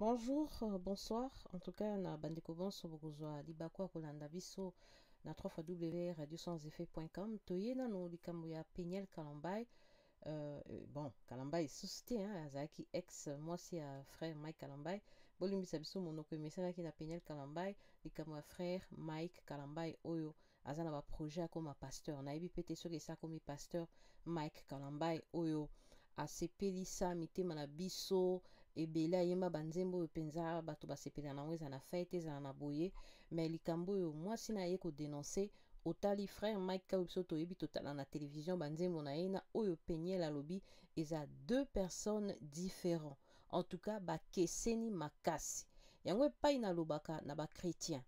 Bonjour, bonsoir. En tout cas, na bandeko bonso bokozwa libaku ya kolanda biso na 3 www.radiosanseffet.com. Toye nano likambo ya Peniel Kalambay. Bon, Kalambay lisusu te, hein, azalaki ex mwasi ya frère Mike Kalambay. Bolimbisa biso monoko emesanaki na Peniel Kalambay, likambo ya frère Mike Kalambay oyo aza na ba projet akoma pasteur. Nayebi pe te soki esi akomi pasteur Mike Kalambay oyo asepelisa mitema na biso ebele, ayemba banzembo oyo mpenza bato basepela nango, ezala na fete, ezala na boye. Mais likambo oyo mwasi na ye kodénoncer, otali frère Mike oyo biso toyebi, totala na télévision banzembo na ye, na oyo Peniel alobi, eza deux personnes différents. En tout cas, bakeseni makasi. Yango epai nalobaka na bachrétien,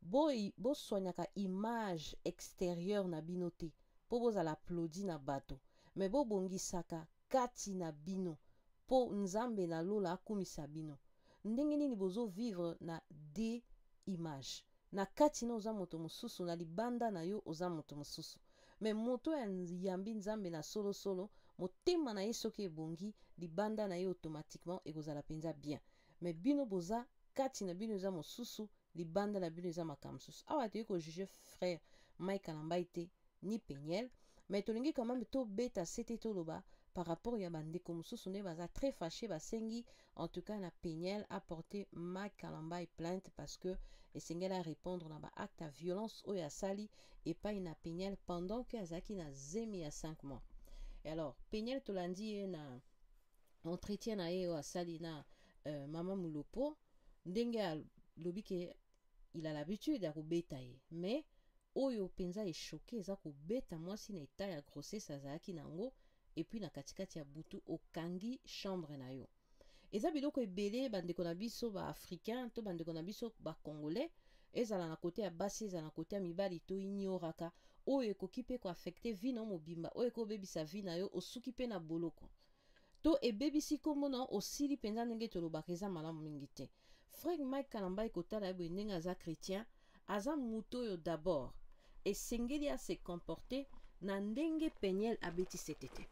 bosoignaka image extérieure na bino te mpo bozala applaudi na bato, me bobongisaka kati na bino mpo Nzambe na lola akumisa bino. Ndenge nini bozovivre na de image? Na kati na oza moto mosusu, na libanda na yo oza moto mosusu. Me moto ya yambi Nzambe na solosolo, motema na ye soki ebongi, libanda na ye automatiquement ekozala mpenza bien. Me bino boza kati na bino eza mosusu, libanda na bino eza makambo mosusu. Awa toyei kojuger frère Mike Kalambay te ni Peniel, mais tolingi quand même tobeta sete, toloba par rapport ya bandeko mosusu nde baza très fâché. Basengi en tout cas na Peniel aporter Mike Kalambay plainte parce que esengeli arépondre na baacte ya violence oyo asali epai na Peniel pendant que azalaki na zemi ya 5 mois. Et alors Peniel, tolandi ye na entretien na ye oyo asali na mama Mulopo, ndenge alobi ke il a l'habitude ya kobeta ye, mais oyo mpenza echoquer eza kobeta mwasi na état ya grossesse azalaki nango, et puis na katikati ya butu okangi chambre na yo. Eza biloko ebele bandeko na biso baafricain to bandeko na biso bacongolais, ezala na côté ya basi, ezala na côté ya mibali, to ignoraka oyo ekoki mpe koaffecter vie na yo mobimba, oyo ekobebisa vie na yo, osuki mpe na boloko to ebebisi nkombo na osili mpenza. Ndenge tolobaka, eza malamu mingi te. Frère Mike Kalambay, kotala ye boye ndenge aza chrétien, aza moto oyo d'abord esengeli ase comporter na ndenge Peniel abetisi ete te.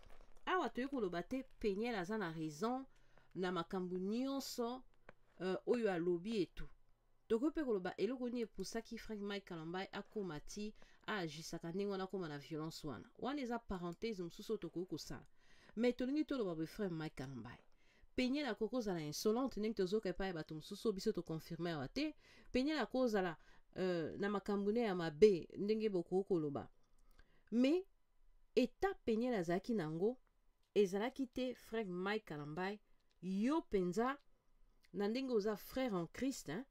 Awa toyei koloba te Peniel aza na raison na makambo nyonso oyo alobi etu. Tokoki mpe koloba eloko nini epusaki frère Mike Kalambay akóma ti aagisaka ndenge wana, akóma na violence wana. Wana eza parenthèse mosusu oyo tokoki kosala, mais tolingi toloba boye: frère Mike Kalambay, Peniel akoki kozala insolente ndenge tozoka epai ya bato mosusu oyo biso toconfirmer awa te. Peniel akozala na makambo ne ya mabe ndenge bokoki koloba, mais état Peniel azalaki nango ezalaki te. Frère Mike Kalambay, yo mpenza na ndenge oza frère en Christ, hein?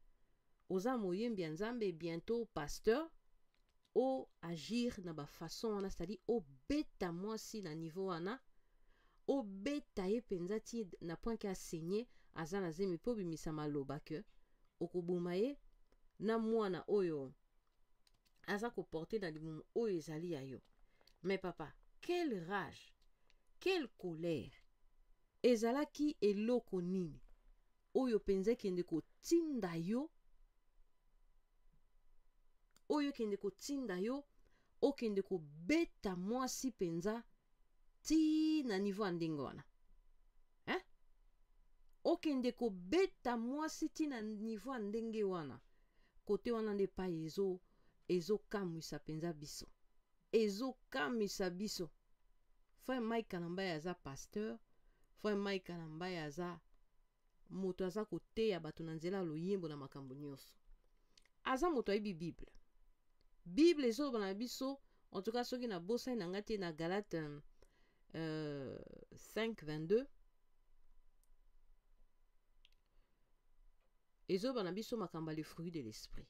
Oza moyembi ya Nzambe, bientôt pasteur, o agir na bafaçon wana, c'est-à-dire obeta mwasi na niveau wana, obeta ye mpenza ti na point ke asenye, aza na zemi, mpo obimisa maloba ke okoboma ye na mwana oyo aza koporter na libumu oyo ezali ya yo. Mais papa, quelle rage, quelle colère! Ezalaki eloko nini oyo mpenza ekende kotinda yo, oyo ekende kotinda yo okende kobeta mwasi mpenza ti na niveau ya ndenge wana, hein? Okende kobeta mwasi ti na niveau ya ndenge wana, kote wana nde epai ezokamwisa mpenza biso, ezokamwisa biso. Frère Mike Kalambay aza pasteur, frère Mike Kalambay aza moto aza koteya bato na nzela ya loyembo na makambo nyonso. Aza moto ayebi Bible. Bible ezoloba na biso, en tout cas soki nabosani na ngai te, na Galate 5 22, ezoloba na biso makambo ya le fruit de l'esprit.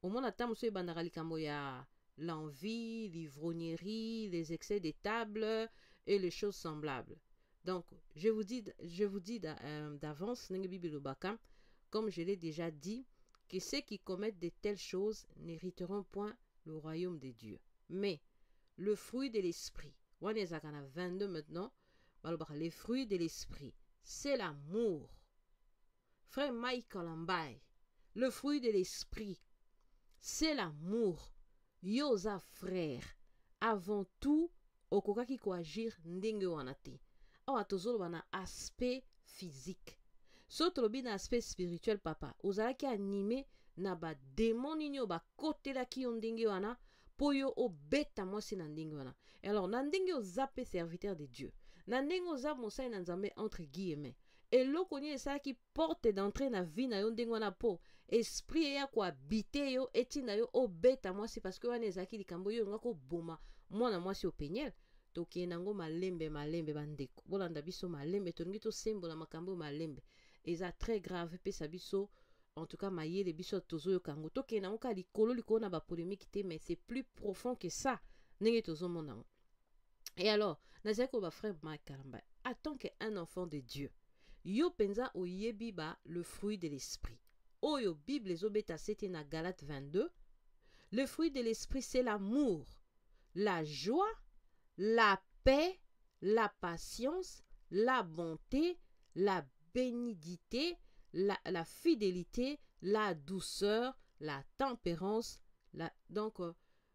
Omona ata mosusu ebandaka likambo ya l'envie, l'ivrognerie, les excès de table et les choses semblables. Donc je vous dis d'avance, ndenge Bible elobaka, comme je l'ai déjà dit, que ceux qui commettent de telles choses n'hériteront point le royaume de Dieu. Mais le fruit de l'esprit, wana ezalaka na 22 maintenant, balobaka les fruits de l'esprit, c'est l'amour. Frère Mike Kalambay, le fruit de l'esprit, c'est l'amour. Yo oza frère avant tout, okokaki koagir ndenge wana te. Awa tozoloba na aspect physique. So tolobi na aspect spirituel, papa, ozalaki animé na badémon nini oyo bakotelaki yo ndenge wana mpo yo obeta mwasi na ndenge wana? Alors, na ndenge oza mpe serviteur de Dieu, na ndenge oza mosali na Nzambe entre guillemets, eloko nini esalaki porte d'entrée na vie na yo ndenge wana mpo esprit eya kohabiter yo, etinda yo obeta mwasi? Parce que wana ezalaki likambo oyo olingaki koboma mwana mwasi o Peniel. Tokende yango malembe malembe. Bandeko, bolanda biso malembe, tolingi tosembola makambo oyo malembe. Eza très grave. Epesa biso en tout cas mayele. Biso tozoyoka yango, tokende yango kaka likolo likolo na bapolémique te, mais c'est plus profond que ça ndenge tozomona yango. Et alors, nazali koloba, frère Mike Kalamba, en tant qu'un enfant de Dieu, yo mpenza oyebi ba le fruit de l'esprit oyo Bible ezobeta sete na Galate 22. Le fruit de l'esprit, c'est l'amour, la joie, la paix, la patience, la bonté, la bénignité, la fidélité, la douceur, la tempérance. Donc,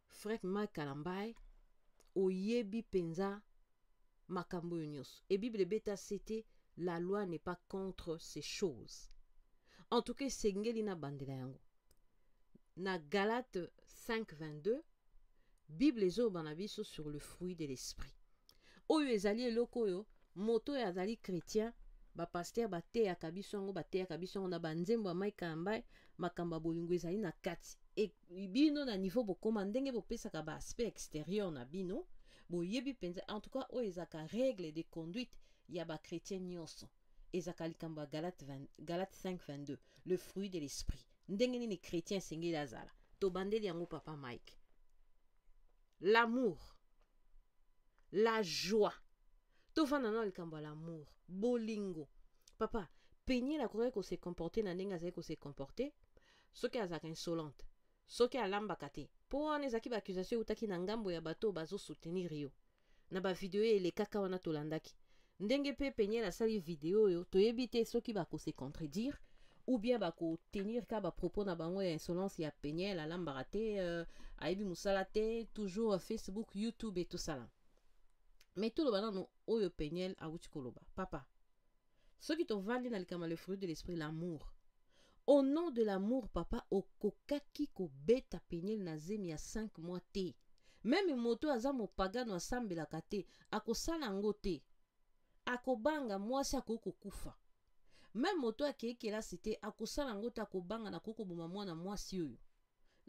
frère Mike Kalambay, oyebi mpenza makambo oyo nyonso. E Bible ebeta sete, la loi n'est pas contre ces choses. En tout cas, esengeli na bandela yango na Galate 5 22. Bible ezoloba na biso sur le fruit de l'esprit. Oyo ezali eloko oyo moto oyo azali chrétien, bapasteur bateyaka biso yango, bateyaka biso yango na banzembo ya Mike Kalambay. Makambo ya bolingo ezali na kati. E bino na niveau bokóma, ndenge bopesaka baaspect extérieur na bino, boyebi mpenza. En tout cas, oyo ezalaka règle de conduite ya bachrétien nyonso, ezalaka likambo ya Galate, 20, Galate 5 22, le fruit de l'esprit, ndenge nini chrétien esengeli azala. Tobandeli yango, papa Mike: l'amour, la joie. Tovanda na likambo ya l'amour, bolingo. Papa, Peniel akokaki kose comporter na ndenge azali kose comporter soki azalaka insolente, soki alambaka te, mpo wana ezalaki baaccusation eutaki na ngambo ya bato oyo bazosoutenir yo na bavideo elekaka wana. Tolandaki ndenge mpe Peniel asali video oyo. Toyebi te soki bakose contredire ou bien bakotenir ka bapropos na bango ya insolence ya Peniel, alambaka te, ayebi mosala te, toujours Facebook, YouTube et tout ça là. Mais toloba nano oyo Peniel awuti koloba. Papa, soki tovandi na likambo le fruit de l'esprit, l'amour, au nom de l'amour, papa, okokaki kobeta Peniel na zemi ya 5 mois te. Même moto aza mopagano, asambelaka te, akosala yango te, akobanga mwasi akoki kokufa. Même moto akei kelasi te, akosala yango te, akobanga nakoki koboma mwana mwasi oyo,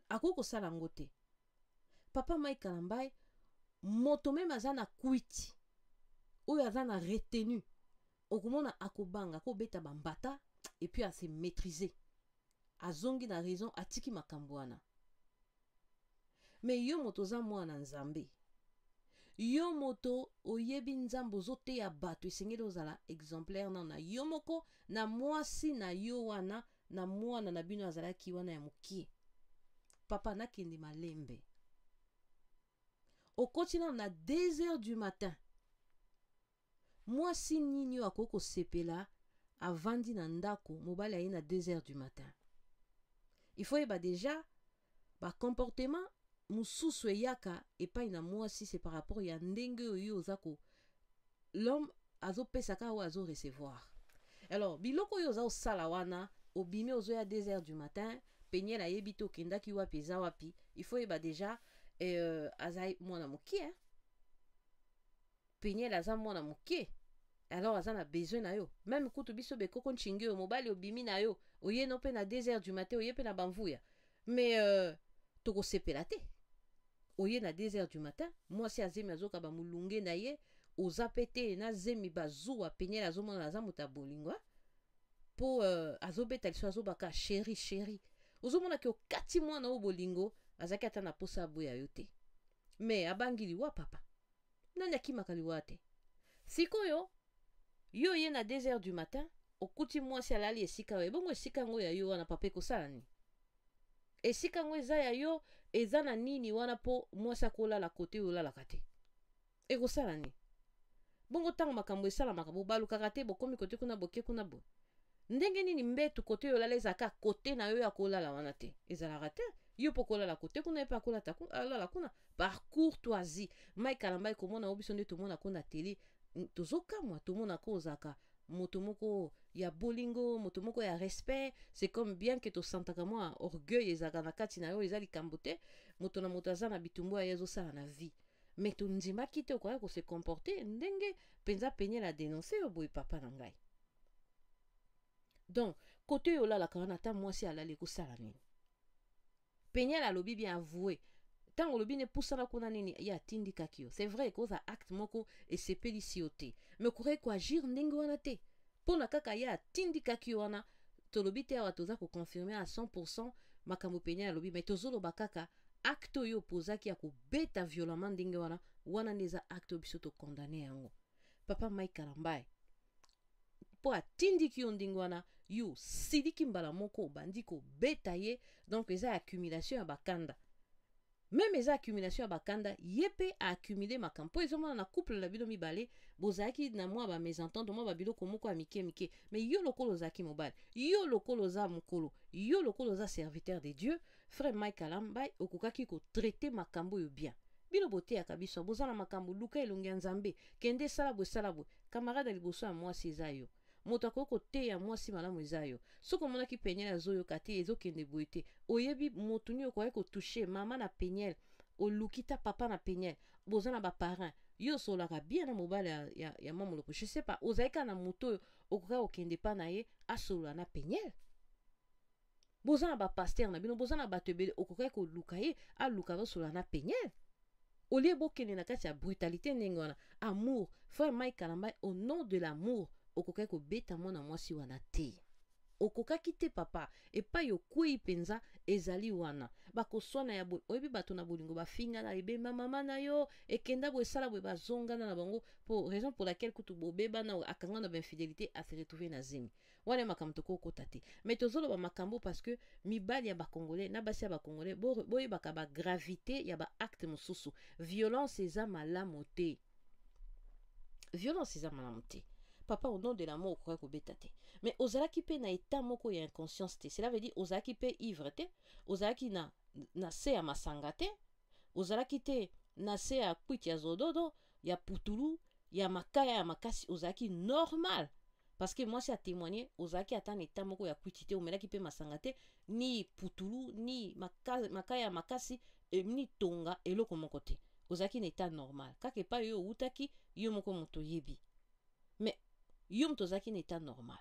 akoki kosala yango te. Papa Mike Kalambay, moto même aza na kwiti, oyo aza na retenu, okomona akobanga, akobeta bambata et puis ase maîtriser, azongi na raison, atiki makambo wana. Mais yo moto oza mwana Nzambe, yo moto oyebi Nzambe, ozoteya bato, esengeli ozala exemplaire nano na yo moko, na mwasi na yo wana, na mwana na bino azalaki wana ya mokie. Papa, nakende malembe. Okoti nano na 2 heures du matin. Mwasi nini oyo akoki kosepela avandi na ndako, mobali aye na 2 heures du matin? Il faut yeba déjà bacomportement mosusu eyaka epai na mwasi, c'est par rapport ya ndenge oyo yo oza ko l'homme azopesa kaka oyo azorecevoir. Alors, biloko oyo oza kosala wana, obimi, ozoya 2 heures du matin, Peniel ayebi te okendaki wapi, eza wapi. Il faut yeba déjà, aza mwana mokie, hein? Peniel aza mwana moke, alors aza na besoin na yo. Même kutu biso bekoko ntingi oyo, mobali obimi na yo, oye no mpe na 2 heures du matin, oye mpe na bamvuya, mais tokosepela te. Oye na 2 heures du matin, mwasi azemi, azoka bamolunge na ye, oza mpe te na zemi, bazuwa. Peniel azomona aza moto ya bolingo mpo azobeta liso, azobaka chéri, chéri. Ozomonaki okati mwana oyo bolingo, azalaki ata na posa aboya yo te, mais abangi liwa. Papa, nani akimaka liwa te? Sikoyo yo ye na 2 heures du matin, okuti mwasi alali esika oyo. Ebongo esika yango ya yo wana, papa, ekosala nini? Esika yango eza ya yo, eza na nini wana mpo mwasi akolala kote oyo olalaka te? Ekosala nini? Bongo ntango makambo esalamaka, bobalukaka te, bokomi kote kuna, boke kuna boye, ndenge nini mbetu kote oyo olala ezalaka kote na yo ya kolala wana te? Ezalaka te. Yo mpo kolala kote kuna, ye mpe akolala kuna par courtoisie. Mike Kalambay, komona o biso nde tomonako na tele, tozokamwa, tomonako ozalaka. Moto moko ya bolingo, moto moko ya respect. C'est comme bien que tosantaka mwa orgueil ezalaka na kati na yo, eza likambo te. Moto na moto aza na bitumbu ya ye ezosala na vie, mais tondimaki te okoya kose comporter ndenge mpenza Peniel adénonce yo boye, papa na ngai. Donc kote oyo olalaka wana, ata mwasi alali, ekosala nini? Peniel alobi bien, avoué. Ntango olobi ne pusana kuna nini, ye atindikaki yo. C'est vrai, ekozala acte moko esepelisi yo te, mais okoki koagir ndenge wana te mpo na kaka ye atindikaki yo wana. Tolobi te awa toza koconfirme à 100 makambo Peniel alobi, mais tozoloba kaka acte oyo opozaki ya kobeta violemment ndenge wana. Wana nde eza acte oyo biso tokondane yango, papa Mike Kalambai, mpo atindiki yo ndenge wana, yo osiliki mbala moko, obandi kobeta ye. Donc eza accumulation ya bakanda, même eza accumulation ya bakanda. Ye mpe aaccumule makambo, mpo ezomona na couple na bino mibale bozalaki na mwa bamésentente, mwa babiloko moko ya mike mike. Mais yo lokola ozalaki mobali, yo lokola oza mokolo, yo lokola oza serviteur de Dieu, frère Mike Kalambai, okokaki kotraite makambo oyo bien. Bino boteyaka biso, boza na makambo, luka elongi ya Nzambe, kende esala boye, esala boye. Camarade ya liboso ya mwasi eza yo. Moto akoki koteya mwasi malamu eza yo. Soki omonaki Peniel azoyoka te, ezokende boye te, oyebi motu nini okoki kotouche? Mama na Peniel, oluki ta papa na Peniel, boza na baparent. Yo osololaka bien na mobali ya mwa moloko, je sais pas, ozali kaka na motu oyo okoki kokende mpa na ye asolola na Peniel. Boza na bapasteur na bino, boza na bato ebele, okokaki koluka ye, aluka basolola na Peniel, au lieu bokende na kati ya brutalité ndenge wana. Amour, frère Mike Kalambai, au nom de l'amour, okokaki kobeta mwana mwasi wana te, okokaki te, papa. Epai okwei mpenza ezali wana, bakoswana ya boye. Oyebi bato na bolingo bafingana, ebemba mama na yo, ekenda boye, esala boye, bazongana na bango. Po raison pour laquelle kutu bobebana, akanga na bainfidélité, ase retrouve na zemi wana. Makambo tokokota te, mais tozoloba makambo parce que mibali ya bacongolais na basi ya bacongolais, boyebaka bagravité ya baacte mosusu. Violence eza malamu te, violence eza malamu te, papa. Au nom de l'amour, okoki kobeta te, mais ozalaki mpe na état moko ya inconscience te. Cela veut dire ozalaki mpe ivre te, ozalaki na se ya masanga te, ozalaki te na se ya kwiti ya zododo, ya putulu, ya makaya ya makasi. Ozalaki normal, parce que mwasi atémoigne, ozalaki ata na état moko ya kwiti te, omelaki mpe masanga te, ni putulu, ni makaya ya makasi, ni tonga, eloko moko te. Ozalaki na état normal kaka epai oyo owutaki, yo moko moto oyebi. Mais yo moto ozalaki na état normal,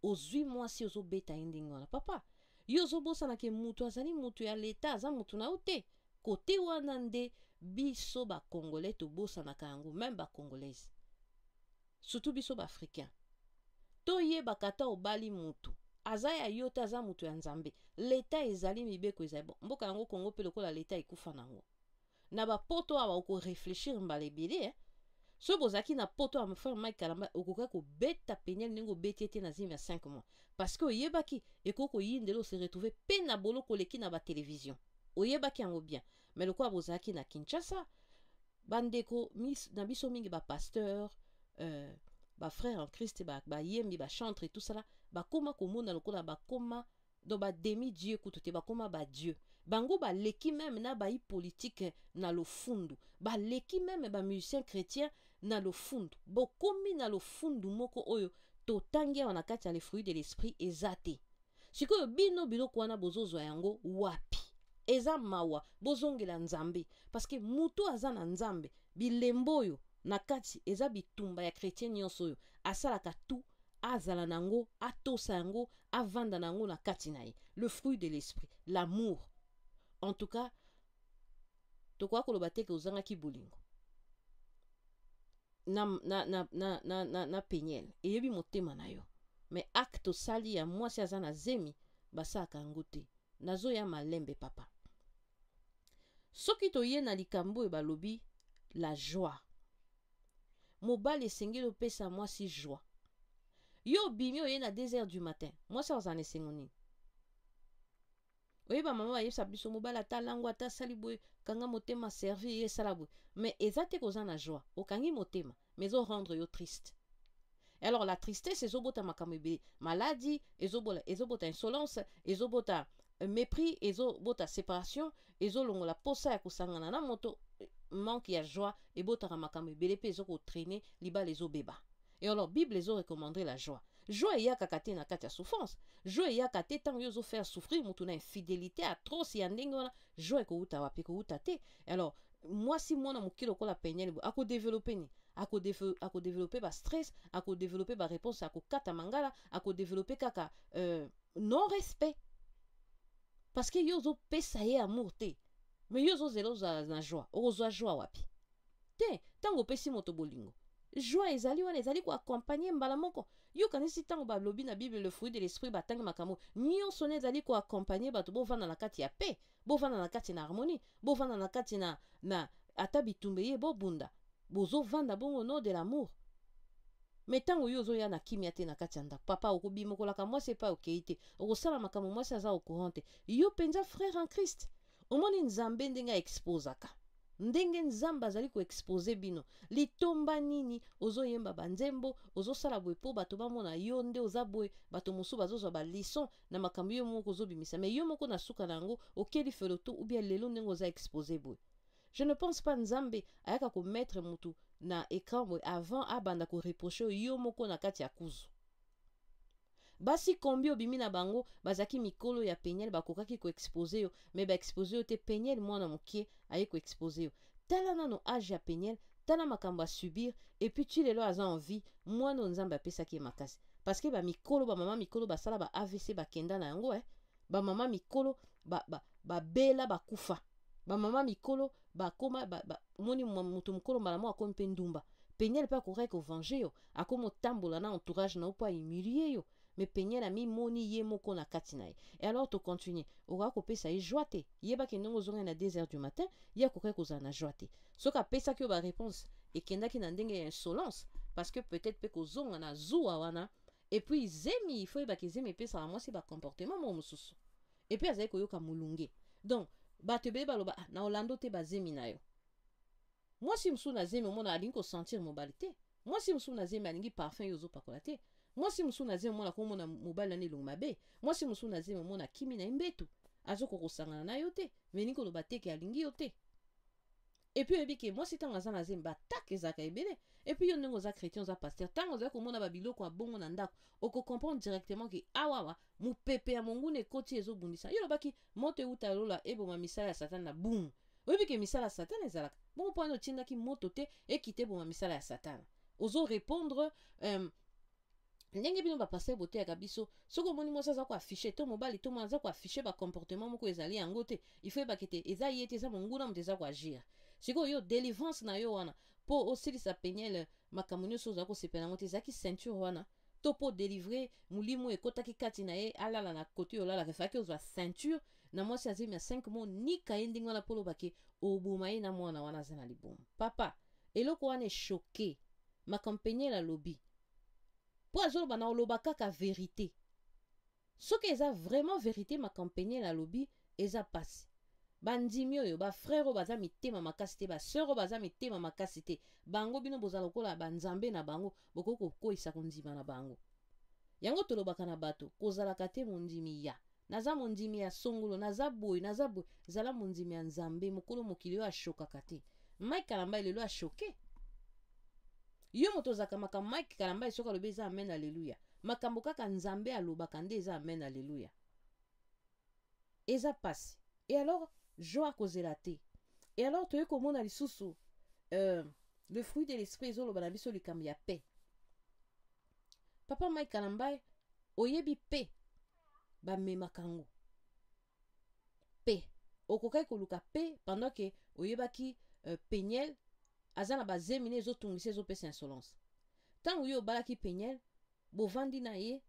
ozwi mwasi, ozobeta ye ndenge wana, papa. Yo ozobosanake moto azali moto ya leta, aza moto na yo te. Kote wana nde biso bacongolais tobosanaka yango, même bacongolaise, surtout biso baafricain. Toyebaka ata obali motu, aza ya yo te, aza moto ya Nzambe. Leta ezali, mibeko ezali. Bon, mboka yango Kongo mpe lokola leta ekufa nango na bapoto awa, okorefléchir mbala ebele, eh? Soki bozalaki na poto ya frère Mike Kalamba, okoki kobeta Peniel ndenge obeti ete na zemi ya 5 mois, parce que oyebaki ekoki koyindela, ose retrouve mpe na boloko, oleki na batelevizio, oyebaki yango bien. Mais lokola bozalaki na Kinshasa, bandeko na biso mingi, bapasteur, bafrère en Christ, bayembi, bachantre et tout ça, bakóma komona lokola bakóma donc bademi dieu kutu te, bakóma badieu. Bango baleki même na bayi politike na lofundu, baleki même bamusicien chrétien na lofundu. Bokomi na lofundu moko oyo totangi awa na kati ya le fruit de l'esprit eza te. Sikoyo bino biloko wana bozozwa yango wapi? Eza mawa. Bozongela Nzambe, parce que mutu aza na Nzambe, bilembo oyo na kati eza bitumba ya chrétien nyonso oyo asalaka tu azala nango, atosa yango, avanda na yango na kati na ye, le fruit de l'esprit, l'amour. En tout cas, tokoka koloba te ke ozangaki bolingo na Peniel. Eyebi motema na yo, mais acte osali ya mwasi aza na zemi, basalaka yango te. Nazoya malembe, papa. Soki toye na likambo oyo balobi la joie, mobali esengeli opesa mwasi joie. Yo obimi, oye na 2 heures du matin, mwasi azala na esengo nini? Oyeba mama bayebisa biso, mobali ata lango, ata asali boye, kanga motema, servir ye, esala boye, mais eza te koza na joie. Okangi motema, mais ezorendre yo triste. Alors la tristesse ezobota makambo ebele: maladie, ezobota insolence, ezobota mépris, ezobota séparation, ezolongola posa ya kosangana na moto. Manque ya joie ebotaka makambo ebele mpe ezokotraîner, libala ezobeba. Et alors Bible ezo recommander la joie. Joie eyakaka te na kati ya souffrance. Joie eyaka te ntango yo ozo faire souffrir moto na infidélité atroce ya ndenge wana. Joie ekowuta wapi? Ekowuta te. Alors mwasi mwana moke lokola Peniel boye akodevelope nini? Akodevelope ba stress, akodevelope ba réponse, akokata mangala, akodevelope kaka non respect, parce que yo ozopesa ye amour te. Mais yo ozozela ozala na joie, okozwa joie wapi te? Ntango opesi moto bolingo, joie ezali wana, ezali koaccompagne mbala moko. Yokanisi ntango balobi na Bible le fruit de l'esprit, batangi makambo nyonso na ezali koaccompagne bato. Bovanda na kati ya paix, bovanda na kati na harmonie, bovanda na kati na ata bitumba ye bobunda, bozovanda bongo no de l'amour. Mais ntango yo ozoya na kimia te na kati ya ndako, papa, okobima, okolaka mwasi epai okei te, okosala makambo mwasi aza au courant te. Yo mpenza frère en Christ, omoni Nzambe ndenge aexposaka, ndenge Nzambe azali koexpose bino. Litomba nini ozoyemba banzembo, ozosala boye mpo bato bamona yo nde oza boye? Bato mosusu bazozwa baleçon na makambo yo moko ozobimisa, mais yo moko na suka na yango okeli felo to ou bien lelo ndenge oza expose boye. Je ne pense pas Nzambe ayaka komettre mutu na écran boye avant abanda koreproche yo moko na kati ya kuzu. Basi kombi obimi na bango bazalaki mikolo ya Peniel, bakokaki koexpose yo, mais baexpose yo te. Peniel mwana moke aye koexpose yo. Tala nano age ya Peniel, tala makambo asubir, et puis ti lelo aza en vie. Mwana oyo Nzambe apesaki ye makasi, parce que bamikolo, bamama mikolo basala ba AVC, bakenda na yango, eh? Bamama mikolo babela, ba, bakufa. Bamama mikolo bakoma omoni moto mokolo mbala moko akomi mpe ndumba. Peniel mpe akokaki kovange yo, akomi otambola na entourage na yo mpo ahumilie yo, mais Peniel amimoni ye moko na kati na ye. Et alors tocontinue, okoka kopesa ye joie te. Yebaki ndenge ozongai na 2 heures du matin, ye akokaki kozala na joie te soki apesaki yo baréponse ekendaki na ndenge ya insolence, parce que peut-être mpe kozonga na zuwa wana. Et puis zemi, il faut yebaki zemi epesaka mwasi bacomportement moko mosusu, et puis azali koyoka molunge. Donc bato ebele baloba, ah, na olando te bazemi na yo. Mwasi mosusu na zemi, omona alingi kosentir mobali te. Mwasi mosusu na zemi alingi parfum yo ozopakola te. Mwasi mosusu na zemi, omona komona mobali wana elongo mabe. Mwasi mosusu na zemi, omona kimi na ye mbetu, azokoka kosangana na yo te, mais elingi koloba te ke alingi yo te. Et puis oyebi ke mwasi ntango aza na zemi, batake ezalaka ebele. Et puis yo ndenge oza chrétien, oza pasteur, ntango ozali komona babiloko ya bongo na ndako, okocomprendre directement ke awawa mopepe ya monguna ekoti, ezobundisa yo. Olobaki moto euta lola eboma misala ya Satana na bumu. Oyebi ke misala ya Satana ezalaka bongo, mpo wana otindaki moto te ekita eboma misala ya Satana. Ozorépondre ndenge bino bapasteur boteyaka biso: soki omoni mwasi aza koaffiche, to mobali to mwana aza koaffiche bacomportement moko ezali yango te, il faut yebaki te eza ye te, eza monguna moto eza koagir. Sikoyo yo, délivrance na yo wana mpo osilisa Peniel makambo nyonso ozala kosepela yango te, ezalaki ceinture wana to mpo délivre molimo ekɔtaki kati na ye alala na kote oyo olalaka, efalaki ozwa ceinture na mwasi azemi ya 5 mois, nika ye ndenge wana mpo olobake oboma ye na mwana wana aza na libumu. Papa, eloko wana echoque makambo Peniel alobi, mpo azoloba na oloba kaka vérité. Soki eza vraiment vérité makambo Peniel alobi, eza pasi. Bandimi oyo, bafrère oyo baza mitema makasi te, basœur oyo baza mitema makasi te, bango bino bozala lokola banzambe na bango, bokoki kokweyisa kondima na bango. Yango tolobaka na bato, kozalaka te mondimi ya naza mondimi ya songolo, naza boye, naza boye. Zala mondimi ya Nzambe mokolo mokili oyo ashokaka te. Mike Kalambai lelo ashoke yo. Moto ozalaka makambo Mike Kalambai soki alobi eza amen alleluya. Makambo kaka Nzambe alobaka nde eza amen alleluya. Eza pasi. Et alors joie akozela te. Et alors toyei komona lisusu le fruit de l'esprit ezoloba na biso likambo ya paix. Papa Mike Kalambai, oyebi paix bamemaka yango. Paix, okokaki koluka paix pendant ke oyebaki Peniel aza na bazemi ne ezotungisa, ezopesa insolence. Ntango yo obalaki Peniel, bovandi na ye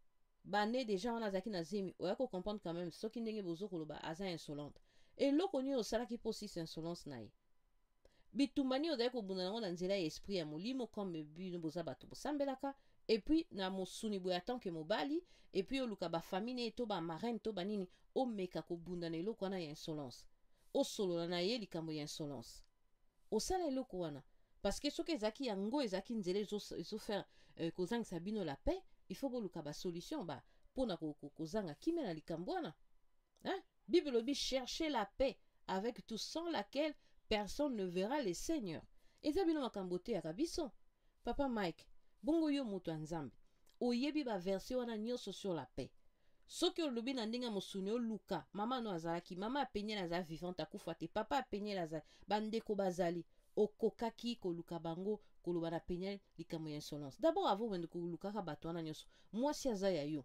bane deja wana azalaki na zemi, oya kocomprendre quand même soki ndenge bozokoloba aza insolente. Eloko nini osalaki mpo osisa insolence na ye? Bitumba nini ozali kobunda nango na nzela ya esprit ya molimo, comme bino boza bato bosambelaka, et puis na mosuni boye atanke mobali, et puis oluka bafamille ne to bamarraine to banini, omeka kobunda na eloko wana ya insolence, osolola na ye likambo ya insolence, osala eloko wana? Parce que soki ezalaki yango, ezalaki nzela ezofaire kozangisa bino la paix, il faut boluka basolution ba mpona kozanga kimia na likambo wana, hein? Bible elobi: "Cherchez la paix avec tout, sans laquelle personne ne verra le Seigneur." Eza bino makambo oteyaka biso. Papa Mike, Bongo yo moto ya Nzambe, oyebi ba verset wana nyonso sur la paix. Soki olobi na ndenge ya mosuni, oluka mama no azalaki, mama ya Peniel aza vivante, akufa te, papa ya Peniel azali, bandeko bazali, okokaki koluka bango, koloba na Peniel likambo ya insolence. D'abord avant obende kolukaka bato wana nyonso, mwasi aza ya yo.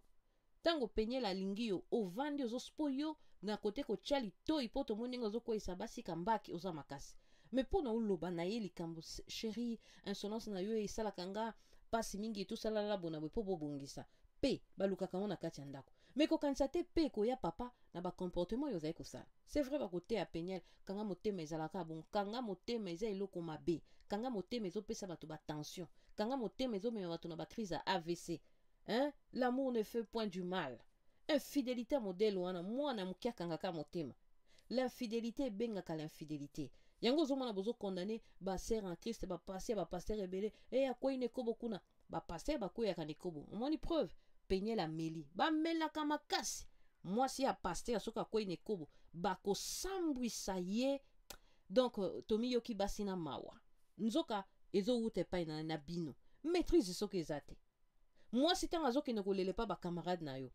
Ntango Peniel alingi yo, ovandi ozospo yo na kote kotya litoi mpo tomoni ndenge ozokweyisa basi kambaki, oza makasi. Me mpo na oloba na ye likambo, chéri, insolence na yo esalaka nga mpasi mingi, tosalala bona boye mpo bobongisa. Mpe balukaka yango na kati ya ndako. Me kokanisa te mpe koya papa na bacomportement oyo ozali kosala. C'est vrai, bakoteya Peniel, kanga motema ezalaka bon, kanga motema eza eloko mabe, kanga motema ezopesa bato batension, kanga motema ezomema bato na bacrise ya AVC. Hein? L'amour ne fait point du mal. Infidélité modèle wana, mwana moke akangaka motema. L'infidélité ebengaka l'infidélité. Yango ozomona bozokondane basœur en Christ, bapaster, bapaster ebele e akwei na ekobo kuna, bapaster bakweyaka na ekobo. Omoni preuve, Peniel ameli, bamelaka makasi. Mwasi ya paster soki akwei na ekobo, bakosambwisa ye. Donc tomiyoki basi na mawa, nzoka ezowuta epai na bino. Maîtrise soki eza te, mwasi ntango azokende kolela epa bacamarade na yo,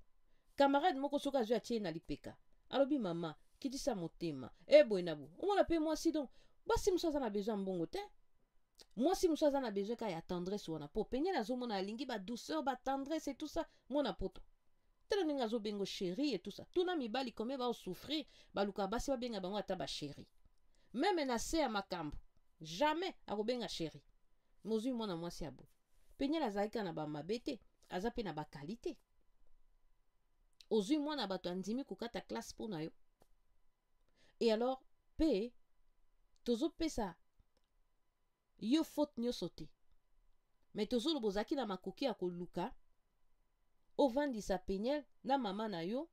camarade moko soki azwi atie na lipeka, alobi: "Mama, kitisa motema." Eboye na bo omona mpe mwasi. Donc basi mosusu aza na besoin ya mbongo te, mwasi mosusu aza na besoin kaka ya tendresse wana, po Peniel azomona alingi badouceur, batendresse et tout ça. Mwana poto, tala ndenge azobenga chéri et tout ça. Tuna mibali combien baosouffrir, baluka basi babenga bango ata bachéri. Même na se ya makambo, jamais akobenga chéri. Mozwi mwana mwasi ya boye. Peniel azalaki kaka na bamabe te, aza mpe na baqualité. Ozwi mwana bato andimi kokata classe mpo na yo. Et alors mpe tozopesa yo faute nyonso te, me tozoloba ozalaki na makoki ya koluka ovandisa Peniel na mama na yo,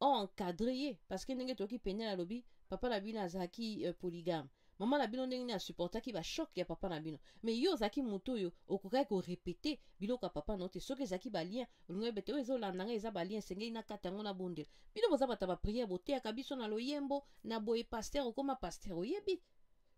oencadre ye, parce que ndenge toyoki Peniel alobi, papa na bino azalaki polygame. Mama na bino, ndenge nini asupportaki bachoc ya papa na bino? Mais yo ozalaki motu oyo okokaki korépéter biloko ya papa na yo te. Soki ezalaki balien, olingi oyeba te oyo ezolanda ngai eza balien, esengeli na kati yango na bondela. Bino boza bato ya baprière, boteyaka biso na loyembo na boye. Paster, okóma paster, oyebi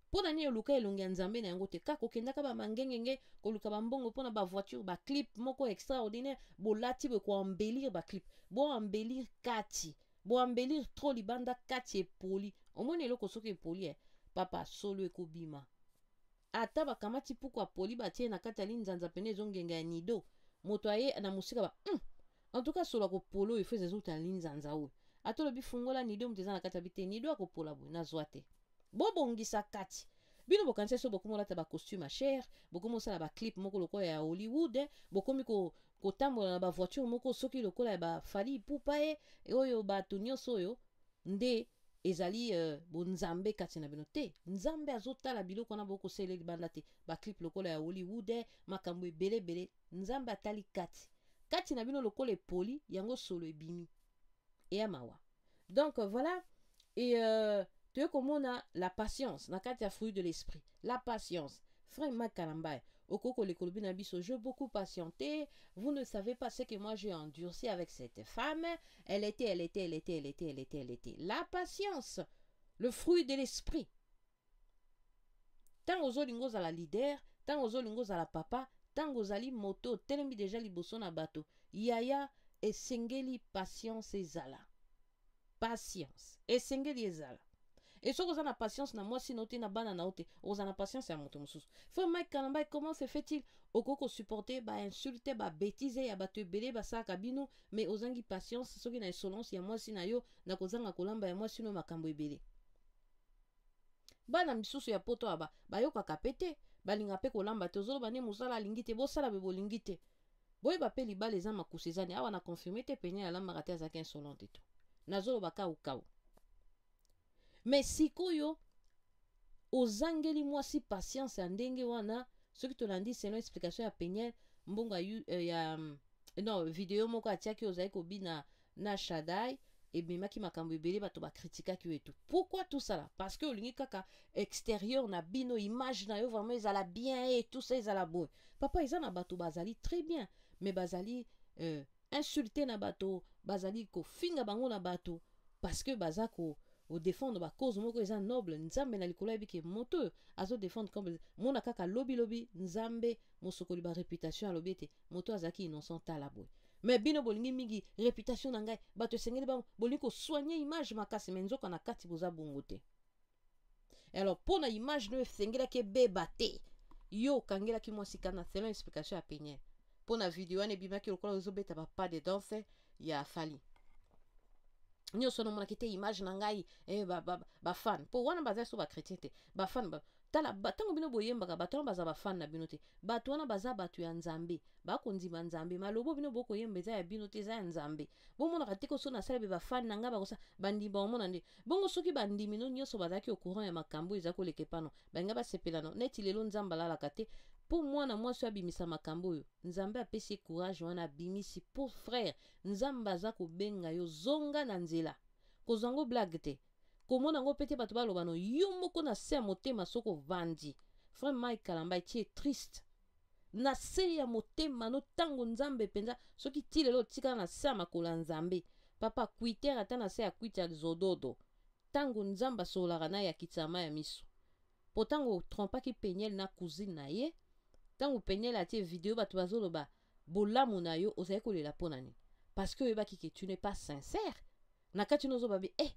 mpo na nini oluka elongi ya Nzambe na yango te? Kaka okendaka bamangengenge koluka bambongo mpona bavoiture, baclip moko extraordinaire bolati boye, koembellir baclip, boembellir kati, boembellir trop libanda, kati epoli. Omoni eloko soki epoli, papa, solo ekobima. Ata bakamati puku apoli, batie na kati ya linzanza pene, ezongenga ya nido, moto aye na mosika ba En tout cas, solo akopolo oyo efo ezouta na linzanza oyo. Ata olobi fungola nido, moto eza na kati ya bi te, nido akopola boye, nazwa te. Bobongisa kati. Bino bokanisi so bokomi olata bacostume ya cher, bokomi osala baclip moko lokola ya Hollywood, bokomi kotambola na bavoiture moko soki lokola ya baFally Ipupa ye oyo, bato nyonso oyo nde ezali bonzambe kati na bino te. Nzambe azotala biloko wana bokosalela libanda te, baclip lokola ya Hollywood, makambo ebele ebele. Nzambe atali kati, kati na bino lokola epoli, yango solo ebimi, eya mawa. Donc voilà. Et toye komona la patience na kati ya fruit de l'esprit, la patience. Frère Mike Kalambay, okoki koleka olobi na biso: "Je beaucoup patienté, vous ne savez pas ce que moi j'ai endurci avec cette femme, elle était, elle était, elle était, elle était, elle était, elle était." La patience, le fruit de l'esprit. Ntango ozolinga ozala leader, ntango ozolinga ozala papa, ntango ozali moto otelemi deja liboso na bato, yaya, esengeli patience ezala. Patience esengeli ezala. E soki oza na patience na mwasi na yo te, na bana na yo te, oza na patience ya moto mosusu? Frère Mike Kalambay, comment se fait-il okoki kosupporter bainsulte, babêtise ya bato ebele basalaka bino, mais ozangi patience soki na insolence ya mwasi na yo, na kozanga kolamba ya mwasi no, makambo ebele? Bana misusu ya poto aba bayokaka pe te, balinga mpe kolamba te. Ozoloba nde mosala alingi te, bosala be bolingi te. Boyeba mpe libala eza makusa. Ezani awa na confirme te, pene alambaka te, azalaki insolente to nazoloba kaukau. Mais sikoyo ozangeli mwasi patience ya ndenge wana. Soki tolandi selon explication ya Peniel, mbongo ya non, video moko atiaki, ozali kobina na Shadai, ebimaki makambo ebele, bato bakritikaki yo etu. Pourquoi tout ça là? Parce que olingi kaka extérieur na bino, image na yo vraiment ezala bien et tout ça, ezala boye. Papa, eza na bato bazali très bien, mais bazali insulte na bato, bazali kofinga bango na bato parce que baza ko Odefendre bacause moko eza noble. Nzambe na likolo ayebi ke moto oyo azodefendre comme mona kaka lobilobi. Nzambe mosokoli baréputation alobi ete moto azalaki innocent. Tala boye, mais bino bolingi mingi réputation na ngai. Bato esengeli bango bolingi kosoigne image makasi, mais nzoka na kati boza bongo te. Alors, mpo na image no esengelaki ebeba te, yo okangelaki mwasi kana. Selon explication ya Peniel, mpo na video wana ebimaki lokola ozobeta bapas de danse ya Fally nyonso, namonaki te image na ngai. Eh, bafan ba, ba mpo wana baza so bachrétien te. Bafan ba, tala, ntango bino boyembaka, bato wana baza bafan na bino te. Bato wana baza bato ya Nzambe, bakondima Nzambe. Malobo bino bokoyemba eza ya bino te, eza ya Nzambe. Bomonaka te koso nasala be bafan na ngai bakosa bandimi, baomona nde bongo. Soki bandimi no nyonso bazalaki au courant ya makambo eza koleka epano, balinga basepela no neti lelo. Nzambe alalaka te. Mpo mwana mwasi oyo abimisa makambo oyo, Nzambe apesi ye courage wana abimisi. Mpo frère, Nzambe aza kobenga yo, zonga na nzela. Kozwa yango blague te, komona yango mpe te. Bato baloba no yo moko na se ya motema. Soki ovandi, frère Mike Kalamba, etie triste na se ya motema no. Ntango Nzambe mpenza, soki ti lelo otikala na se ya makolo ya Nzambe, papa cuitere, ata na se ya kwiti ya zododo, ntango Nzambe asololaka na ye, akitisa mai ya miso. Mpo ntango otrompaki Peniel na cousine na ye, ntango Peniel atie video, bato bazoloba bolamu na yo, ozali kolela mpo na nini? Parce que oyebaki ke tu n'es pas sincère na kati no. Ozoba bi eh,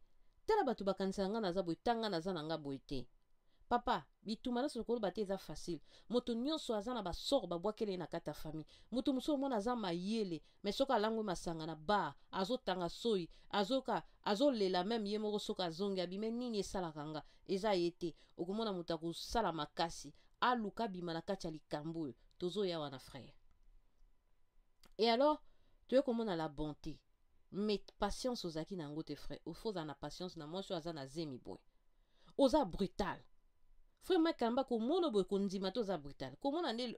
tala, bato bakanisaka nga naza boye, tanga naza na nga boye te. Papa, bituma nyonso koloba te eza facile. Moto nyonso aza na basort babwakele ye na kati ya famille. Moto mosusu omona aza mayele, mais soki alangwi masanga na bar, azotanga soi, azoka, azolela même ye moko. Soki azongi, abime nini esalaka nga, eza ye te. Okomona moto akosala makasi aluka abima na kati ya likambo oyo tozoya wana, frère. Et alors toye komona la bonté, mais patience ozalaki na yango te. Frère, ofo ozala na patience na mwasi oyo aza na zemi boye. Oza brutal, frère Mike Kalamba. Komona boye, kondima te, oza brutal. Komona nde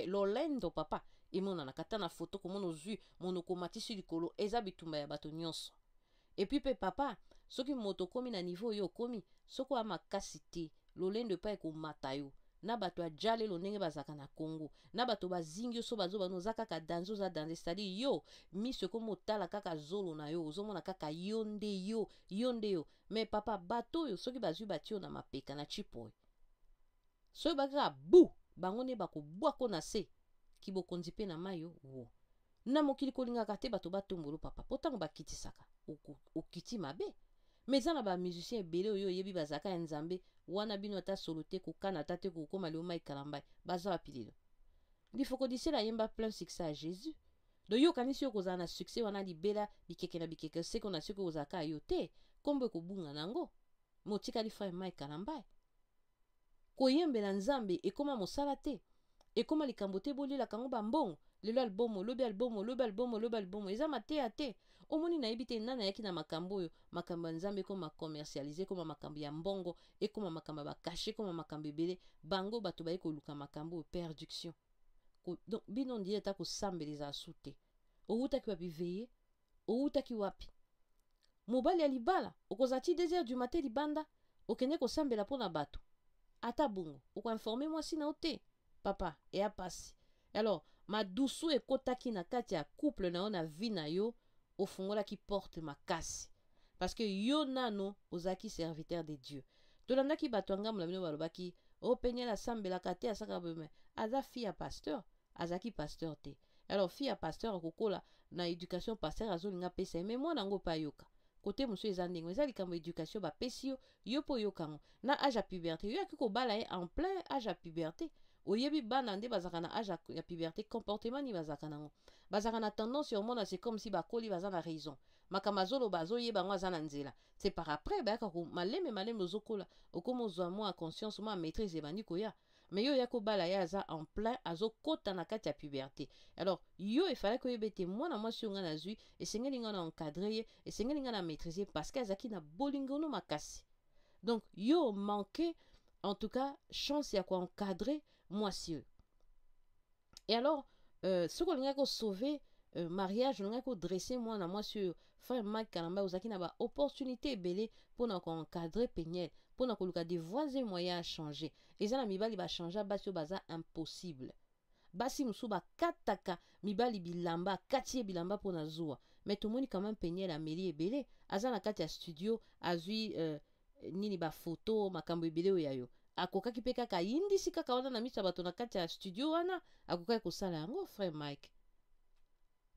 lolendo, papa, emonanaka ata na foto. Komona ozwi monoko, omatisi likolo, eza bitumba ya bato nyonso. Et puis mpe papa, soki moto okomi na niveau oyo okomi, soki oya makasi te, lolendo epai ekomata yo na bato ya jalelo ndenge bazalaka na Congo, na bato bazingi yo. So bazobana, oza kaka danse, oza danse. C'est-à-dire yo miso ekomi otala kaka zolo na yo, ozomona kaka yo nde yo, yo nde yo. Mais papa, bato oyo soki bazwi, batie yo na mapeka na chipoy, soki bakaka bu bango nde bakobwako na se kibokonzi mpe na mai yo wo na mokili. Kolingaka te bato batombolo, papa, mpo ntango bakitisaka, okiti mabe. Mais eza na bamusicien ebele oyo oyebi bazalaka ya Nzambe wana. Bino ata solo te, kokana ata te, kokóma lelo Mike Kalambai, baza wapi lelo? Lifokodisiele ayemba plein succès ya Jésus. Donc yo okanisi yo kozala na succès wana libela, bikeke na bikeke, seko na seko? Ozalaka yo te, nkombo ekobunga nango, motikali frère Mike Kalambai. Koyembela Nzambe ekóma mosala te, ekóma likambo te. Bolelaka yango bambongo, lelo album, olobi album, olobi album, olobi album, eza mateya te. Omoni, nayebi te nani ayaki na makambo oyo. Makambo ya Nzambe ekóma commercialisé, ekóma makambo ya mbongo, ekóma makambo ya bacachet, ekóma makambo ebele. Bango bato baye koluka makambo oyo, production. Donc bino ndie ata kosambela ezala su te. Owutaki wapi veye? Owutaki wapi? Mobali ya libala, okozala ti 2 heures du matin libanda, okende kosambela mpo na bato. Ata bongo okoinforme mwasi na yo te, papa, eya pasi. Alors madusu ekotaki na kati ya couple na yo, na vie na yo, ofungolaki porte makasi, parce que yo nano ozalaki serviteur de Dieu. Tolandaki bato ya ngambo na bino, balobaki o Peniel asambelaka te, asaka boye, mais aza fille ya pasteur. Azalaki pasteur te. Alors fille ya pasteur akokola na éducation pasteur azolinga apesa ye, mais mwana yango mpe ayoka kote mosusu. Eza ndenge eza likambo éducation bapesi yo, yo mpo oyoka yango na âge ya puberté. Yo yaki kobala ye en plein âge ya puberté. Oyebi bana nde bazalaka na âge ya puberté, comportement nini bazalaka nango? Bazalaka na tendance ya omona, c'est comme si bakoli, baza na raison, makambo azoloba azoyeba yango, aza na nzela. C'est par après bayaka maleme maleme, ozokola, okóma ozwa mwa conscience, mwa maîtrise ebandi koya. Mais yo oya kobala ye aza en plein, azokɔta na kati ya puberté. Alors yo efalaki oyeba ete mwana mwasi oyo ngai nazwi, esengeli ngai na encadre ye, esengeli ngai na maîtrise, parce que azalaki na bolingono makasi. Donc yo manqué en tout cas chance ya koencadre mwasi oyo. Et alors soki olingaki kosauve mariage, olingaki kodresse mwana mwasi oyo, frère Mike Kalamba, ozalaki na baopportunité ebele mpona koencadre Peniel, mpona koluka des voies et moyens à changer. Eza na mibali bachange basi oyo baza impossible. Basi mosusu bakataka mibali bilamba, akati ye bilamba mpona zuwa. Mais Mais tomoni quand même Peniel ameli ebele, aza na kati ya studio, azwi nini, bafoto, makambo ebele oyo ya yo. Akokaki mpe kaka ayindisi kaka wana na miso ya bato na kati ya studio wana, akokaki kosala yango. Frère Mike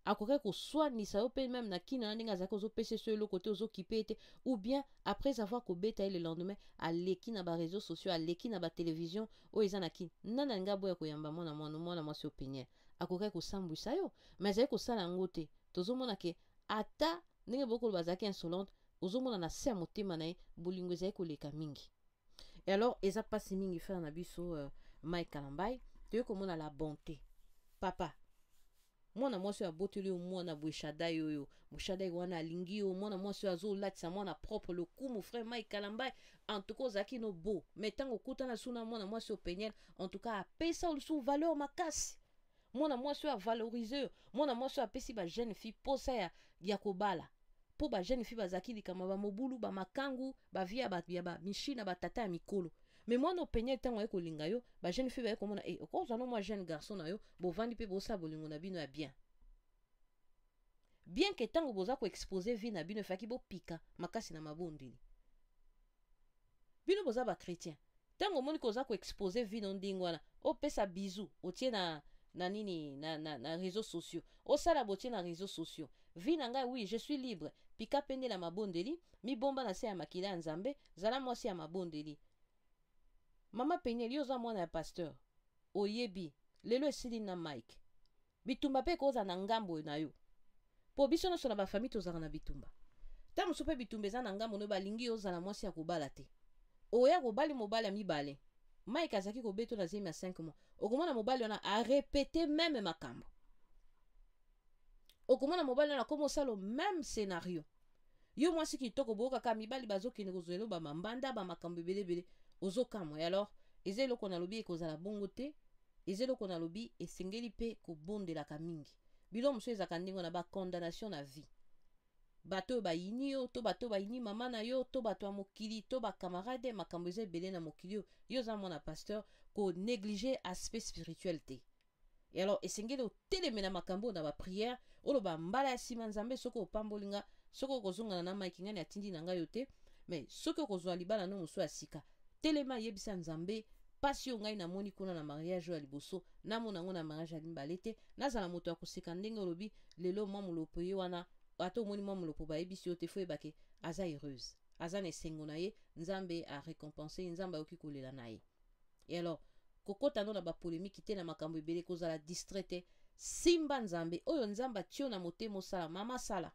akokaki koswanisa yo mpe même na kina na ndenge azalaki, ozopesa so eloko te, ozokipe te, ou bien après avoir kobeta ye, le lendemain aleki na baréseaux sociaux, aleki na batélévision oyo eza na kini. Nani alingi aboya koyamba mwana mwana mwana mwasi Peniel? Akokaki kosambwisa yo, mais azali kosala yango te. Tozomona ke ata ndenge bokoloba azalaki insolente, ozomona na se ya motema na ye bolingo ezali koleka mingi. Et alors eza mpasi mingi, frère na biso Mike Kalambai. Toyei komona la bonté, papa. Mwana mwasi oyo aboteli yo mwana boye, Shadai oyo, Shadai wana alingi yo. Mwana mwasi oyo azolatisa mwana propre, lokumu. Frère Mike Kalambai, en tout cas ozalaki no beau, mais ntango okutana su na mwana mwasi oyo Peniel, en tout cas apesa lisusu valeur makasi. Mwana mwasi oyo avaloriser yo, mwana mwasi oyo apesi bajeune fille posa ya kobala, mpo bajeune fille bazalaki likambo bamobulu, bamakangu, bavie ya bamishi na batata ya mikolo. Mais mwana Openiel, ntango aye kolinga yo, bajeune fille baye komona e okozwa no mwa jeune garçon na yo, bovandi mpe bosala bolingo na bino ya bien bien ke ntango boza koexposer vie na bino, efaki bopika makasi na mabondeli. Bino boza bachrétien, ntango omoni koza koexposer vie no ndenge wana, opesa bizu, otie na nini, na réseaux sociaux, osala botie na réseaux sociaux: "Vie na ngai, oui, je suis libre." Pika mpe nde na mabondeli, mibomba na se ya makila ya Nzambe, zala mwasi ya mabondeli. Mama Peniel, yo oza mwana ya pasteur, oyebi lelo esili na Mike, bitumba mpe ekozala na ngambo na yo, mpo biso nyonso na bafamille tozalaka na bitumba. Ta mosusu mpe bitumba eza na ngambo no, balingi yo ozala mwasi ya kobala te. Oya kobali mobali ya mibale, Mike azalaki kobeta na zemi ya 5 mois. Okomona mobali wana arépéter même makambo, okomona mobali wana akoma osala même scénario. Yo mwasi kitoko, boyokaka mibali bazokende kozwa elo bamambanda, bamakambo ebeleebele, ozokamwa. Alors eza eloko nalobi ekozala bongo te, eza eloko nalobi esengeli mpe kobondelaka mingi. Biloko mosusu ezalaka ndenge wana, bacondamnation na vie, bato oyo bayini yo, to bato oyo bayini mama na yo, to bato ya mokili, to bacamarade, makambo eza ebele na mokili oyo. Yo oza mwana pasteur, konégliger aspect spirituel te. Et alors esengeli otelemela makambo oyo na baprière, oloba mbala ya nsima: "Nzambe, soki opamboli nga, soki okozongana na Mike, ngani atindi na ngai yo te, mais soki okozwa libala no mosusu ya sika, telema, yebisa Nzambe mpasi oyo ngai namoni kuna na mariage oyo ya liboso, namona yango na mariage ya mibale te. Nazala moto ya koseka." Ndenge olobi lelo, mwa molopo ye wana, ata omoni mwa molopo, bayebisi yo te, fo oyebake aza heureuse, aza na esengo na ye. Nzambe arécompenser ye, Nzambe ayoki kolela na ye. Et alors kokɔta no na bapolémique te, na makambo ebele, kozala distrait te. Simba Nzambe, oyo Nzambe atie na motema osala, mama, sala.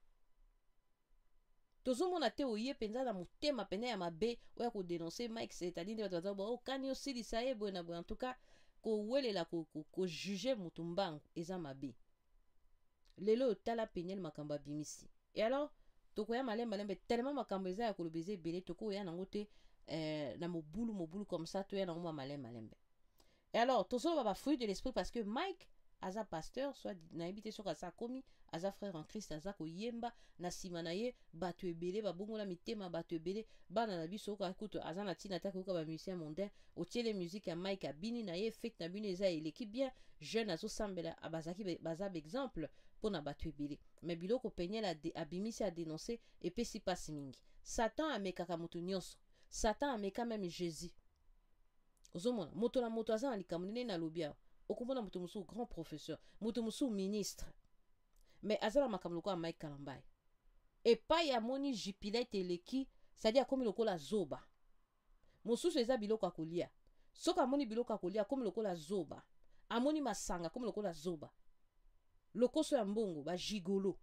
Tozomona te oye mpenza na motema pene ya mabe oyo ya kodénoncer Mike, c'est-à-dire nde bato baza okani osilisa ye boye na boye. En tout cas kowelela kojuger motu mbangu eza mabe. Lelo oyo tala Peniel, makambo abimisi. Et alors tokoya malembe malembe, tellement makambo eza ya koloba eza ebele, tokoya nango te na mobulu mobulu comme ça, toya nango mwa malembe malembe. Et alors tozoloba bafruit de l'esprit parce que Mike aza pasteur, soit nayebi te soki aza akomi, aza frère en Christ, aza koyemba na nsima na ye, bato ebele babongola mitema, bato ebele, bana na biso oyoka kutu aza na ntina te koyoka bamusicien mondain. Otiele musique ya Mike, abini na ye, fete na bino eza eleki bien, jeune azosambela, bazalaki baza baexemple mpo na bato ebele. Mais biloko Peniel abimisi, adénoncer, epesi mpasi mingi. Satan amekaka moto nyonso, Satan ameka même Jésus. Ozomona moto na moto aza na likambo. Ndenge nalobi awa, okomona moto mosusu grand professeur, moto mosusu ministre, mais aza na makambo lokola Mike Kalambai. Epai amoni jipilete eleki, c'est-à-dire akomi lokola zoba. Mosusu eza biloko ya kolia, soki amoni biloko ya kolia akomi lokola zoba, amoni masanga akomi lokola zoba, lokoso ya mbongo, bagigolo.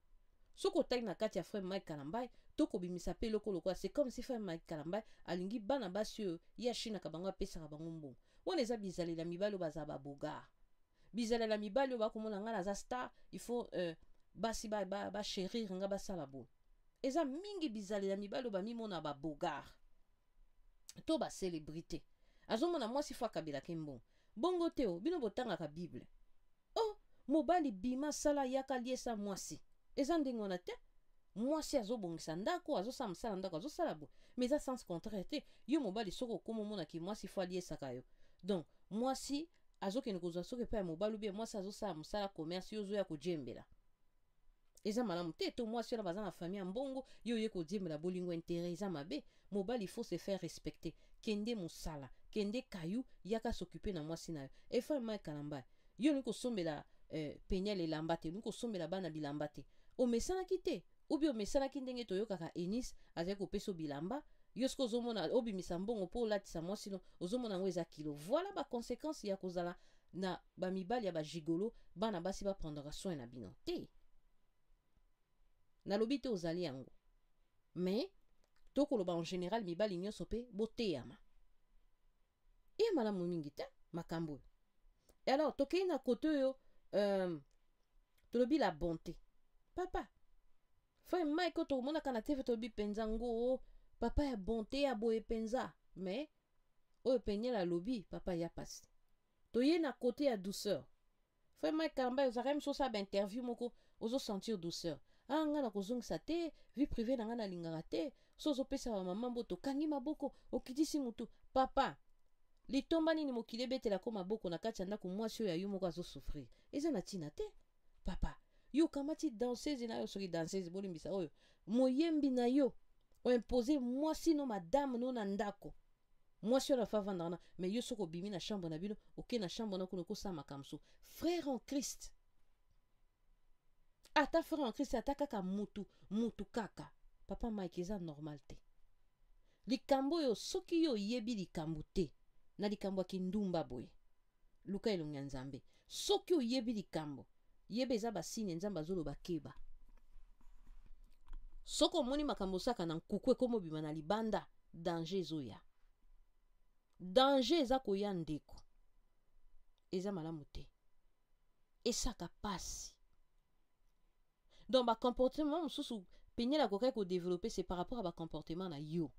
Soki otali na kati ya frère Mike Kalambai, tokobimisa mpe eloko lokola c'est comme si frère Mike Kalambai alingi bana basi oyo ye ashinaka bango, apesaka bango mbongo. Wana eza bizaleli ya mibali oyo bazala babeau-gars, bizaleli ya mibali oyo bakomona: "Ngai naza star, il faut basi bachérir ba nga, basala boye." Eza mingi bizaleli ya mibali oyo bamimona babeau-gars to bacélébrité, azomona mwasi fo akabelaki mbongo. Bongo te o bino botangaka Bible o mobali bima, sala, yaka, liesa mwasi. Eza ndenge wana te. Mwasi azobongisa ndako, azosala mosala ndako, azosala boye, mais eza sens contraire te. Yo mobali, soki okóma omonaki mwasi fo aliesaka yo, donc mwasi azokende kozwa soki epai ya mobali, ubie mwasi azosala mosala commerce, yo ozoya kojembela. Eza malamu te to mwasi wana baza na famille ya mbongo, yo oye kodiembela bolingo intérêt, eza mabe. Mobali, il faut se faire respecter. Kende mosala, kende kayu, yaka s'occuper na mwasi na yo. Efa Mike Kalambay, yo olingi kosombela Peniel elamba te, olingi kosombela bana bilamba te, omesanaki te ubi omesanaki ndenge toyokaka Enis azali kopesa bilamba. Yo soki ozomona obimisa mbongo mpo olatisa mwasi no, ozomona yango eza kilo. Voilà baconséquence ya kozala na bamibali ya bagigolo. Bana basi baprendra soin na bino te. Nalobi te ozali yango, mais tokoloba en général, mibali nyonso mpe boteyama. Eya malamu mingi te makambo oyo. Et alors tokei na kote oyo, tolobi la bonté. Papa frère Mike oyo tomonaka na TV, tolobi mpenza ngo papa ya bonté ya boye mpenza, mais oyo Peniel alobi, papa, ya pasi. Toye na kote ya douceur. Frère Mike Kalambay, ozalaka ye mosu osala bainterview moko, ozosentir douceur. Ah, nga na kozongisa te vie privée na nga, nalingaka te. So ozopesa bamama mboto, okangi maboko, okitisi mutu. Papa, litomba nini mokili ebetelako maboko na kati ya ndako, mwasi oyo ya yo moko azosouffrir? Eza na ntina te. Papa, yo okamati danseuse na yo, soki danseuse, bolimbisa, oyo moyembi na yo, oimpose mwasi no, madame no na ndako. Mwasi oyo afa vanda wana, mais yo soki obimi na chambre na bino, oke na chambre na kuna okosala makambo. So frère en Christ, ata frère en Christ, ata kaka mutu mutu kaka, papa Mike, eza normal te likambo oyo. Soki yo oyebi likambo te na likambo ya kindumba boye, luka elongi ya Nzambe. Soki oyebi likambo, yeba eza basigne Nzambe azoloba keba. Soki omoni makambo osaka na nkuku ekoma obima na libanda, danger ezoya, danger eza koya. Ndeko, eza malamu te, esaka pasi. Donc bacomportement mosusu Peniel akokaki kodévelopper, c'est par rapport à bacomportement na yo,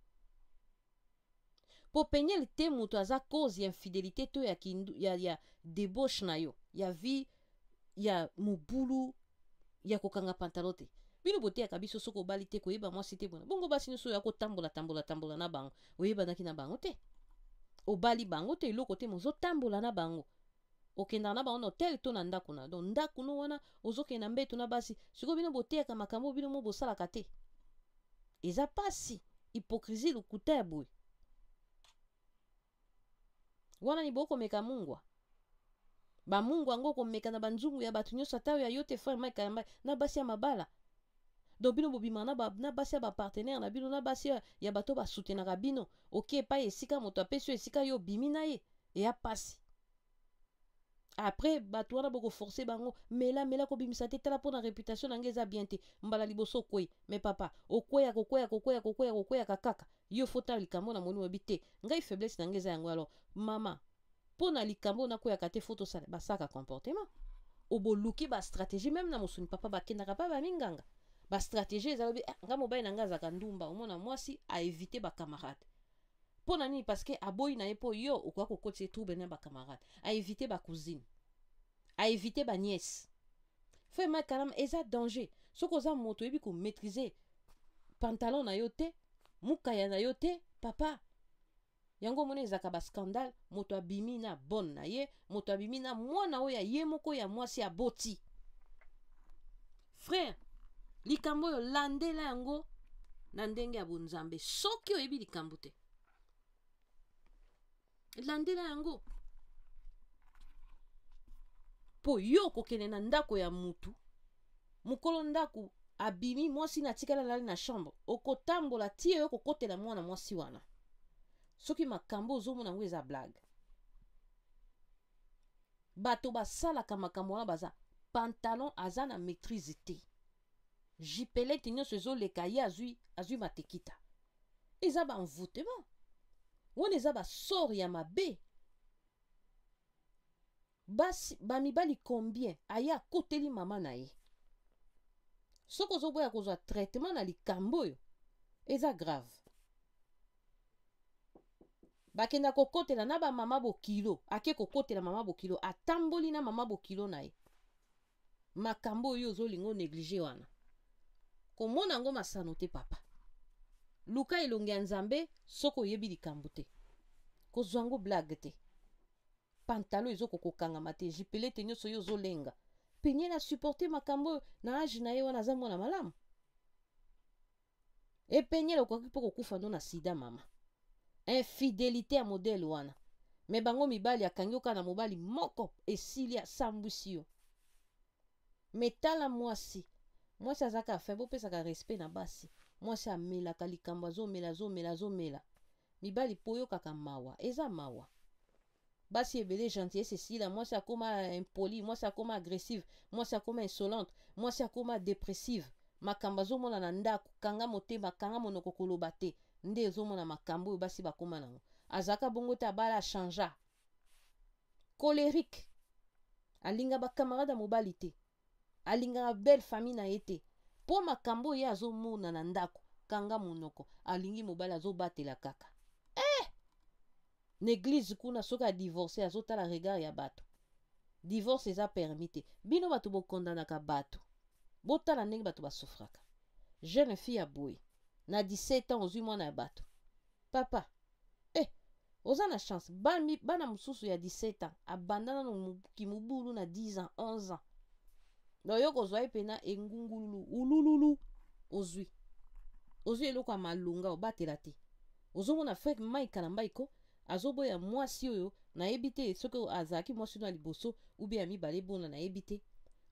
mpo Peniel te moto aza cause ya infidélité to ya débauche na yo, ya vie ya mobulu, ya kokanga pantalon te. Bino boteyaka biso soki obali te, koyeba mwasi te. Bona bongo basi nyonso oyo ya kotambola tambola tambola na bango, oyebanaki na bango te, obali bango te, eloko te, mozotambola na bango, okendaka na bango na hotel to na ndako na donc ndako no wana, ozokende na mbeto na basi. Sikoyo bino boteyaka makambo bino mo bosalaka te. Eza pasi, hypocrisie, lokuta ya boye wana. Ni bokomeka mungwa, bamungu yango okomeka na banzungu ya bato nyonso, ata oyo ya yo te. Frère Mike Kalambay, na basi ya mabala, donc bino bobimaka na basi ya bapartenaire na bino, na basi ya bato basoutenaka bino. Oke epai esika moto apesi yo esika, yo obimi na ye, eya pasi. Après bato wana bokoforce bango, mela mela, kobimisa te, tala mpo na réputation na ngai eza bien te. Mbala liboso okwei, mais papa, okweya, kokweya, kokweya, kokweya, kokweyaka kaka. Yo fo tala likambo na moni, oyebi te ngai faiblesse na ngai eza yango. Alors mama, mpo na likambo oyo nakweyaka te, fo tosala. Basalaka comportement, oboluki bastratégie même na mosuni. Papa, bakendaka mpa baminganga, bastratégie ezala obi eh, nga mobali na ngai azalaka ndumba. Omona mwasi aévite bacamarade. Mpo na nini? Parce que aboyi na ye, mpo yo okoka kokotisa ye trouble na bacamarade. Aévite bacousine, aévite banièce. Frère Mike Kalambay, eza danger. Soki oza moto oyebi komaîtrise pantalon na yo te, mukaya na yo te, papa, yango omoni ezalaka bascandale. Moto abimi na bonne na ye, moto abimi na mwana oyo ya ye moko ya mwasi aboti. Frère, likambo oyo landela yango na ndenge ya bonzambe. Soki oyebi likambo te, landela yango, mpo yo okokende na ndako ya mutu, mokolo ndako abimi, mwasi na atikala alali na chambre, okotambola ti oyo kokotela mwana mwasi wana. Soki makambo ozomona yango eza blague, bato basalaka makambo wana baza pantalon aza na maîtrise te, jipelete nyonso ezoleka ye, azwi azwi matekita. Eza baenvoûtement wana, eza basort ya mabe. Basi, bamibali combien aye akoteli mama na ye? Soki ozoboya kozwa traitement na likambo oyo, eza grave. Bakenda kokotela na bamama bokilo, ake kokotela mama bokilo, atamboli na mama bokilo na ye. Makambo oyo ozolinga onéglige wana, komona yango masano te. Papa, luka elongi ya Nzambe. Soki oyebi likambo te, kozwa yango blague te. Pantalon ezokokokangama te, jipelete nyonso yo ozolenga. Peniel asupporte makambo oyo na age na ye wana, aza mwana malamu. E Peniel, okoki mpo kokufa ndo na sida, mama. Infidélité ya modèle wana, me bango mibali akangi yo kaka na mobali moko, esili, asambwisi yo. Me tala mwasi, mwasi azaka fin. Bopesaka respect na basi. Mwasi amelaka likambo, azomela, azomela, azomela. Mibali mpo oyokaka mawa, eza mawa. Basi ebele, gentillesse esila. Mwasi akoma impoli, mwasi akoma agressive, mwasi akoma insolente, mwasi akoma dépressive. Makambo azomona na ndako, kanga motema, kanga monoko, koloba te. Nde ezomona makambo oyo basi bakóma nango. Azalaka bongo te, abala, achangea, colérique, alinga bacamarade ya mobali te, alingaka belle famille na ye te, mpo makambo oyo ye azomona na ndako. Kanga monoko, alingi mobali, azobatela kaka. Eh! Na église kuna, soki adivorce, azotala regard ya bato. Divorce eza permis te. Bino bato bokondanaka bato, botala ndenge bato basouffraka. Jeune fille ya boye na 17 ans, ozwi mwana ya bato, papa. Eh, oza na chance. Bana mosusu ya 17 ans abanda nano kimobulu na 10 ans, 11 ans. Donc yo kozwa ye mpena engungululu ulululu, ozwi, ozwi eloko ya malonga, obatela te. Ozomona frère Mike Kalambay ko azoboya mwasi oyo. Nayebi te soki azalaki mwasi no ya liboso ube ya mibale, bona nayebi te.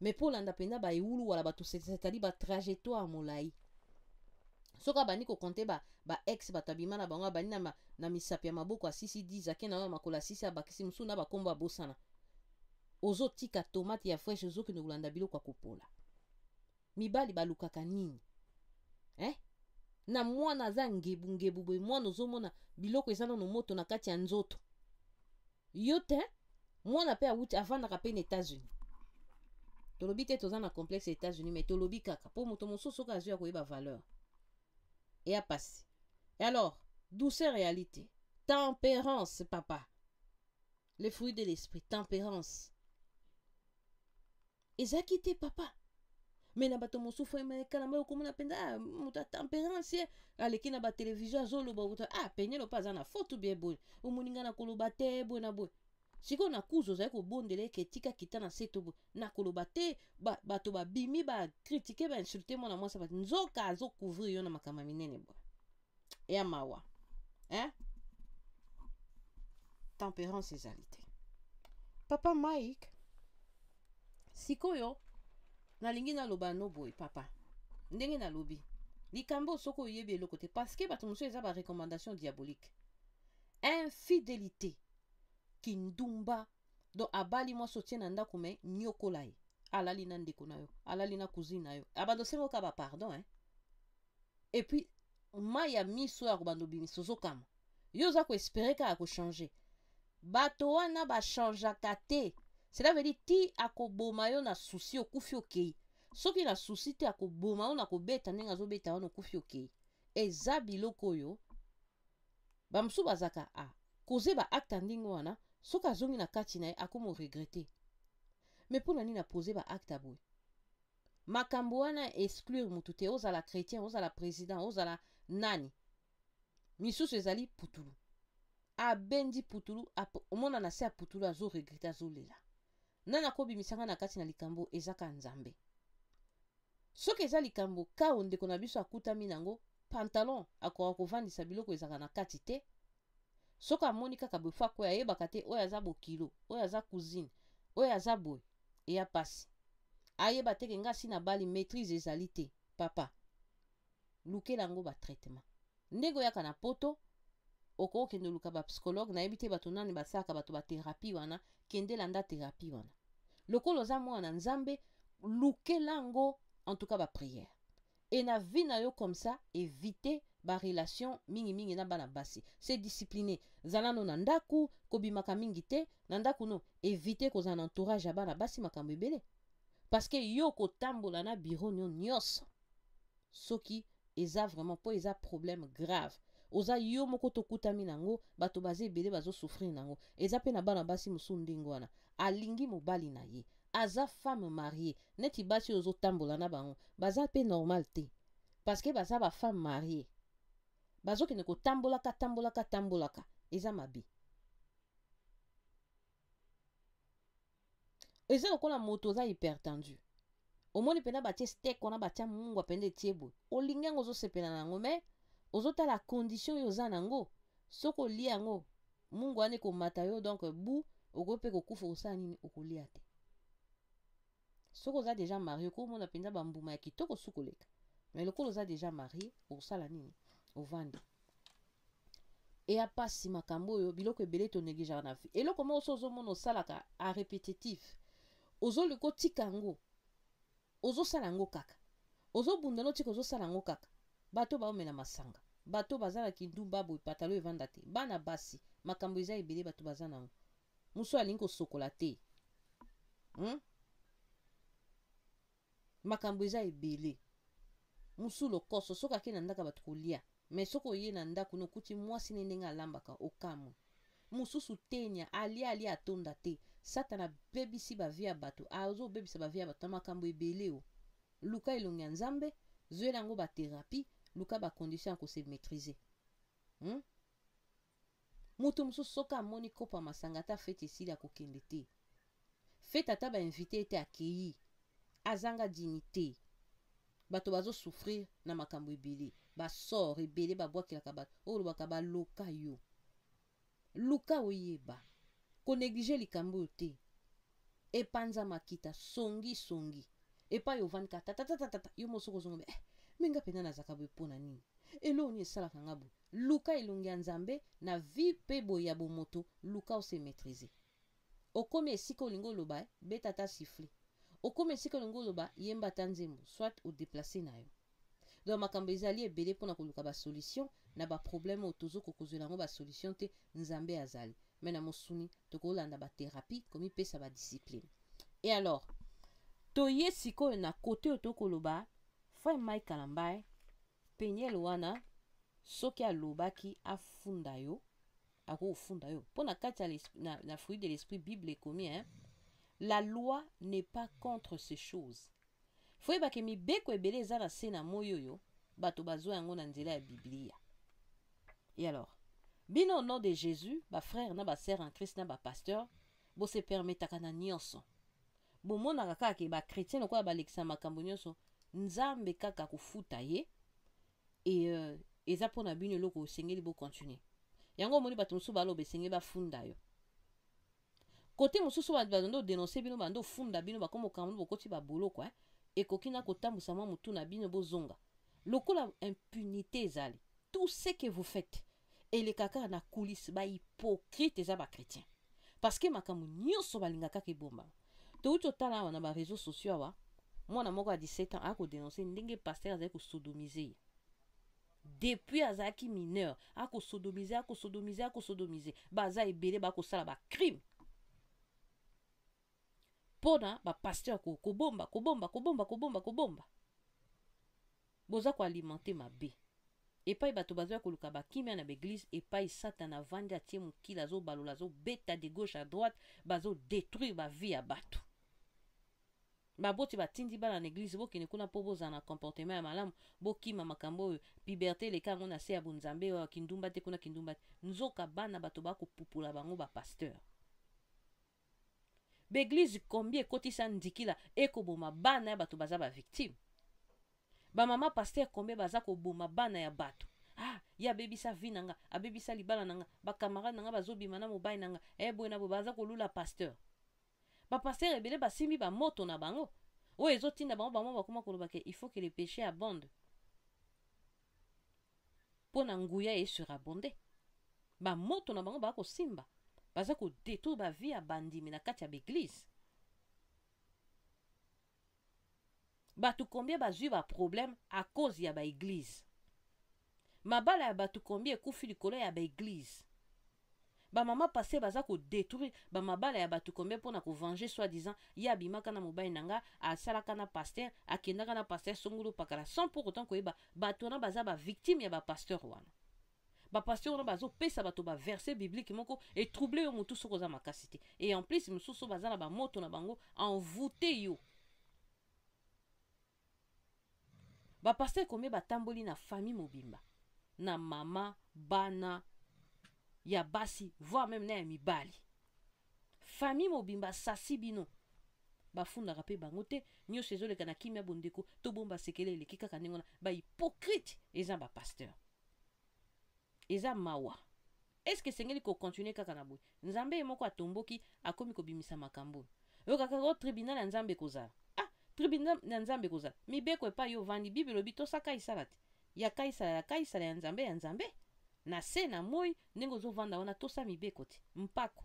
Mais mpo olanda mpenza baewulu wala bato, c'est-à-dire batrajectoire molai, soki abandi kocompter ba ex, bato abima na bango, abandi na misapi ya maboko, asisi 10, ake na oyo makolo, asisi, abakisi mosusu na bakombo, abosana. Ozotika tomate ya fraîche, ozokende kolanda biloko ya kopola. Mibali balukaka nini, eh? Na mwana aza ngebungebu boye, mwana ozomona biloko eza nano moto na kati ya nzoto yo te. Mwana mpe awuti, avandaka mpe na États-Unis. Tolobi te toza na complexe États-Unis, mais tolobi kaka mpo moto mosusu soki azwi ya koyeba valeur eya pasi. Et alors, douceur, réalité, tempérance, papa, le fruit de l'esprit, tempérance ezalaki te, papa. Me na bato mosusu emekalamba, okomona mpenza, ah, moto ya tempérance ye aleki na batelevizio, azoloba. Ah, Peniel mpe aza na faute bien boye, omoni ngai na koloba te boye na boye. Sikoyo na kuzu ozali kobondela eke etika kita na se to boye na koloba te. Bato babimi, bacritiquer, bainsulter mwana mwasi. Bato nzoka azocouvrir yo na makambo ya minene boye ya mawa, hein? Tempérance ezali te, papa Mike. Sikoyo nalingi naloba no boye, papa, ndenge nalobi likambo, soki oyebi eloko te, parce que bato mosusu eza barecommandation diabolique, infidélité, kindumba. Donc abali mwasi, otie na ndako, me nyokola ye, alali na ndeko na yo, alali na cousine na yo, abanda osenga oka bapardon, hein? Et puis mai ya miso ya kobanda obimisa, ozokama. Yo oza koespérer kaka kochanger. Bato wana bachangeaka te. Cela veut dire ti akoboma yo na souci, okufi, okei. Soki na souci te, akoboma yo na kobeta ndenge azobeta wana, okufi, okei. Eza biloko oyo bamosusu bazalaka a koze baacte ya ndenge wana. Soki azongi na kati na ye, akomi oregretter. Mais mpo na nini apose baacte ya boye? Makambo wana exclure mutu te. Ozala chrétien, ozala président, ozala nani, misusu ezali putulu. Abendi putulu, omona na se ya putulu, azoregretter, azolela. Nani akobimisanga na kati na likambo? Ezaka Nzambe. Soki eza likambo kao ndeko na biso akutami nango, pantalon akoka kovandisa biloko ezalaka na kati te. Soki amoni kaka boye, fo akwea, ayebaka te oyo aza bokilo, oyo aza cousine, oyo aza boye. Eya pasi, ayeba teke nga si nabali, maîtrise ezali te. Papa, lukela yango batraitement. Ndenge oyaka na Poto, okokende oluka bapsychologue. Nayebi te bato nani basalaka bato bathérapie wana. Kende landa thérapie wana. Lokola oza mwana Nzambe, lukela yango en tout cas baprière e na vie na yo. Comme ça, éviter barelation mingimingi na bana basi. Se discipliner, zala no na ndako, kobimaka mingi te na ndako. No éviter kozala na entourage ya bana basi, makambo ebele, parce que yo kotambola na bureau nio nyonso, soki eza vraiment mpo eza problème grave, oza yo moko tokutami nango. Bato baza ebele bazosouffrir nango. Eza mpe na bana basi mosusu ndenge wana, alingi mobali na ye, aza femme mariée. Neti basi oyo ozotambola na bango, baza mpe normal te, parce que baza bafemme mariée, bazokende kotambolaka, tambolaka, tambolaka, eza mabe. Eza lokola moto oza hypertendu, omoni mpenza batie steak wana, batia mungwa mpenza etie boye, olingi yango, ozosepela na yango, mais ozotala condition oyo oza nango. Soki olia yango, mungwa wana ekomata yo, donc bu okoki mpe kokufa. Okosala nini? Okolia te. Soki oza déjà marié, okomona mpenza bambuma ya kitoko su koleka, mais lokola oza déjà marié, okosala nini? Ovandi. Eya mpasi makambo oyo, biloko ebele tonégligeaka na vie. Eloko moko so ozomona osalaka à répétitif, ozoluka otika yango, ozosala yango kaka, ozobunda notika, ozosala yango kaka. Bato baomela masanga, bato baza na kindumba boye, patalo evanda te, bana basi, makambo eza ebele. Bato baza nango, mosu alingi kosokola te, Makambo eza ebele. Mosu lokoso, soki ake na ndako bato kolia, mais soki oye na ndako no okuti mwasi ne ndenge alambaka, okamwe. Mosusu tenia alia, alia atonda te. Satana abebisi bavie ya bato, azobebisa bavie ya bato na makambo ebele. O luka elongi ya Nzambe, zwela yango bathérapie, luka bacondition ya kose maîtriser, Moto mosusu soki amoni kopo ya masanga, ata fête esili, akokende te fête, ata bainvite ete akei, azanga dignité. Bato bazosouffrir na makambo ebele, basort ebele babwakelaka bato oyo olobaka baloka yo. Luka oyeba konéglige likambo oyo te. Epanza makita songisongi epai ovandi kaka tatatatata, yo moso kozonga, eh, mais nga mpenza nazalaka boye mpo na nini? Eloko nini esalaka nga boye? Luka elongi ya Nzambe na vie mpe boye ya bomoto. Luka ose maîtriser. Okomi esika olingi oloba, eh, beta ata siffle. Okomi esika olingi oloba, yemba ata nzembo, soit odéplacer na yo. Donc makambo ezali ebele mpona koluka basolution na baproblème oyo tozokoka kozwela yango basolution te. Nzambe azali, mais na mosuni tokolanda bathérapie, komipesa badiscipline. Et alors toye sikoyo na kote oyo tokoloba frère Mike Kalambai. Peniel wana, soki alobaki afunda yo, akofunda yo mpo na kati ya na fruit de l'esprit. Bible ekomi, hein? La loi n'est pas contre ces choses. Faut yebake mibeko ebele eza na se na moi oyo bato bazwa yango na nzela ya Biblia. Et alors bino, au nom de Jésus, bafrère na basœur en Christ na bapasteur, bose permettaka na nyonso. Bomonaka kaka ke bachrétien lokola balekisa makambo nyonso, Nzambe kaka kofuta ye. E eza mpona bino eloko osengeli bocontinue yango. Omoni bato mosusu baloba esengeli bafunda yo. Kote mosusu bando odénonce bino, bando ofunda bino, bakoma okanga, bokoti baboloko, eh? Ekoki na kotambusa mwa motu na bino, bozonga lokola impunité ezali. Tout ce que vous faites eleka kaka na coulisse. Bahypocrite eza bachrétien, parce que makambo nyonso balingaka kaka ebombama. Touti otala awa na baréseau sociaux awa, mwana moko ya 17 ans akodénonce ndenge pasteur azali kosodomiser ye depuis azalaki mineur. Akosodomiser, akosodomiser, akosodomiser. Baza ebele bakosala bacrime mpona bapasteur kobomba, kobomba, kobomba, kobomba, kobomba. Boza koalimenter mabe epai bato bazoya koluka bakimia na baeglise, epai Satana avandi, atie mokili, azobalola, azobeta de gauche à droite, bazodétruire bavie ya bato. Baboti batindi bana na église: bokende kuna mpo bozala na comportement ya malamu, bokima makambo oyo puberté eleka yango na se ya bonzambe oyo, kindumba te kuna, kindumba te. Nzoka bana bato bakopupula bango bapasteur. Baeglise kombi ekotisa ndikila ekoboma bana ya bato, baza bavictime. Bamama pasteur kombe baza koboma bana ya bato. Ah, ye abebisa vie na nga, abebisa libala na nga, bacamarade na nga bazobima na mobali na nga, e boye na boye. Baza kolula pasteur. Bapasteur ebele basimbi bamoto na bango oyo ezotinda bango. Bango bakoma koloba ke il faut que le péché abonde mpo na nguya esurabonde. Bamoto na bango baa kosimba, baza kodétruire bavie ya bandimi na kati ya baeglise. Bato combien bazwi baproblème à cause ya baeglise? Mabala ya bato combien ekufi likolo ya baeglise? Bamama pasteur baza kodétruire bamabala ya bato combien mpona kovenger, soi-disant ye abimaka na mobali na nga, asalaka na pasteur, akendaka na pasteur songolo pakala, sans pour autant koyeba bato wana baza bavictime ya bapasteur wana. Bapasteur wana bazopesa bato baverset biblique moko etrouble yo motu soki oza makasi te. Et en plus mosusu baza na bamoto na bango, envoûte yo. Bapasteur combien batamboli na famille mobimba, na mama, bana ya basi, voire même na ya mibali, famille mobimba asasi bino. Bafundaka mpe bango te, nyonso ezoleka na kimia. Bondeko, tobomba sekele, eleki kaka ndenge wana. Bahypocrite eza bapasteur, eza mawa. Est-ce esengeli kocontinuer kaka na boye? Nzambe ye moko atomboki, akomi kobimisa makambo oyo kaka o tribunal ya Nzambe ekozala. Ah, tribunal ya Nzambe ekozala, mibeko epai yo ovandi. Bible elobi tosaka esala te, ya Kaisala ya Kaisala, ya Nzambe ya Nzambe. Na se na moi, ndenge ozovanda wana, tosa mibeko te. Mpako,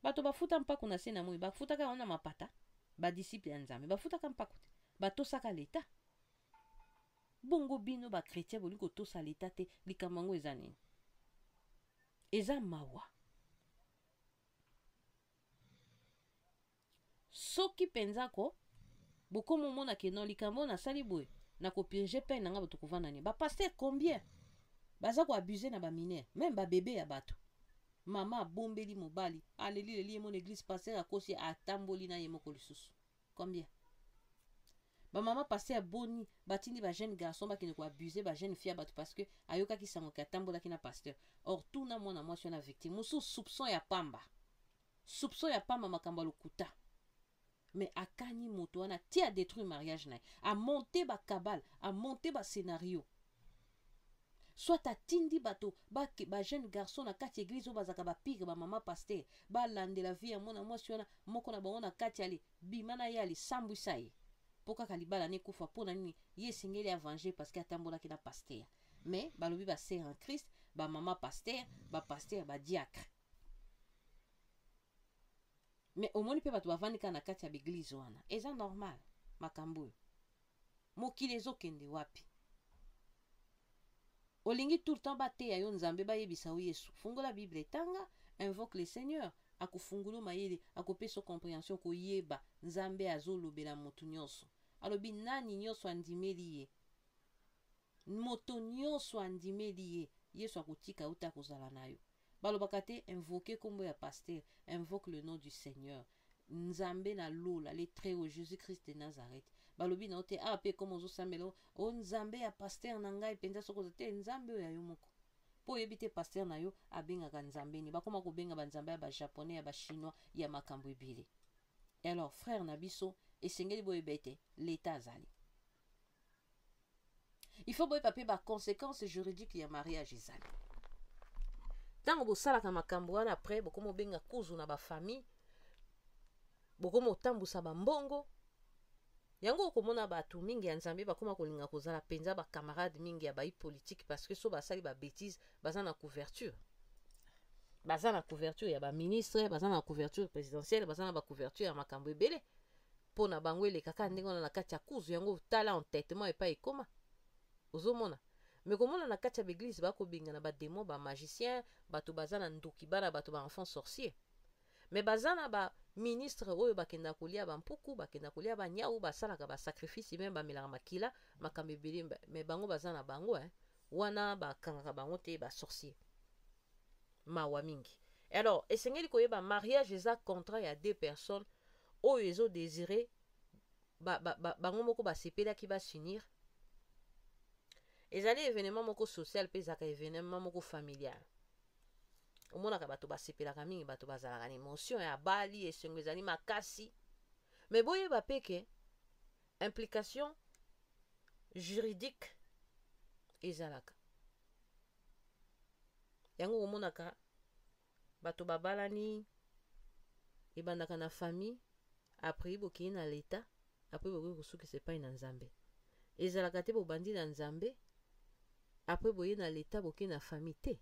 bato bafuta mpako na se na moi, bafutaka yango na mapata. Badisciple ya Nzambe bafutaka mpako te, batosaka leta. Bongo bino bachrétien bolingi kotosa leta te, likambo yango eza nini? Eza mawa. Soki mpenza ko bokoma omona ke non, likambo oyo nasali boye, nakopurger peine na nga, bato kovanda nini? Bapasteur combien baza koabuser na bamineur, même babébé ya bato? Mama abombeli mobali, aleli leli ye mona église, pasteur akosi, atamboli na ye moko lisusu. Combien bamama pasteur boni batindi bajeune garçon bakende koabuser bajeune fille ya bato parce que ayokaki sango ke atambolaki na pasteur? Or tuna mwana mwasi wana victime mosusu, soupçon ya pamba, soupçon ya pamba, makambo ya lokuta, mais akani moto wana ti adétruire mariage na ye, amonter bacabale, amonter bascénario, soit atindi bato bajeune garçon na kati église oyo bazalaka bapire, bamama pasteur balandela vie ya mwana mwasi wana. Moko na bango na kati ale bima na ye, alisambwisa ye mpo kaka libala na ekufa. Mpo na nini? Ye esengeli avenger parce que atambolaki na pasteur. Mais balobi basœur en Christ, bamama pasteur, bapasteur, badiacre, mais omoni mpe bato bavandi kaka na kati ya baeglise wana. Eza normal? Makambo oyo, mokili ezokende wapi? Olingi tout le temps bateya yo Nzambe, bayebisa yo Yesu. Fungola Bible, etanga, invoque le Seigneur, akofungula mayele, akopesa compréhension, koyeba Nzambe azolobela motu nyonso. Alobi nani nyonso andimeli ye, moto nyonso andimeli ye, Yesu akotika yo te, akozala na yo. Balobaka te invoque nkombo ya pasteur, invoque le nom du Seigneur, Nzambe na lola, le très haut, Jésus Christ de Nazareth. Balobi na yo te awa mpe ekoma ozosambela o Nzambe ya pasteur na ngai mpenza. Soki oza te, Nzambe oyo ya yo moko, mpo oyebi te pasteur na yo abengaka Nzambe nini. Bakoma kobenga banzambe ya bajaponais, ya bachinois, ya makambo ebele. Alors frère na biso, esengeli boyeba ete leta azali. Il faut boyeba mpe baconséquence juridique ya mariage ezali. Ntango bosalaka makambo wana, après bokoma obenga kuzu na bafamille, bokoma otambusa bambongo yango. Okomona bato mingi ya Nzambe bakoma kolinga kozala mpenza bacamarade mingi ya bayi politique, parce que so basali babêtise, baza na couverture, baza na couverture ya baministre, baza na couverture présidentielle, baza na bacouverture ya makambo ebele. Mpo na bango elekaka ndenge wana na kati ya kuzu yango. Tala entêtement epai ekoma. Ozomona me komona na kati ya baeglise bakobengana badémon, bamagicien, bato baza na ndoki, bana bato, baenfant sorcier. Me baza na baministre oyo bakendaka kolia bampuku, bakendaka kolia banyau, basalaka basacrifice, même bamelaka makila, makambo ebele. Me bango baza na bango, eh? Wana bakangaka bango te, basorcier. Mawa mingi. Alors esengeli koyeba, mariage eza contrat ya deux personnes oyo ezodésirer bango ba, ba, bango moko basepelaki bas'unir. Ezali événement moko social mpe ezalaka événement moko familial. Omonaka bato basepelaka mingi, bato bazalaka na émotion ya bali, esengo ezali makasi. Me boyeba mpe ke implication juridique ezalaka yango. Omonaka bato babalani, ebandaka na famille, après bokei na leta, après bokoki kosukisa epai na Nzambe. Ezalaka te bobandi na Nzambe, après boye na leta, bokei na famille te.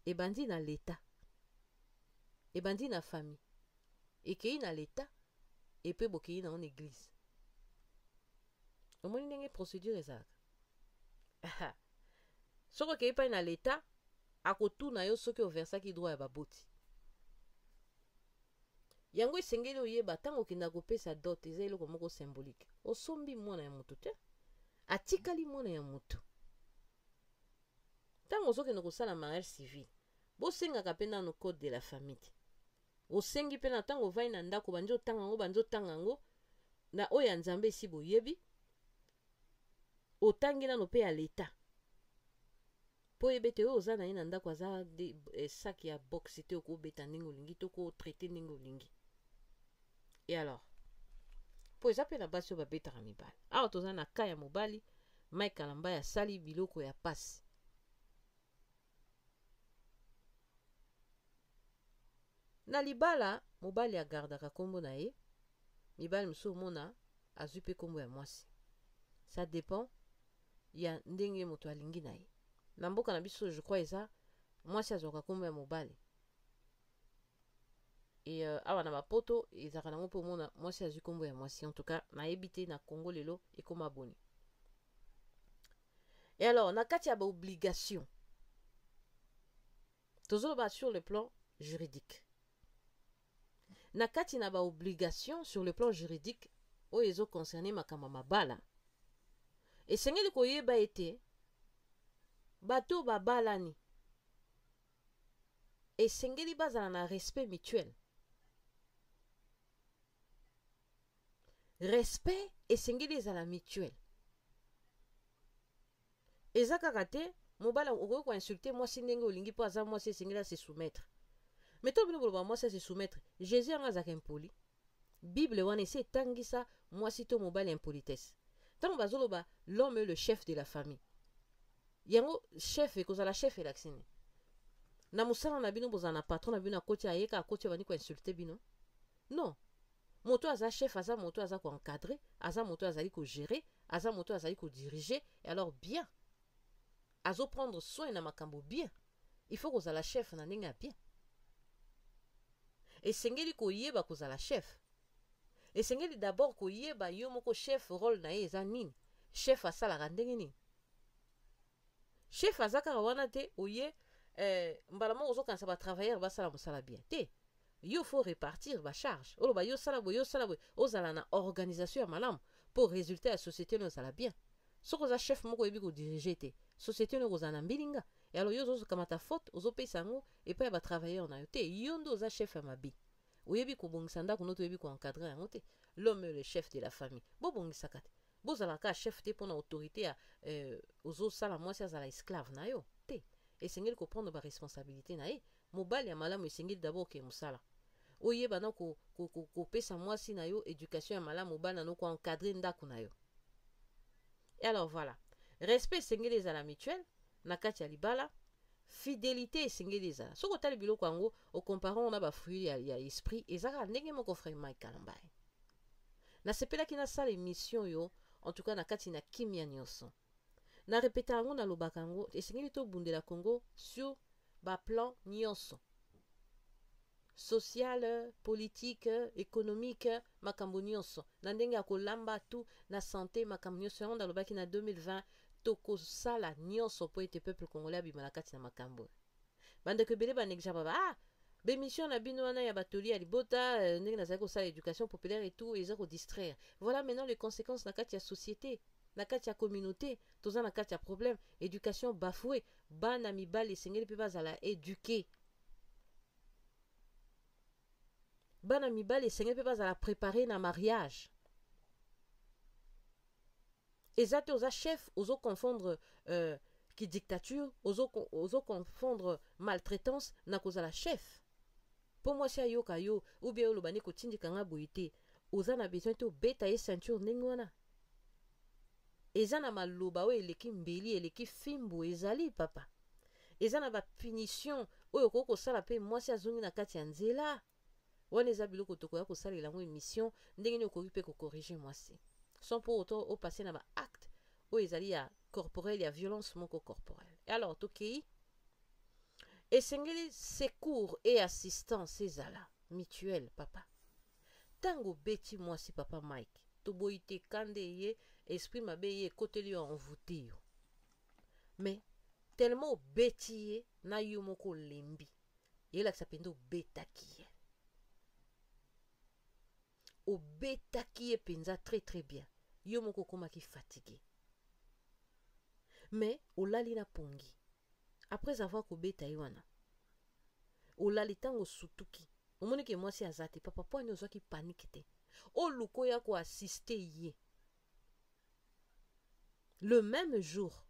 Ebandi na leta, ebandi na famille, ekei na leta, epe bokei nango na église. Omoni ndenge procédure ezalaka? Soki okei epai na leta, akotuna yo soki oversaki droit ya baboti. Yango esengeli oyeba ntango okendaka kopesa dot. Eza eloko moko symbolique. Osombi mwana ya motu te, atikali mwana ya motu. Ntango ozokende kosala mariage civil, bosengaka mpe nano code de la famille te. Osengi mpe na ntango ovandi na ndako, bandi otanga yango, bandi otanga yango na oyo ya Nzambe. Esi boyebi, otangi nano mpe ya leta, mpo oyeba ete oyo oza na ye na ndako aza saki ya boxe te, okobeta ndenge olingi to kotraiter ndenge olingi. Et alors, mpo eza mpe na basi oyo babetaka mibali. Awa toza na ka ya mobali Mike Kalambay asali biloko ya pasi. Na libala mobali agardaka nkombo na ye, mibali mosusu omona azwi mpe nkombo ya mwasi. Ça dépend ya ndenge moto alingi na ye. Na mboka na biso, je crois, eza mwasi azwaka nkombo ya mobali. Et awa na bapoto ezalaka nango mpe omona mwasi azwi nkombo ya mwasi. En tout cas, nayebi te na Congo lelo ekóma boni. Et alors, na kati ya baobligation, tozoloba sur le plan juridique, na kati na baobligation sur le plan juridique oyo ezoconcerne makambo ya mabala, esengeli koyeba ete bato babalani esengeli bazala na respect mutuel. Respect esengeli ezala mutuel. Eza kaka te mobali okoki koinsulte mwasi ndenge olingi mpo aza mwasi, esengeli ase soumettre. Mais to bino boloba mwasi ase soumettre, Jésus yango azalaka impoli? Bible wana esi etangisa mwasi to mobali impolitesse? Ntango bazoloba l'homme est le chef de la famille, yango chef ekozala chef elakisi nini? Na mosala na bino, bozala na patron na bino, akoti, ayeka, akoti, abandi koinsulte bino? Non. Moto aza chef aza moto aza koencadre, aza moto azali kogérer, aza moto azali kodirige. Et alors bien, azoprendre soin na makambo bien. Il faut kozala chef na ndenge ya bien. Esengeli koyeba kozala chef, esengeli d'abord koyeba yo moko chef rôle na ye eza nini, chef asalaka ndenge nini. Chef aza kaka wana te oye mbala moko ozokanisa batravailleur basala mosala bien te. Yo faut répartir bacharge, oloba yo sala boye, yo sala boye, ozala na organisation ya malamu mpo résultat ya société no ezala bien. Soki oza chef moko oyebi kodirige te, société no ekozala na mbilinga. Et alors yo ozokamata faute, ozopesa yango epai ya batravailleur na yo te. Yo nde oza chef ya mabe, oyebi kobongisa ndako no te, oyebi koencadre yango te. L'homme est le chef de la famille. Bobongisaka te, bozalaka chef te mpona autorité ya ozosala mwasi azala esclave na yo te. Esengeli koprendre baresponsabilité na ye. Mobali ya malamu esengeli d'abord oke mosala, oyeba na kopesa mwasi na yo éducation ya malamu, bana no, koencadre ndako na yo. Et alors voilà, respect esengeli ezala mutuel na kati ya libala. Fidélité esengeli ezala. Soki otali biloko yango, ocompare na bafruit ya esprit, eza kaka ndenge moko. Frère Mike Kalambay, nasepelaki nasala émission oyo. En tout cas, na kati na kimia nyonso, na répéta yango, nalobaka yango, esengeli tobundela Congo sur baplan nyonso, social, politique, économique, makambo nyonso, na ndenge ya kolamba tu, na santé, makambo nyonso. Yango nalobaki na 2020, tokosala nyonso mpo ete peuple congolais abima na kati na makambo. Bandeko ebele banéglige baba bémission na bino wana ya batoli ya libota, ndenge nazali kosala éducation populaire et tout, eza kodistraire. Voilà maintenant les conséquences na kati ya société, na kati ya communauté. Toza na kati ya problème, éducation bafoué. Bana mibali esengeli mpe bazala éduqué. Bana mibali esengeli mpe bazala préparé na mariage. Eza te oza chef, ozoconfondre ki dictature, ozoconfondre maltraitance na kozala chef. Mpo mwasi ayoka yo ou bien oloba nde kotindika nga boye te, oza na besoin te obeta ye ceinture ndenge wana. Eza na maloba oyo eleki mbeli, eleki fimbu. Ezali papa, eza na bapunition oyo okoki kosala mpe mwasi azongi na kati ya nzela wana. Eza biloko tokoya kosalela yango émission, ndenge nini okoki mpe kocorrige mwasi sans pour autant opasse na baacte oyo ezali ya corporel, ya violence moko corporelle. Et alors tokei, esengeli secours et assistance ezala mutuelle. Papa, ntango obeti mwasi, papa Mike, toboyi te kande ye, esprit mabe ye ekoteli yo, envoûte yo, mais tellement obeti ye na yo moko olembi, eyelakisa mpenza obetaki ye, obetaki ye mpenza très très bien, yo moko okomaki fatigué, mais olali na pongi. Après avoir kobeta ye wana, olali. Ntango osutuki, omoni ke mwasi aza te. Papa, po ani ozwaki panique te oluka oya koassiste ye le même jour?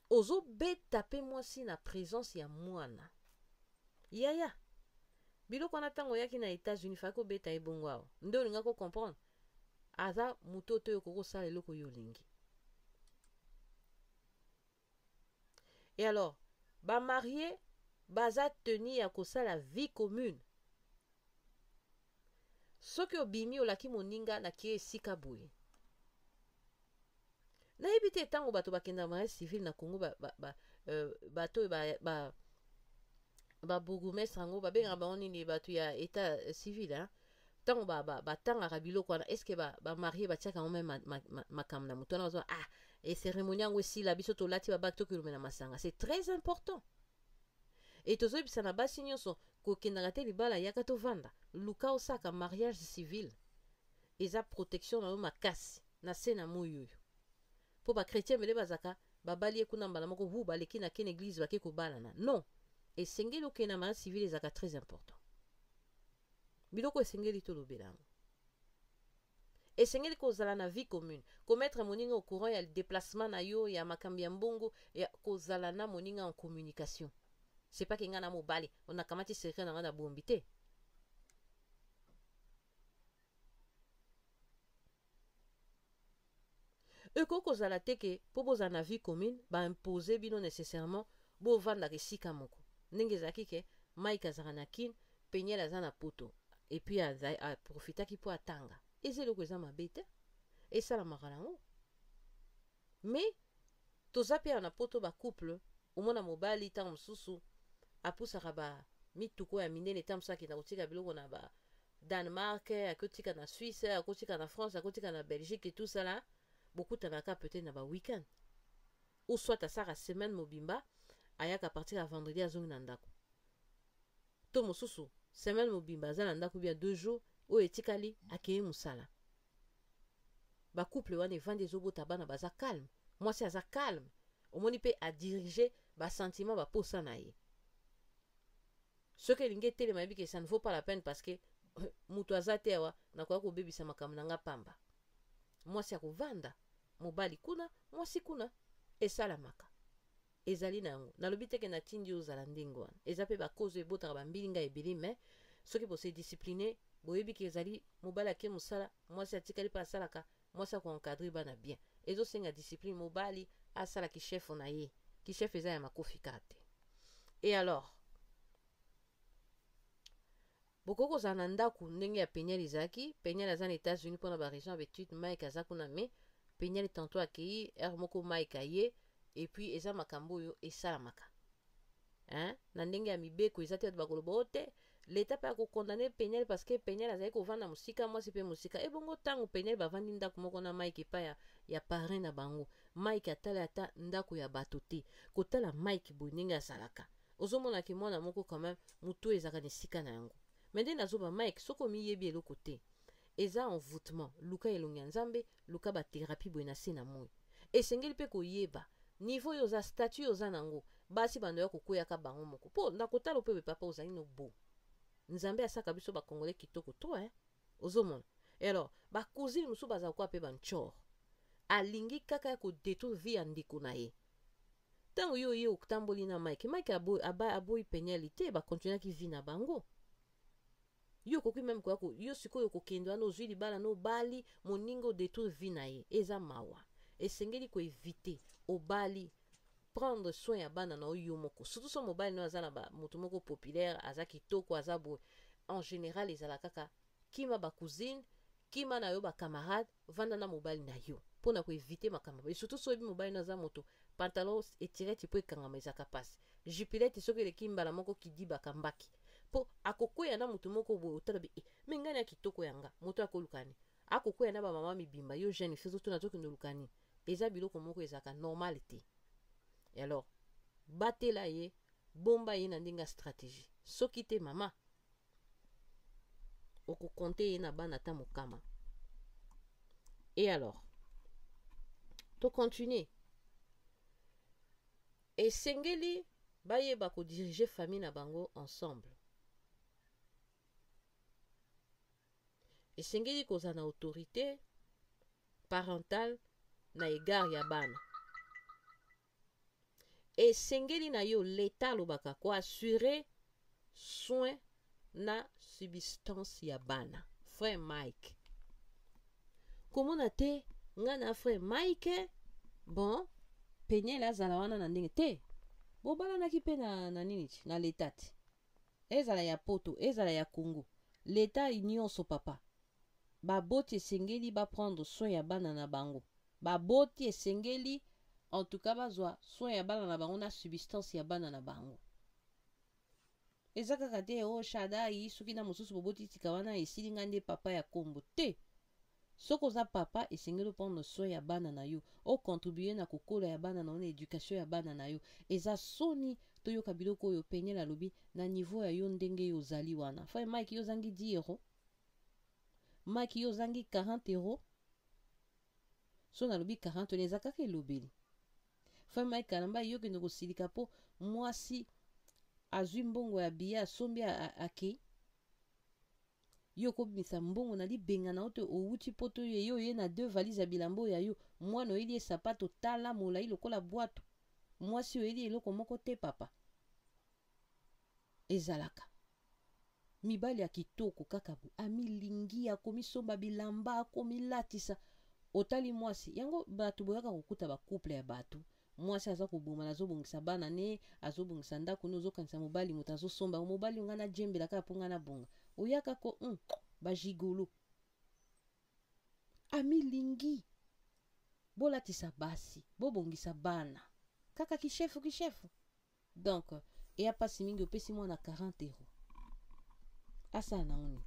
Ozobeta mpe mwasi na présence ya mwana. Yaya, Biloko wana ntango oyaki na États-Unis faki kobeta ye bongo awa nde olinga ko comprendre aza moto oyo te okoki kosala eloko oyo olingi. Et alors bamarie baza tenu ya kosala vie commune. Soki obimi olaki moninga na kie esika boye, nayebi te ntango bato bakenda mariage civil na Congo, bato oyo babourgmestre yango babengaka bango nini, bato ya état civil, hein? Ntango batangaka biloko wana, est ce que bamarie batiaka yango meme makambo na moto wana bazwa ah e cérémonie yango esila, biso tolati babaki tokilomela masanga. C'est très important. E tozoyebisa na basi nyonso kokendaka te libala, yaka tovanda, luka osaka mariage civil, eza protection na yo makasi na se na moi oyo. Mpo bachrétien ebele bazalaka babali ye kuna mbala moko hu baleki na kene église bake kobalana. Non, esengeli okende na mariage civil, ezalaka très important. Biloko esengeli tolobela yango, esengeli kozala na vie commune, komettre moninga au courant ya déplacement na yo, ya makambo ya mbongo, ya kozala na moninga en communication. C'est pas ke ngai na mobali onakamati secret na ngai na bombi te. Ekoki kozala te ke mpo bozala na vie commune baimpose bino nécessairement bovandaka esika moko, ndenge ezalaki ke Mike azalaka na Kine, Peniel aza na Poto, et puis aprofitaki mpo atanga. Eza eloko eza mabe te, esalamaka nango. Mais toza mpe awa na Poto, bacouple omona mobali ntango mosusu apusaka ba mituko ya minene, ntango mosusu akenda kotika biloko na ba Danemark, akotika na Suisse, akotika na France, akotika na Belgique et tout ça là. Bokutanaka peut-être na ba week-end, ou soit asaka semaine mobimba, ayaka à partir ya vendredi, azongi na ndako, to mosusu semaine mobimba aza na ndako, bien 2 jours oyo etikali akei mosala. Bacouple wana evandi, ezobota bana, baza calme, mwasi aza calme, omoni mpe adirige basentiment, baposa na ye. Soki elingi etelema, yebi ke ça ne vaut pas la peine, parce que moto aza te awa, nakoya kobebisa makambo na nga pamba. Mwasi akovanda, mobali kuna, mwasi kuna, esalamaka, ezali na yango. Nalobi teke natindi oyo ozala ndenge wana, eza mpe bakozo ebotaka bambilinga ebele. Mais soki bose discipline, boyebi ke ezali mobali ake mosala, mwasi atikali mpe asalaka, mwasi akoencadre bana bien. Ezosenga discipline, mobali asala kichef na ye. Kichef eza ya makofi kaka te. Et alors bokoki kozala na ndako ndenge ya Peniel ezalaki. Peniel aza na États-Unis mpona baraison ya baétude, Mike aza kuna, mais Peniel tantôt akei, heure moko Mike aye, et puis eza makambo oyo esalamaka, hein? Na ndenge ya mibeko eza te bato bakoloba o te, leta mpe akokondane Peniel, parce que Peniel azali kovanda mosika, mwasi mpe mosika. Ebongo ntango Peniel bavandi ndako moko na Mike epai ya parrain na bango, Mike atali ata ndako ya bato te. Kotala Mike boye ndenge azalaka, ozomonaki mwana moko quand même motu oyo ezalaka na esika na yango. Me nde nazoba Mike, soki omiyebi eloko te, eza envoûtement. Luka elongi ya Nzambe, luka bathérapie boye na se na moi. Esengeli mpe koyeba niveau oyo oza, statut oyo oza nango. Basi bando ya kokweyaka bango moko mpo na kotala mpe papa ozali no bo Nzambe asaka biso bakongole kitoko to, eh? Ozomona, et alors bacousine mosusu bazala kwa mpe banchor, alingi kaka ya kodétruire vie ya ndeko na ye. Ntango yo ye otamboli na Mike, Mike aboyi Peniel te, bakontinuaki vie na bango. Yo okoki meme koya yo sikoyo kokende wana, ozwi libala na obali moninga, odétruire vie na ye, eza mawa. Esengeli koevite. Obali, prendre soin ya bana na yo yo moko, surtout so mobali no aza na moto moko populaire, aza kitoko, aza boye. En général ezala kaka kima bacousine, kima na yo bacamarade, vanda na mobali na yo mpona koevite makambo. Et surtout so oyebi mobali no aza moto pantalon etireti mpo ekangama, ezalaka mpasi, jupilete soki eleki mbala moko kidibaka mbaki mpo akokweya na motu moko boye. Otala bi eh, me ngai na kitoko ya nga, moto akoluka nini? Akokweya na bamama mibimba. Yo jeune fille ozotuna tokende oluka nini? Eza biloko moko ezalaka normal te. Et alors batela ye, bomba ye na ndenge ya stratégie. Soki te, mama, okokonte ye na bana ata mokama. Et alors tocontinue. Esengeli bayeba kodirige famille na bango ensemble. Esengeli kozala na autorité parentale na égard ya bana. Esengeli na yo, leta alobaka koassure soin. na substance ya bana. Frère Mike, komona te nga na frère Mike, bon, Peniel azala wana na ndenge te. Bobalanaki mpe na nini ti, na leta ti. Ezala ya poto, ezala ya Congo, leta nyonso papa. Baboti esengeli ba prendre soin ya bana na bango. Baboti esengeli en tout cas bazwa soin ya bana na bango na substance ya bana na bango. Eza kaka te o Shadai soki na mosusu boboti tika wana esili nga nde papa ya kombo te. Soki oza papa esengeli prendre soin ya bana na yo, o contribuer na kokola ya bana na yo, na éducation ya bana na yo. Eza soni toyoka biloko oyo Peniel alobi na niveau ya yo ndenge yo ozali wana. Frère Mike, yo ozangi 10 euros. Mike, yo ozangi 40 euros. So nalobi 40 wana eza kaka elobeli. Frère Mike Kalamba, yo kende kosilika po mwasi azwi mbongo ya billet asombi akei. Yo kobimisa mbongo na libenga na yo te, owuti poto yo ye oye na 2 valises ya bilamba ya yo, mwana oyeli ye sapato tala molai lokola bwato, mwasi oyeli eloko moko te papa. Ezalaka mibali ya kitoko kaka bo amilingi akomisomba bilamba akomilatisa. Otali mwasi yango bato boyaka kokuta ba couple ya bato, mwasi aza koboma, azobongisa bana ne, azobongisa ndako ne, ozokanisa mobali moto azosomba mobali nga na jembela kaka mpo nga na bonga. Oyaka ko ba gigolo amilingi. Bolatisa basi, bobongisa bana kaka kishefu kishefu. Donc eya pasi mingi opesi mwana 40 euros asala nango nini?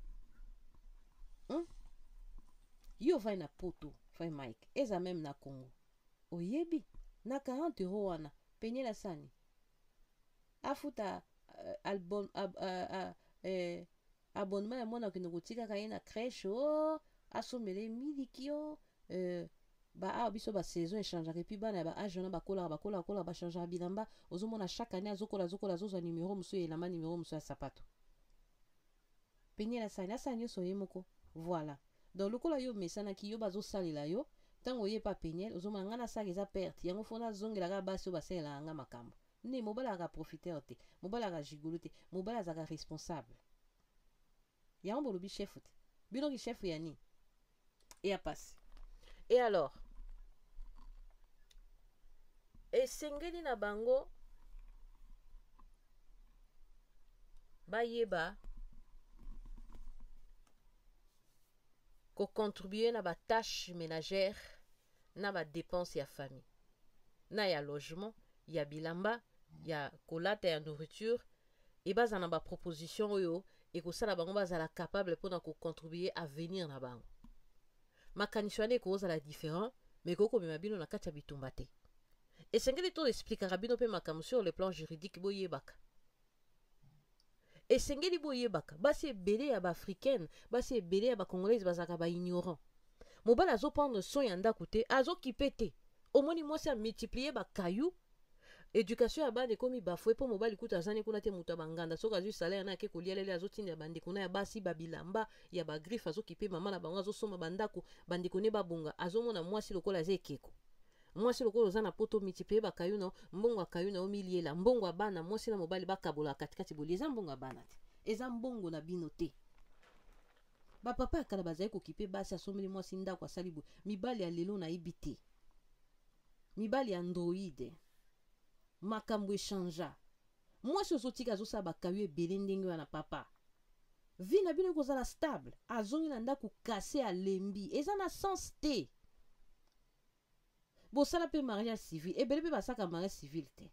Yo vai na poto, frère Mike, eza même na Congo oyebi na 40 euros wana Peniel asani afuta album, abonnement ya mwana okende kotikaka ye na crèche, o asomela ye miliki o ba awa biso ba saison echangeaka, et puis bana ya ba âge wana bakolaka bakolaka kolaka bachangeaka bilamba. Ozomona chaque année azokola azokola azozwa numéro mosusu ya elamba, numéro mosusu ya sapato. Peniel asali asala nyonso ye moko. Voilà, donc lokola yo omesanaki yo bazosalela yo, ntango oye pa Peniel ozomona ngai nasala eza perte yango, fo nazongelaka basi oyo basalelaka nga makambo. Ne mobali azalaka profiteur te, mobali azalaka gigolo te, mobali azalaka responsable. Yango bolobi chef te, bino ki chef ya nini? Eya pasi. Et alors esengeli na bango bayeba kocontribuer na batâche ménagère, na badépense ya famille, na ya logement, ya bilamba ya kolata, ya nourriture, e bazala na baproposition oyo ekosala bango bazala capable mpona kocontribuer avenir na bango. Makanisi wana ekozala différent, mais ekoki komema bino na kati ya bitumba te. Esengeli to expliquaka bino mpe makambo sur le plan juridique. Boyebaka, esengeli boyebaka, basi ebele ya baafricaine, basi ebele ya bacongolaise bazalaka baignorant. Mobali azoprendre soin ya ndako te, azokipe te. Omoni mwasi amultiplie bakayu, éducation ya bana ekomi bafoué mpo mobali kuta azani kuna te. Moto ya banganda, soki azwi salaire na ake kolia lele, azotindela bandeko na ya basi babilamba ya bagriffe, azokipe mama na bango, azosomba bandako, bandeko ne babonga. Azomona mwasi lokola aza ekeko. Mwasi lokola oza na poto, multiplie bakayu na mbongo ya kayu na yo, miliela mbongo ya bana. Mwasi na mobali bakabola katikati bolie, eza mbongo ya bana te, eza mbongo na bino te. Bapapa ya kala bazali kokipe basi, asombeli mwasi ndako, asali boye. Mibali ya lelo nayebi te, mibali ya androide, makambo echangea. Mwasi ozotika azosala bakayu ebele ndenge wana, papa, vie na bino ekozala stable? Azongi na ndako kase, alembi, eza na sens te. Bosala mpe mariage civil, ebele mpe basalaka mariage civil te.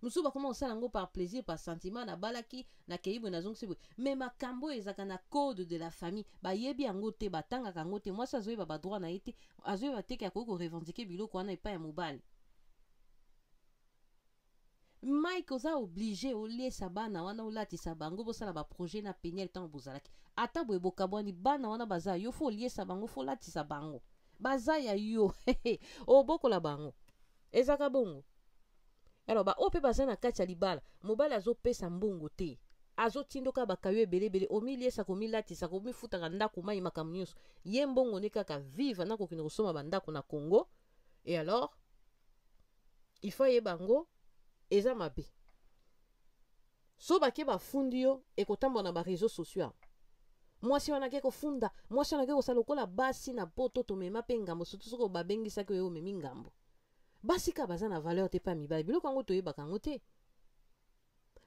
Mosusu bakoma kosala yango par plaisir, par sentiment, nabalaki, nakei boye, nazongisi boye. Mais makambo oyo ezalaka na code de la famille, bayebi yango te, batangaka yango te. Mwasi azoyeba badroit na ye te, azoyeba te ke akoki korevendiquer biloko wana epai ya mobali. Mike, oza obligé oliesa bana wana, olatisa bango, bosala baprojet na Peniel. Ntango bozalaki ata boye, bokabwani, bana wana baza yo, fo oliesa bango, fo olatisa bango, baza ya yo, obokola bango. Ezaka bongo. Alors baoyo mpe baza na kati ya libala, mobali azopesa mbongo te, azotindoka bakayo ebele ebele, omiliesa, komilatisa, komifutaka ndako, mai, makambo nyonso, ye mbongo nde kaka vivre na kokende kosomba bandako na Congo. Et alors il faut ayeba yango eza mabe. So bake bafundi yo, ekotambola na bareseau sociaux awa. Mwasi wana ake kofunda, mwasi wana ake kosala lokola basi na poto tomema mpe ngambo, surtout soki babengisaki oyo omemi ngambo. Basi kaka baza na valeur te mpe ya mibali, biloko yango toyebaka yango te.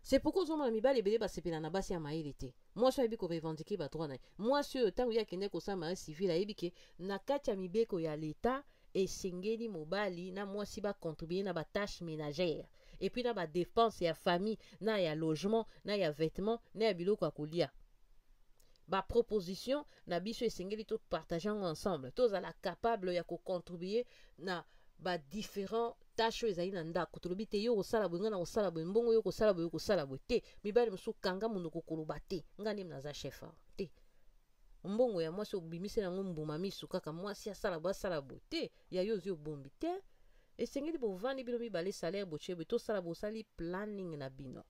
C'est pourquoi ozomona mibali ebele basepela na basi ya mayele te. Mwasi oyo ayebi korevendiquer badroit na ye. Mwasi oyo ntango ye akende kosala mariage civil, ayebi ke na kati ya mibeko ya leta esengeli mobali na mwasi bacontribue na batâche ménagère et puis na badépense ya famille, na ya logement, na ya vêtement, na ya biloko ya kolia. Baproposition na biso esengeli topartage yango ensemble, tozala capable ya kocontribue na badifférent tâche oyo ezali na ndako. Tolobi te yo kosala boye, ngai na kosala boye, mbongo yo kosala boye, kosala boye te. Mibali mosusu, kanga monoko, koloba te, ngai nde naza chef awa te. Mbongo ya mwasi obimiseli yango mbuma misu kaka mwasi asala boye, asala boye te, ya yo ozwi obombi te. Esengeli bovandi bino mibale, salaire botie boye, tosala, bosali planning na bino.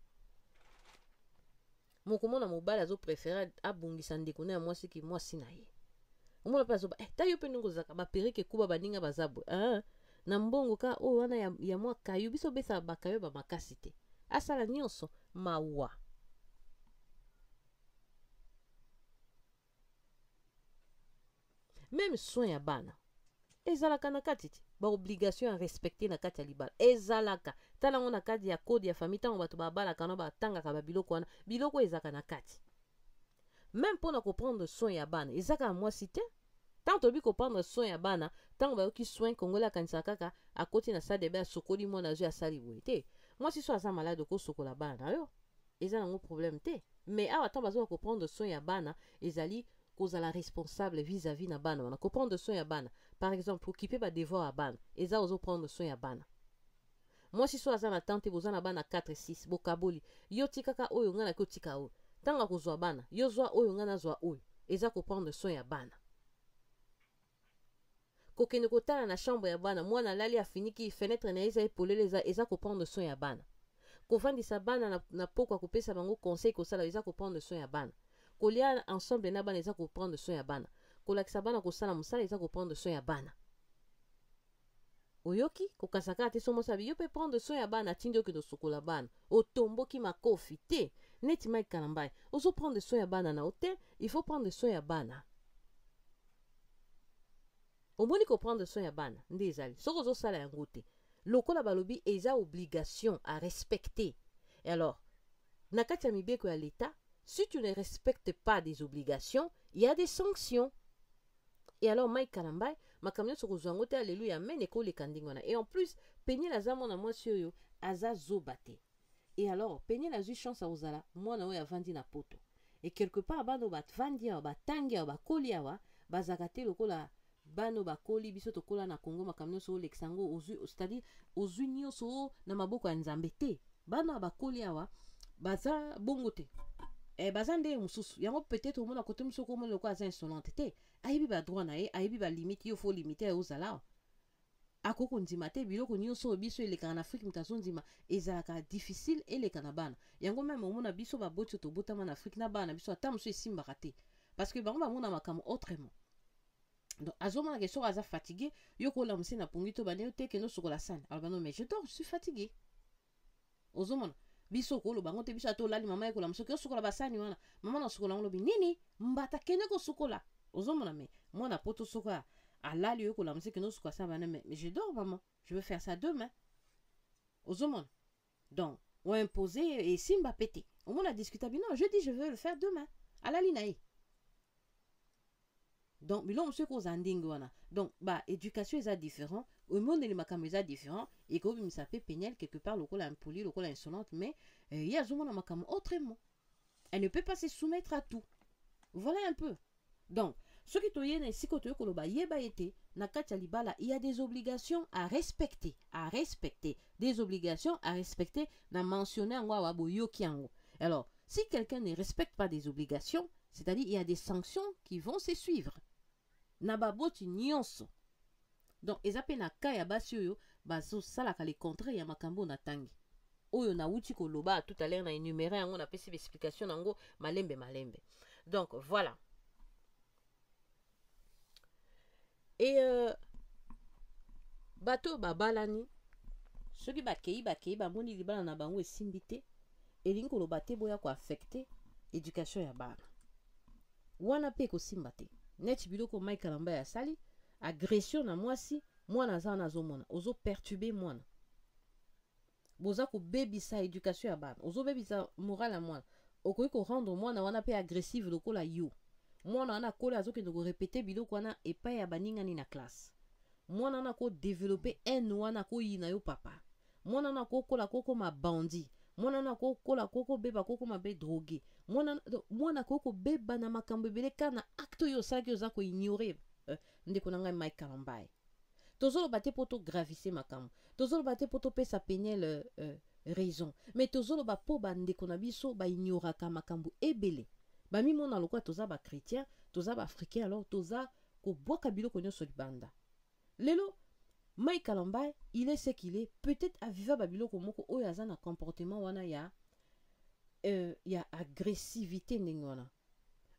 Mokomona mobali azopréférer abongisa ndeko na ya mwasi ki mwasi na ye. Omona mpe azoba, eh, ta yo mpe ndenge ozalaka baperruque ekuba, baninga baza boye, ah, na mbongo ka oyo wana ya mwa kayu, biso obesaka bakayu bamakasi te, asala nyonso mawa. Même soin ya bana ezalaka na kati te, baobligation ya respecter na kati ya libala ezalaka. Tala yango na kati ya code ya famille, ntango bato babalaka na batangaka babiloko wana, biloko ezalaka na kati. Même mpona koprendre soin ya bana, eza kaka mwasi te. Ntango tolobi koprendre soin ya bana, ntango bayoki soin, congolais akanisaka kaka akoti na salle de bain, asokoli mwana, azwi, asali boye te. Mwasi so aza malade, okosokola bana na yo, eza nango problème te. Mais awa, ntango bazoka koprendre soin ya bana, ezali kozala responsable vis-à-vis na bana wana. Koprendre soin ya bana, par exemple okipe badevoir ya bana, eza ozoprendre soin ya bana. Mwasi so aza na temps te, boza na bana 4, 6, bokaboli: yo tikaka oyo, ngai naki otika oyo. Ntango akozwa bana, yo zwa oyo, ngai nazwa oyo, eza koprendre soin ya bana. Kokende kotala na chambre ya bana, mwana alali, afiniki fenêtre na ye, eza epolele, eza koprendre soin ya bana. Kovandisa bana na pokwa, kopesa bango conseil, kosala, eza koprendre soin ya bana. Kolia ensemble na bana eza koprendre soin ya bana. Kolakisa bana kosala mosala eza koprendre soin ya bana. Oyoki kokasa kaka te so mwasi abi yo mpe prendre soin ya bana, atindi okende osukola bana, otomboki makofi te neti Mike Kalambai. Ozo prendre soin ya bana na yo te. Il faut prendre soin ya bana. Omoni, koprendre soin ya bana nde ezali soki ozosala yango te, lokola balobi eza obligation à respecter. Et alors na kati ya mibeko ya l'État, si tu ne respectes pas des obligations, il y a des sanctions. Et alors Mike Kalambai, makambo nyonso kozwa yango te, alleluya, amen, ekoleka ndenge wana. Et en plus, Peniel aza mwana mwasi oyo aza zoba te. Et alors Peniel azwi chance ya kozala mwana oyo avandi na poto. Et quelque part, bana oyo bavandi awa, batangi awa, bakoli awa, bazalaka te lokola bana oyo bakoli biso tokola na Congo. Makambo nyonso olekisa yango ozwi, c'est-à-dire ozwi nyonso oyo na maboko ya Nzambe te. Bana oyo bakoli awa baza bongo te, baza nde mosusu yango. Peut-être omona kote mosusu, okomona lokola aza insolente te, ayebi badroit na ye, ayebi balimite. Yo faut limite ye, ozala awa, akoki kondima te biloko nyonso oyo biso elekaka na Afrique. Moto azondima, ezalaka difficile eleka na bana yango. Même omona biso baboti oyo tobotama na Afrique, na bana na biso, ata mosusu esimbaka te, parce que bango bamona makambo autrement. Donc azomonaka soki aza fatigué, yo kolamusi na pongi to bande yo te, kende osokola sani, aloba: "Non, mais je dors, je suis fatigué." Ozomona biso koloba yango te. Biso ata olali, mama ekolamusa, soki osokola basani wana, mama na osokola yango, lobi nini, mbata, kende kosukola. Ozomona, mais mwana poto, soki alali, oyo kolamusa, kende osukola sani bana, Mais je dors, maman, je veux faire ça demain." Ozomona, donc oimpose esimba pe te. Omona discuta bino, je dis: "Je veux le faire demain." Alali na ye. Donc biloko mosusu ekozala ndenge wana. Donc baéducation eza différent, emoneli makambo eza différent. Ekobimisa mpe Peniel quelque part lokola impoli, lokola insolente, mais ye azomona makambo autrement, elle ne peut pas se soumettre à tout. Voilà un peu. Donc soki toye na esika toye koloba, yeba ete na kati ya libala, il y a des obligations à respecter, à respecter, des obligations à respecter. Na mentionné yango awa, boyoki yango. Alors si quelqu'un ne respecte pas des obligations, c'est-à-dire il y a des sanctions qui vont se suivre na baboti nyonso. Donc eza mpe na ka ya basi oyo bazosalaka le contraire ya makambo oyo natangi, oyo nauti koloba tout à l'heure, na énuméré yango, napesi baexplication yango malembe malembe. Donc voilà. Et bato oyo babalani, soki bakei bamoni libala na bango esimbi te. Elingi koloba te boya koaffecter éducation ya bana wana mpe ekosimba te. Neti biloko Mike Kalambay asali, agression na mwasi, mwana aza wana azomona, ozoperturber mwana, boza kobebisa éducation ya bana, ozobebisa morale ya mwana. Okoki korendre mwana wana mpe agressive lokola yo. Mwana wana akola, azokende korépéter biloko wana epai ya baningani na classe. Mwana wana akodévelopper haine wana, akoyina yo papa. Mwana wana akokola, akokoma bandit. Mwana wana akokola, akokobeba, akokoma mpe drogué. Mwana akoki kobeba na makambo ebele kaka na acte oyo osalaki, oza koignorer. Ndeko na ngai Mike Kalambay, tozoloba te mpo togravise makambo, tozoloba te mpo topesa Peniel raison, mais tozoloba mpo bandeko na biso baignoraka makambo ebele. Bamimona lokola toza bachrétien, toza baafricain, alors toza kobwaka biloko nyonso libanda. Lelo Mike Kalambay, il est ce qu'il est. Peut-être aviva babiloko moko oyo aza na comportement wana ya agressivité ndenge wana.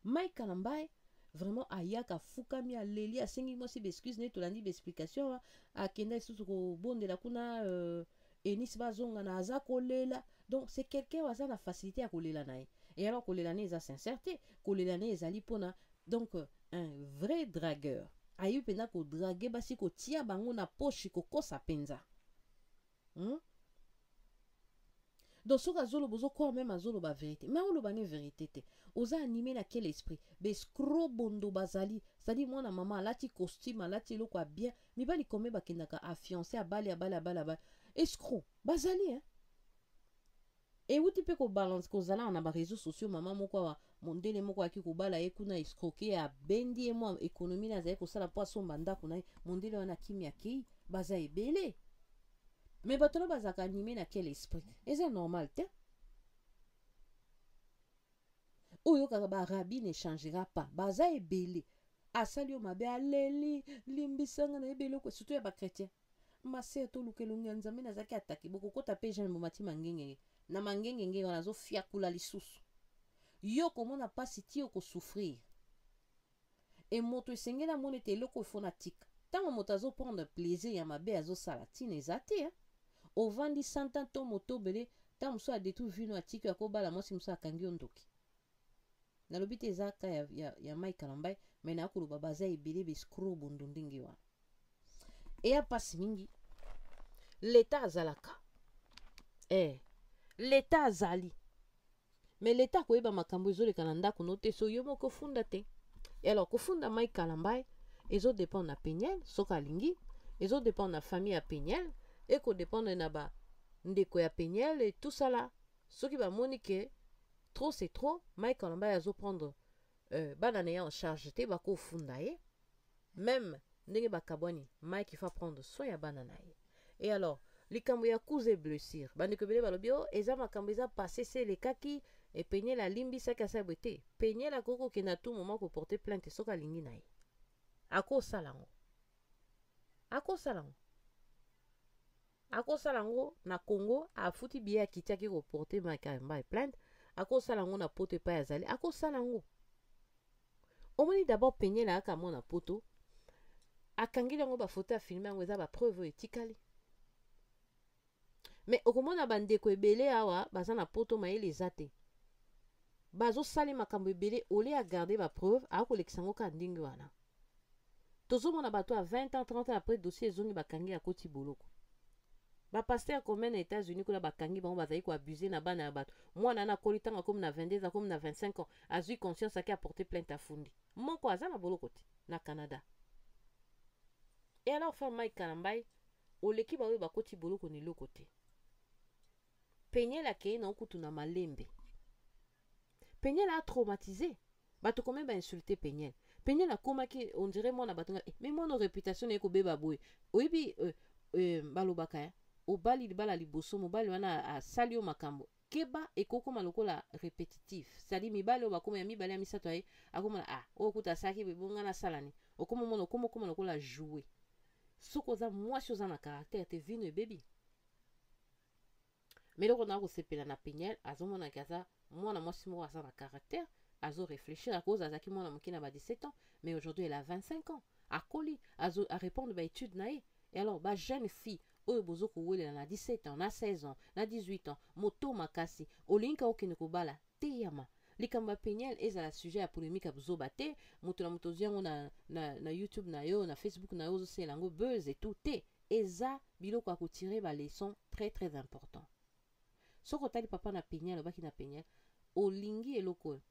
Mike Kalambay vraiment ayaka, afukami, aleli, asengi mwasi baexcuse. Nde tolandi baexplication awa, akenda lisusu kobondela kuna Enisi, bazongana, aza kolela. Donc c'est quelqu'un oyo aza na facilité ya kolela na ye. Et alors kolela ne eza sincère te, kolela ne ezali mpona, donc un vrai dragueur, ayebi mpenza kodraguer basi, kotia bango na poche, kokosa mpenza, Donc soki azoloba, ozocroire même azoloba vérité, mais oloba ne vérité te. Oza animé na quel esprit? Baescrocs bondo bazali, c'est-à-dire mwana mama alati costume, alati eloko ya bien. Mibali kome bakendaka afiancé, abali, abali, abali, abali. Escroc bazali, hein? Ewuti mpe kobalance kozala na baréseaux sociaux. Mama moko awa, mondele moko ayaki kobala ye kuna, escroquer, abendi ye mwa économie na azali kosala mpo asomba ndako na ye. Mondele wana akimi, akei. Baza ebele, mais bato wana bazalaka animé na quel esprit? Eza normal te. Oyo kaka barabi ne changera pas. Baza ebele, asali yo mabe, aleli, limbisanga, nayebi eloko. Surtout ya bachrétien, mase toluka elongi ya Nzambe. Nazalaki atake, bokokota mpe jeune bomati mangengenge na mangengenge wana, azofiakula lisusu yo, komona mpasi ti okosouffrir. E moto esengeli amona ete eloko efo na tika. Ntango moto azoprendre plaisir ya mabe azosala, ntina eza te, eh? Ovandi 100 ans to moto obele, ntango mosusu adétruire vino, atiki, akobala mwasi mosusu, akangi yo ndoki. Nalobi te eza ka ya Mike Kalambay, mais nakoloba baza ebele baescrocs bondo ndenge wana. Eya mpasi mingi. Leta azalaka, leta azali, mais leta akoyeba makambo ezoleka na ndako no te. So yo moko ofunda te. E alors kofunda Mike Kalambay ezodépendre na Peniel soki alingi, ezodépendre na famille ya Peniel, ekodépendre na bandeko ya Peniel et tout ça là. Soki bamoni ke trop c'est trop, Mike Kalambay azoprendre bana na ye en charge te, bakofunda ye. Même ndenge bakabwani, Mike il faut prendre soin ya bana na ye. Et alors likambo ya coups et blessure, bandeko ebele balobi o eza makambo eza passé, se elekaki, Peniel alimbisaki, asala boye te. Peniel akoki kokende à tout moment koporter plainte soki alingi na ye. Akosala yango, akosala yango, akosala yango na Congo, afuti billet, akiti, aki koporter Mike plainte. Akosala yango na Poto epai azali, akosala yango. Omoni, d'abord Peniel ayaka mwana Poto, akangeli yango bafoto, afilmer yango, eza bapreuve oyo etikali. Mais okomona bandeko ebele awa baza na Poto, mayele eza te, bazosala makambo ebele. Ole agarder bapreuve, akolekisa yango kaka ndenge wana. Tozomona bato ya 20 ans, 30 ans après, dossier ezongi, bakangi, akoti boloko. Bapasteur combien na États-Unis kuna bakangi bango, bazali koabuser na bana ya bato. Mwana wana akoli, ntango akomi na 22, akomi na 25 ans, azwi conscience, aki aporter plainte, afundi. Moko aza na boloko te na Canada. Et alors frère Mike Kalambay, oleki baoyo bakoti boloko na eloko te. Peniel akei na okutu na malembe. Peniel atraumatiser bato, combien bainsulter Peniel. Peniel akomaki on dirait mwana bato nga, mais mwana réputation na ye kobeba boye. Oyebi, balobaka ya obali libala liboso, mobali wana asali yo makambo, keba, ekokoma lokola répétitif. C'est-à-dire mibali oyo bakoma ya mibale, ya misato, aye akomona, ah, oyo kuta asalaki boye, bonga nasala ni okoma omona, okoma okoma lokola joue. Soki oza mwasi, oza na caractère te, vino ebebi. Mais eloko na kosepela na Peniel, azomonaki aza mwana mwasi moko aza na caractère, azo réfléchir. Akoza azalaki mwana moke na ba 17 ans, mais aujourd'hui elle a 25 ans, akoli, azo arépondre baétude na ye. Et alors bajeune fille Oyo bozo kowelela na 17 ans, na 16 ans, na 18 ans, moto makasi, olingi ka okende kobala, teyama. Likambo ya Peniel ezala sujet ya polémique ya buzoba te. Moto na moto ozwi yango na YouTube na yo, na Facebook na yo, ozosala yango buzz et tout te. Eza biloko ya kotirer ba leçon très très important. Soki otali papa na Peniel, alobaki na Peniel, olingi eloko oyo,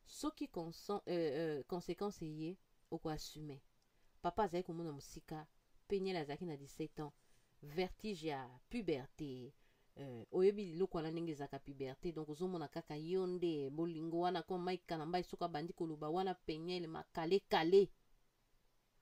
soki conséquence eye, okoassume. Papa azali komona mosika. Peniel azalaki na 17 ans, vertige ya puberté. Oyebi liloko wana ndenge ezalaka, puberté. Donc ozomona kaka yo nde bolingo wana, comme Mike Kalambay soki abandi koloba wana, Peniel makalekale,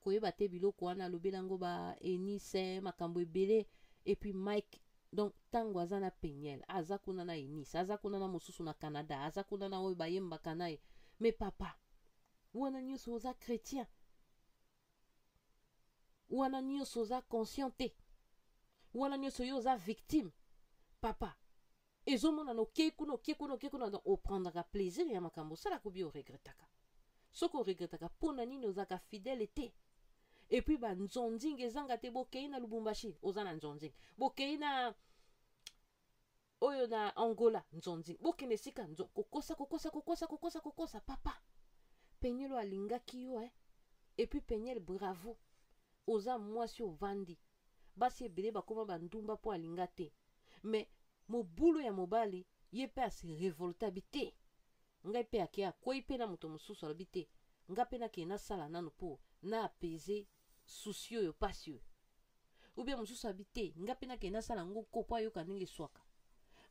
koyeba te biloko wana, alobeli yango ba Enise, makambo ebele. Et puis Mike, donc ntango aza na Peniel, aza kuna na Enise, aza kuna na mosusu na Canada, aza kuna na oyo bayembaka na ye. Mais papa, wana nyonso oza chrétien, wana nyonso oza conscient te, wana nyonso yo oza victime. Papa, ezomonana okei kuna, okei kuna, okei kuna. Donc oprendraka plaisir ya makambo osalaka obi oregretaka. Soki oregretaka, mpo na nini ozalaka fidèle te? Et puis banzonzinga ezanga te. Bokei na Lubumbashi, oza na nzonzinga. Bokei na oyo na Angola, nzonzinga. Bokende esika nzo kokosa, kokosa, kokosa, kokosa, kokosa. Papa, Peniel alingaki yo, eh? Et puis Peniel, bravo, oza mwasi ovandi. Basi ebele bakóma bandumba mpo alinga te. Mais mobulu ya mobali, ye mpe ase révolte, abi te, ngai mpe ake akwei mpe na moto mosusu. Alobi te, nga mpe nakende nasala nanu mpo na apaiser souci oyo, pasi oyo. Ou bien mosusu abi te, nga mpe nakende nasala yango ko mpo ayoka ndenge eswaka.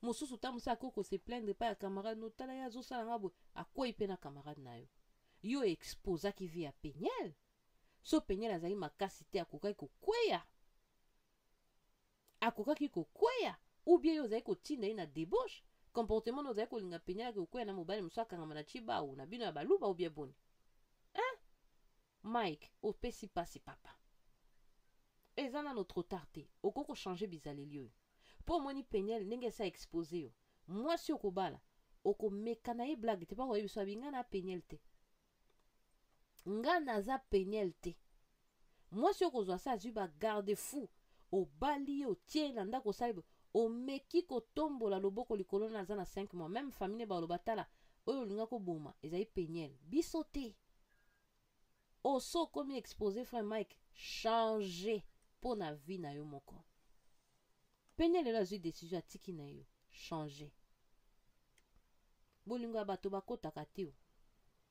Mosusu ta mosu akoki kose plaindre epai ya camarade no, tala ye azosala nga boye, akwei mpe na camarade na yo. Yo exposaki vie ya Peniel. So Peniel azali makasi te, akokaki kokweya, akokaki kokweya. Ou bien yo ozali kotinda ye na débauche, comportement na ozali kolinga Peniel ake kokweya na mobali mosusu, akangama na chibau na bino ya baluba. Ou bien boni, hein? Mike, opesi mpasi papa. Eza nano trop tard te, okoki kochange bizaleli oyo mpo omoni Peniel ndenge esa expose yo. Mwasi okobala, okomeka na ye blague te. Mpo koyebi so abi, nga na Peniel te, nga naza Peniel te. Mwasi okozwa se azwi bagarde-fou. Obali ye, otie na ndako, osali, omeki kotombola loboko likolo na aza na 5 mois, même famille baloba, tala oyo olinga koboma ezali Peniel, biso te. Oso okomi expose. Frère Mike, change mpo na vie na yo moko. Peniel lelo azwi décision, atiki na yo. Change. Bolingo ya bato bakotaka te. O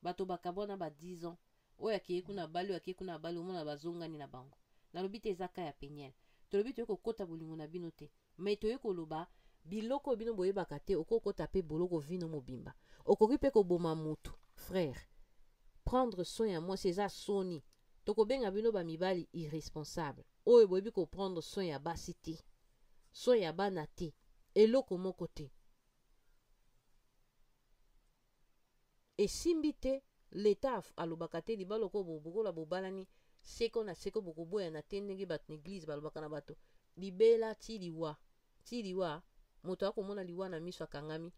bato bakabwana ba 10 ans, oyo akei kuna bali, oyo akei kuna bali, omona bazongani na bango. Nalobi te eza ka ya Peniel. Tolobi toyei kokɔta bolingo na bino te, mais toyei koloba biloko oyo bino boyebaka te. Okokɔta mpe boloko vino mobimba, okoki mpe koboma mutu. Frère, prendre soin ya mwasi eza soni. Tokobenga bino bamibali irresponsable oyo boyebi koprendre soin ya basi te, soin ya bana te, eloko moko te esimbi te. Leta alobaka te libala oko bokola bobalani seko na seko, bokoboyana te, ndenge bato na église balobaka na bato, libela ti liwa, ti liwa. Moto akomona liwa na miso akangami.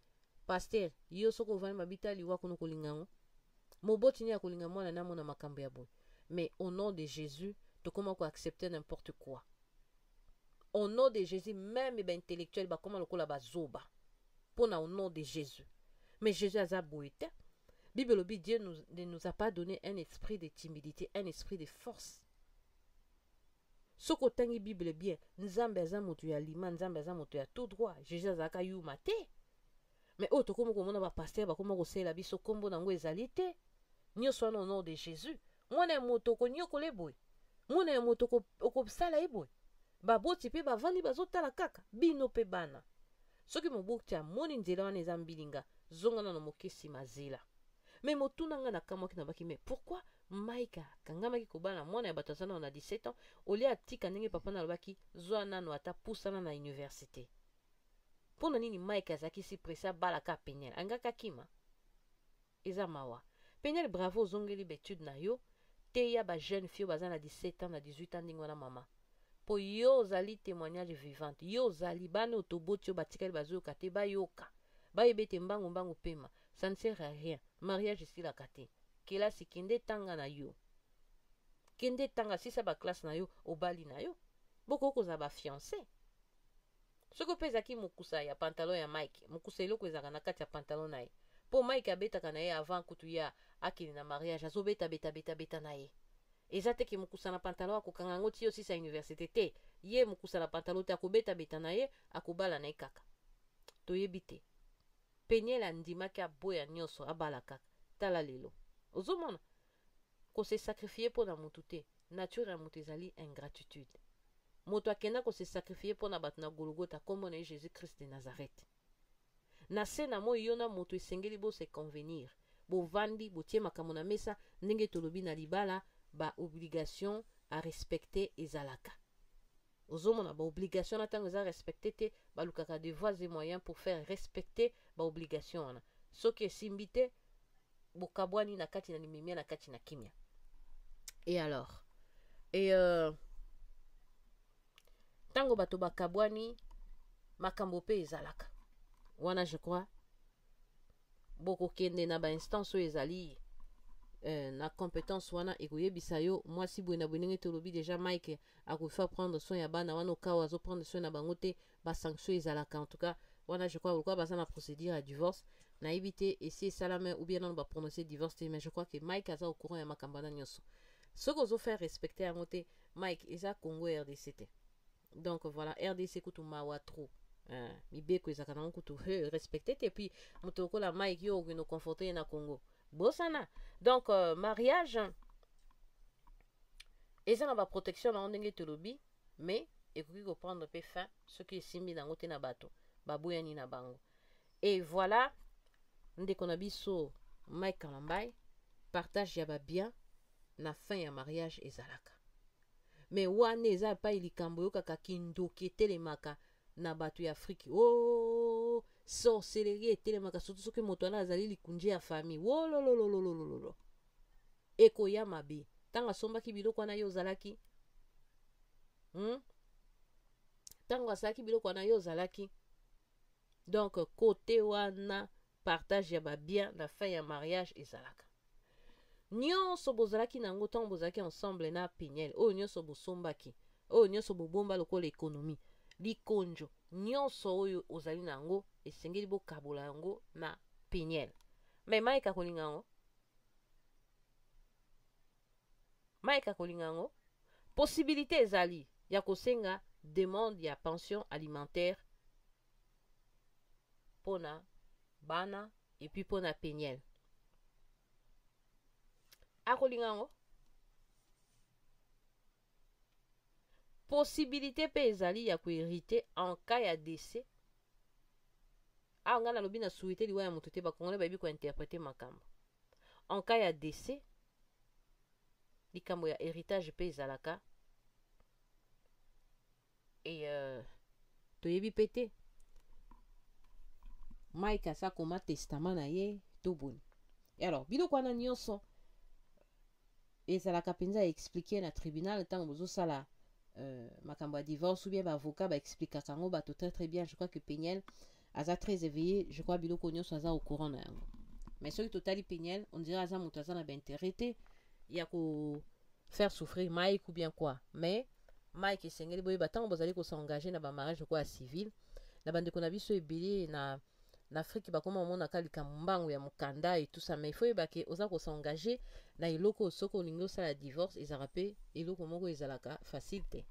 Pasteur, yo soki ovandi babita liwa kuna, kolinga yango, moboti nini akolinga mwana namona makambo ya boye? Mais au nom de Jésus, tokóma koaccepter n'importe quoi. Au nom de Jésus, même baintellectuel bakóma lokola bazoba mpona au nom de Jésus. Mais Jésus aza boye te. Bible elobi, Dieu ne nous a pas donné un esprit de timidité, un esprit de force. Soki otangi Bible bien, Nzambe aza moto ya lima, Nzambe aza moto ya tout droit. Jésus azalaka yuma te. Mais oyo tokómi komona, bapasteur bakóma kosalela biso nkombo nango ezali te. Nyonso wana au nom de Jésus. Mwana ya moto okonyokola ye boye, mwana ya moto okosala ye boye, baboti mpe bavandi bazotala kaka bino. Mpe bana, soki moboti amoni nzela wana eza mbilinga, zonga nano moke nsima, zela. Mais motuna nga nakamwaki na baki, mais pourquoi Mike akangamaki kobala mwana ya bato aza nano na 17 ans? Olia atika ndenge papa na alobaki, zwa nano ata pusana na université. Mpo na nini Mike azalaki si pressé abalaka Peniel? Alingaki akima. Eza mawa. Peniel, bravo, ozongeli baétude na yo. Teya bajeune fille oyo baza na 17 ans, na 18 ans ndenge wana, mama, mpo yo ozali témoignage vivante. Yo ozali bana oyo toboti oyo batikali bazoyoka te, bayoka, bayeba ete mbangu mbangu pema, ça ne sert à rien. Mariage esilaka te. Kelasi, kende tanga na yo, kende tanga, sisa baclasse na yo, obali na yo. Bokoki kozala ba fiancé. Soki mpe ezalaki mokusa ya pantalon ya Mike, mokusa eloko ezalaka na kati ya pantalon na ye, mpo Mike abetaka na ye avant kutu ya akende na mariage, azobeta beta beta beta na ye. Eza te ke mokusa na pantalon akokanga yango ti osisa université te. Ye mokusa na pantalon te, akobeta-beta na ye, akobala na ye kaka. Toyebi te. Peniel andimaki, aboya nyonso, abala kaka. Tala lelo, ozomona kose sacrifier mpo na motu te. Nature ya moto ezali ingratitude. Moto akenda kose sacrifier mpo na bato na Golgota, nkombo na ye Jésus Christ de Nazareth. Na se na moi, yo na moto esengeli bose convenir. Bovandi, botie makambo na mesa. Ndenge tolobi, na libala baobligation à respecter ezalaka. Ozomona baobligation na ntango eza respecté te, balukaka de voies et moyens pour faire respecter baobligation wana. Soki esimbi te, bokabwani na kati na limemia, na kati na kimia. Et alors, et ntango bato bakabwani, makambo mpe ezalaka wana. Je crois bokokende na bainstance oyo ezali na compétence wana, ekoyebisa yo mwasi boye na boye. Ndenge tolobi déjà, Mike akofa prendre soin ya bana wana. Okawa azoprendre soin na bango te, basanction ezalaka. En tout cas wana, je crois lokola baza na procédure ya divorce, nayebi te esi esalama ou bien nano baprononce divorce te, mais je crois que Mike aza au courant ya makambo wana nyonso. Soki ozofaire respecter yango te, Mike, eza Congo RDC te. Donc voilà, RDC kutu mawa trop. Mibeko ezalaka nango kutu respecté te. Puis moto lokola Mike, yo okende conforte ye na Congo, bosana. Donc mariage eza na baprotection nango ndenge tolobi, mais ekoki koprendre mpe fin soki esimbi nango te na bato baboyani na bango. Et voilà, ndeko na biso Mike Kalambai, partage ya babien na fin ya mariage ezalaka, mais wana eza epai likambo oyokaka kindoki etelemaka na bato ya Afrike. O oh, sorcellerie etelemaka, surtout soki moto wana azali likunji ya famille. Wololololololo, ekoya mabe. Ntango asombaki biloko wana, ye ozalaki, Ntango asalaki biloko wana, ye ozalaki? Donc côté wana, partage ya babien na fin ya mariage ezalaka. Nyonso bozalaki nango ntango bozalaki ensemble na Peniel, oyo nyonso bosombaki, oyo nyonso bobomba lokola économie, likonjo nyonso oyo ozali na yango, esengeli bokabola yango na Peniel. Mais Mike akolinga yango? Mike akolinga yango? Possibilité ezali ya kosenga demande ya pension alimentaire mpona bana et puis mpona Peniel. Akolinga yango? Possibilité mpe ezali ya kohériter en cas ya décès. Awa ngai nalobi na souhaite liwa ya moto te. Bakongolais bayebi kointerpréter makambo. En cas ya décès, likambo ya héritage mpe ezalaka. E toyebi mpe te, Mike asa koma testament na ye to boni. E alors, biloko wana nyonso ezalaka mpenza expliqué na tribunal ntango bozosala makambo ya divorce, ou bien baavocat baexplikaka yango bato très très bien. Je crois que Peniel aza très éveillé. Je crois biloko nyonso aza au courant na yango. Mais soki totali Peniel, on dirait aza moto aza na baintérêt te ya ko faire souffrir Mike ou bien quoi. Mais Mike, esengeli boyeba, ntango bozali kosengage na bamariage lokola civil, na bandeko na biso ebele na Afrique bakoma omonaka likambo mbangu ya mokanda et tout ça, mais il faut yeba ke oza kosengage na eloko. Soki olingi osala divorce, ezalaka mpe eloko moko ezalaka facile te.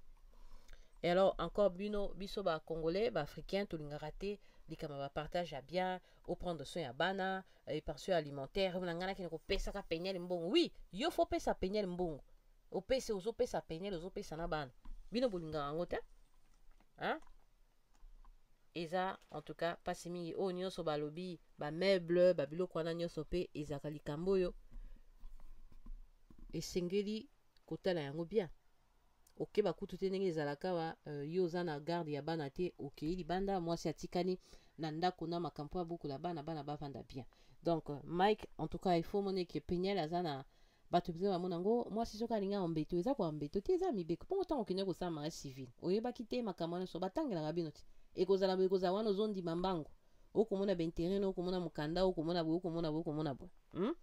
Et alors encore, bino, biso bacongolais, baafricain, tolingaka te likambo ya bapartage ya bien, oprendre soin ya bana, pension alimentaire. Na ngai nakende kopesaka Peniel mbongo. Oui, yo faut opesa Peniel mbongo. Opesi, ozopesa Peniel, ozopesa na bana. Bino bolingaka yango te, hein? Eza en tout cas mpasi mingi. Oyo nyonso balobi, bameuble, babiloko wana nyonso mpe ezalaka likambo oyo esengeli kotala yango bien. Okeba kutu te ndenge ezalaka wa yo oza na garde ya bana te, okei libanda, mwasi atikani na ndako na makambo ya bokola bana, bana bavanda bien. Donc Mike, en tout cas il faut mona ke Peniel aza na bato mpenza bamona yango. Mwasi soki alingi ambeto, eza koambeto te, eza mibeko. Mpongo ntango okende kosala mariage civil, oyebaki te makambo wana nyonso batangelaka bino te. Ekozala boye, ekozala wana, ozondima mbango, okomona baintérêt na, okomona mokanda, okomona boye, okomona boye, okomona boye,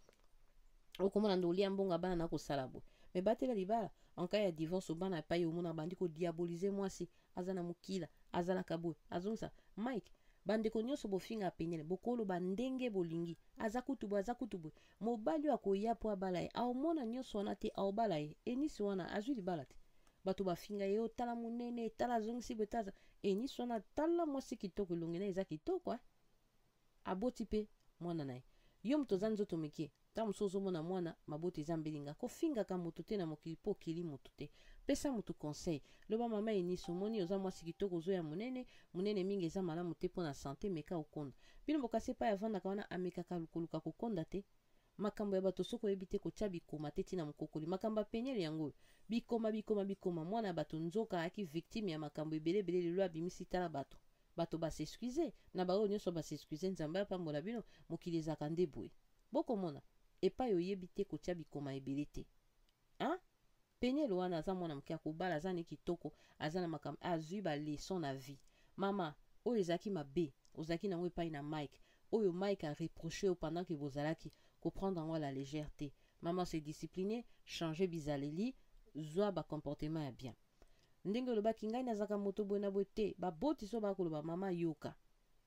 Okomona nde olia mbongo ya bana na kosala boye. Mais batela libala en cas ya divorce, obana epai omona bandi kodiaboliser mwasi aza na mokila, azalaka boye, azongisa Mike. Bandeko nyonso bofinga Peniel, bokoloba ndenge bolingi, aza kutu boye, aza kutu boye. Mobali oyo akoya mpo abala ye, aomona nyonso wana te, aobala ye. Enisi wana azwi libala te. Bato bafinga ye, otala monene, tala azongisi boye, tala Enisi wana, tala mwasi kitoko, elongi na eza kitoko, eh? Aboti mpe mwana na ye. Yo moto oza nzoto mike, ntango mosusu ozomona mwana mabota eza mbelinga. Kofingaka moto te na mokili, mpo okeli moto te. Pesa moto conseil, loba: "Mama Enisi, omoni oza mwasi kitoko, ozoya monene monene mingi, eza malamu te mpo na santé, meka okonda." Bino bokasi epai avandaka wana, amekaka koluka kokonda te. Makambo ya bato, soki oyebi te, kotia bikoma te. Ntina mokokoli makambo ya Peniel yango oyo, bikoma, bikoma, bikoma. Mwana ya bato nzoka ayaki victime ya makambo ebele ebele. Lelo abimisi, tala bato, bato bas'excuser na baoyo nyonso bas'excuser. Nzambe apambola bino. Mokili ezalaka nde boye. Bokomona epai oyebi te, kotia bikoma ebele te, hein? Peniel wana aza mwana moke, akobala, aza ne kitoko, aza na makambo, azwi baleçon na vie. Mama, oyo ezalaki mabe ozalaki nango epai na Mike, oyo Mike areprocher yo pendant ke bozalaki, koprendre yango à la légère te. Mama, se discipliner, changer bizaleli, zwa bacomportement ya bien. Ndenge olobaki, ngai nazalaka moto boye na boye te. Baboti so bakoloba, mama, yoka.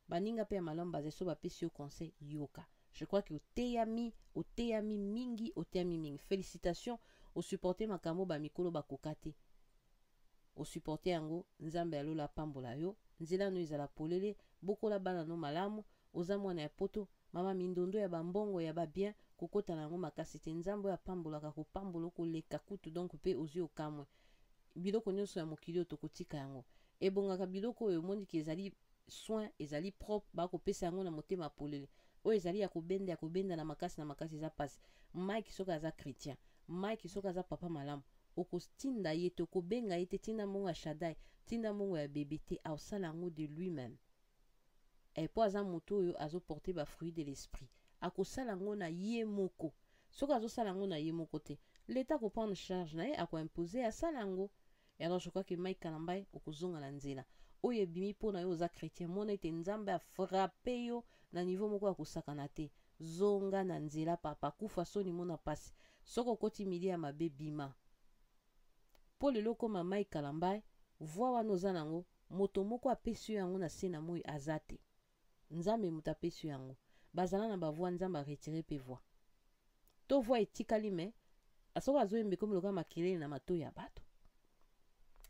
Baninga mpe ya malamu bazali, so bapesi yo conseil, yoka. Je crois que oteyami, oteyami mingi, oteyami mingi. Félicitation, osupporte makambo bamikolo bakoka te, osupporte yango. Nzambe ya lola apambola yo, nzela no ezala polele, bokola bana no malamu. Oza mwana ya poto, mama, mindondo ya bambongo ya babien kokota na yango makasi te. Nzambe oyo apambolaka kopambola koleka kutu. Donc mpe ozwi okamwe biloko nyonso ya mokili oyo, tokotika yango. Ebongaka biloko oyo omoniki ezali soin, ezali propre, bakopesa yango na motema polele. Oyo ezali ya kobenda, ya kobenda na makasi na makasi, eza mpasi. Mike soki aza chrétien, Mike soki aza papa malamu, okotinda ye te, okobenga ye te: "Tinda mbongo ya Shadai, tinda mbongo ya bebe" te. Aosala yango de lui-même mpo aza moto oyo azoporte bafruit de l'esprit. Akosala yango na ye moko. Soki azosala yango na ye moko te, l'État akoprendre charge na ye, akoimpose asala yango. Alors je crois que Mike Kalambai, okozonga na nzela oyo ebimi mpo na yo. Oza chrétien, mona ete Nzambe afrappe yo na niveau moko ya kosakana te. Zonga na nzela, papa. Kufa soni, mona mpasi. Soki okoti milieu ya mabe, bima. Mpo lelo okóma Mike Kalambai, voix wana oza nango, moto moko apesi yo yango na se na moi aza te. Nzambe moto apesi yo yango. Bazala na bavoix, Nzambe aretire mpe voix to voix etikali, me soki azoyemba, ekomi lokola makelele na matoi ya bato.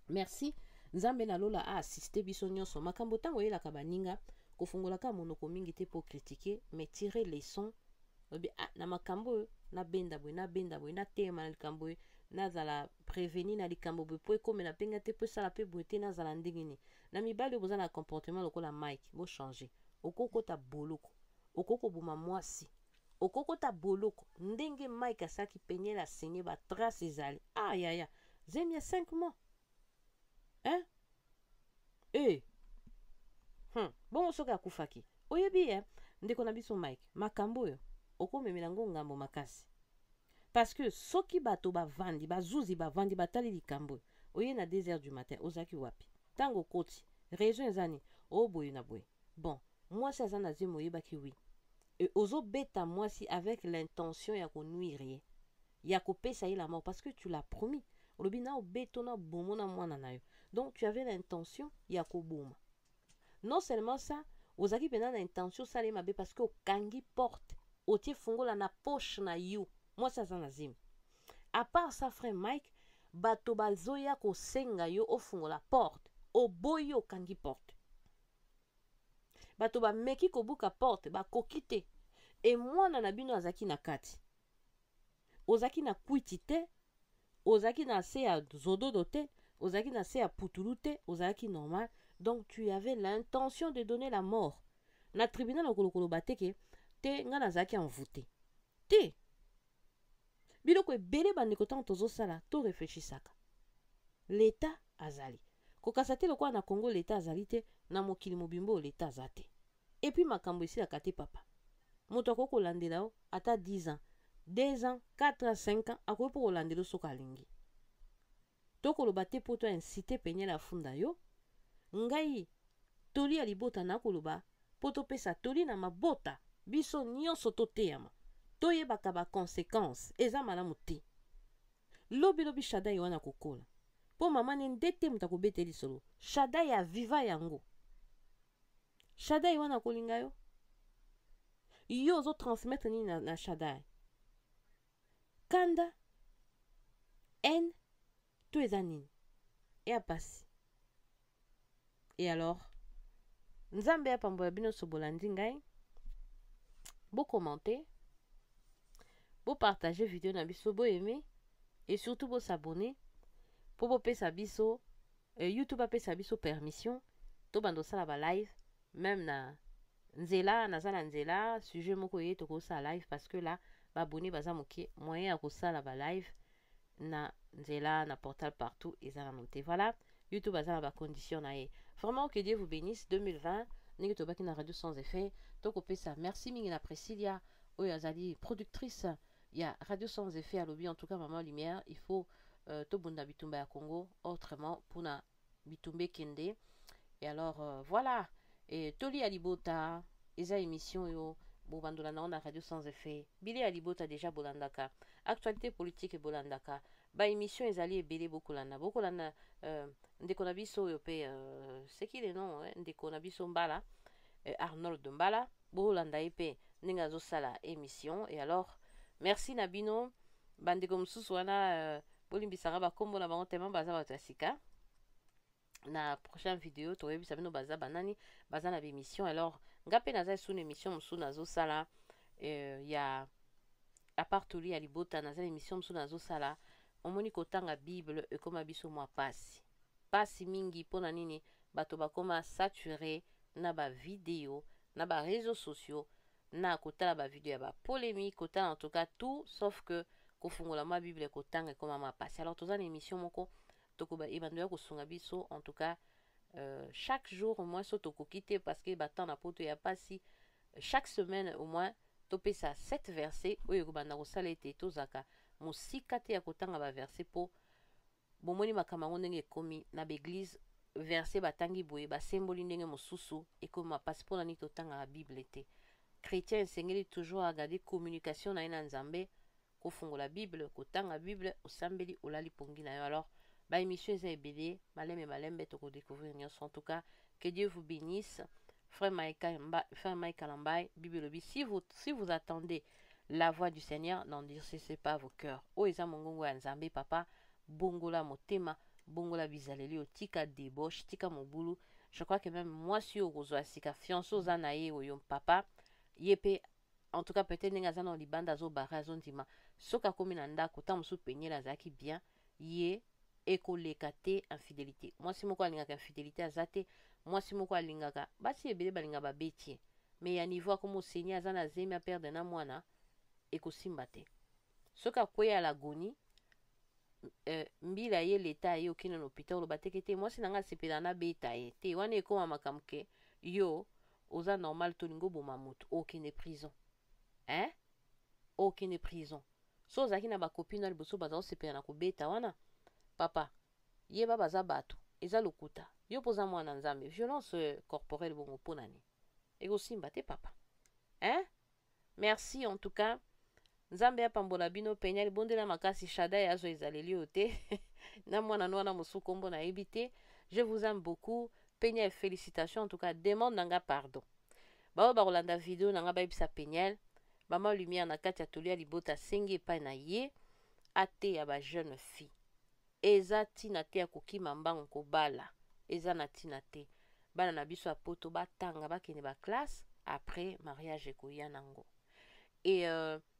Merci. Nzambe na lola aassiste biso nyonso. Makambo ntango oyelaka baninga, kofungolaka monoko mingi te mpo critiquer, mais tirer leçon. Obi ah, na makambo oyo nabenda boye, nabenda boye, nateyema na likambo oyo, nazala préveni na likambo boye mpo ekomela mpenga te, mpo esala mpe boye te. Nazala ndenge nini na mibali oyo boza na comportement lokola Mike? Bochange. Okokota boloko, okokoboma mwasi, okokota boloko ndenge Mike asalaki Peniel. Asenye batrace ezali. Ah yaya, zemi ya 5 mois, hein? E Bongo soki akufaki? Oyebi ye ndeko na biso Mike, makambo oyo okomemela yango ngambo makasi, parce que soki bato bavandi, bazuzi bavandi, batali likambo oyo, oye na 2 heures du matin, ozalaki wapi? Ntango okoti, raison eza nini? Oyo boye na boye. Bon, mwasi aza na zemi, oyebaki? Oui. E ozobeta mwasi avec l'intention ya konuire ye, ya kopesa ye la mort, parce que tu l'as promis. Olobi na obeto na bomo na mwana na yo. Donc tu avais l'intention ya koboma. Non seulement ça, ozalaki mpenza na intention osala ye mabe, parce que okangi porte, otie fungola na poche na yo, mwasi aza na zemi. À part ça, frère Mike, bato bazoya kosenga yo ofungola porte, oboyi, okangi porte. Bato bameki kobuka porte, bakoki te. E mwana na bino azalaki na kati. Ozalaki na kwiti te, ozalaki na se ya zododo te, ozalaki na se ya putulu te, ozalaki normal. Donc tu avais l'intention de donner la mort. Na tribunal okolokoloba te ke te, ngai nazalaki envoûté te. Biloko ebele, bandeko, ntango tozosala, toréfléchisaka. Leta azali kokasa te. Lokola na Congo leta azali te, na mokili mobimba oyo leta aza te. Et puis makambo esilaka te, papa. Moto akoki kolandela yo ata 10 ans, 2 ans, 4 ans, 5 ans, akoki mpo kolandela yo soki alingi. Tokoloba te mpo to incite Peniel afunda yo. Ngai toli ya libota nakoloba mpo topesa toli na mabota biso nyonso, toteyama, toyebaka baconséquence. Eza malamu te. Lobi lobi Shadai wana akokola. Po mama ne nde te moto akobeta ye lisolo. Shadai aviva yango. Shadai wana akolinga yo. Yo ozo transmettre nini na, na Shadai? Kanda, haine, to eza nini? Eya pasi. Et alors, Nzambe apambola bino so bolandi ngai. Bo commenter, bo partager vidéo na biso, bo aimer et surtout bo s'abonner po bopesa biso eh, YouTube apesa biso permission tobanda osala ba live même na nzela naza na nzela sujet moko ye tokosala live parce que là ba abonné baza moke moyen ya kosala ba live na nzela na portal partout eza nanu te. Voilà, YouTube aza na ba condition na ye. Vraiment, que Dieu vous bénisse. 2020 ndenge tobaki na Radio Sans Effet, tokopesa merci mingi na Priscilla oyo azali productrice ya Radio Sans Effet. Alobi en tout cas, maman Lumière, il faut tobunda bitumba ya Congo autrement mpona bitumba ekende. Et alors voilà, et toli ya libota eza émission oyo bobandola nango na Radio Sans Effet. Bile ya libota déjà bolandaka actualité politique, bolandaka ba émission ezali ebele. Bokolanda, bokolanda ndeko na biso oyo mpe c'est qui le nom, eh? Ndeko na biso Mbala, Arnold Mbala, bolanda ye mpe ndenge azosala émission. Et alors merci na bino bandeko mosusu wana, bolimbisaka bakombo na bango tellement baza bato ya sika. Na prochaine vidéo tokoyebisa bino baza banani, baza na bémission. Alors nga mpe naza esu na émission mosusu nazosala ya à part toli ya libota, naza na émission mosusu nazosala. Omoni, kotanga Bible ekóma biso mwa pasi, pasi mingi. Mpona nini? Bato bakóma saturé na bavideo na baréseaux sociaux, na kotala bavideo ya bapolémique, kotala en tout cas tout sauf que kofungola mwa Bible kotanga ekóma mwa pasi. Alors toza na émission moko tokoba ebando ya kosunga biso en tout cas chaque jour au moins so tokoki te, parce que batemps na poto ya pasi, chaque semaine au moins topesa 7 verset oyo ekobanda kosala ete tozalaka mosika te ya kotanga baverset. Mpo bomoni makambo yango ndenge ekomi na baeglise, verset batangi boye, basemboli ndenge mosusu, ekomi mapasi. Mpona nini totangaka Bible te? Chrétien esengeli toujours agarder communication na ye na Nzambe, kofungola Bible, kotanga Bible, osambeli, olali pongi na yo. Alors baémission eza ebele, malembe malembe tokodécouvrir nyonso. En tout cas, que Dieu vous bénisse. Frère Mike, frère Mike Kalambai, Bible elobi: si vous attendez la voix du Seigneur, n'endurcissez pas vos cœurs. Oyo eza mongongo ya Nzambe. Papa, bongola motema, bongola bizaleli oyo, tika débauche, tika mobulu. Je crois que même mwasi oyo okozwa sika, fiancé oza na ye oyo, papa, ye mpe en tout cas peut-être ndenge aza na libanda azobare, azondima. Soki akomi na ndako, ntango mosusu Peniel azalaki bien, ye ekoleka te infidélité. Mwasi moko alingaka infidélité aza te. Mwasi moko alingaka, basi ebele balingaka babeti ye, mais ya niveau akoma oseni, aza na zemi, aperdre na mwana, ekosimba te. Soki akweya lagoni, mbila ye leta ye, okende na hôpital, oloba teke te mwasi na nga asepela nabeta ye te. Wana ekóma makambo ke yo oza normal, tolingi oboma motu, okende prison, hein? Okende prison. So ozalaki na bacopine na liboso baza kosepela na kobeta wana, papa, yeba baza bato, eza lokuta. Yo mpo oza mwana Nzambe, violence corporelle bongo mpo na nini? Ekosimba te, papa, hein? Merci en tout cas, Nzambe apambola bino. Penya libondela makasi, Shadai azwa ezaleli oyo te na mwana no wana mosusu kombo nayebi te. Je vous aime beaucoup. Peniel, félicitations en tout cas. Demande na nga pardon. Baoyo bakolanda video na nga, bayebisa Peniel, mama Lumière na kati ya toli ya libota asengi epai na ye ateya bajeune fille. Eza ntina te ya kokima mbangu kobala, eza na ntina te. Bana na biso ya poto batanga, bakende baclasse, après mariage ekoya nango. E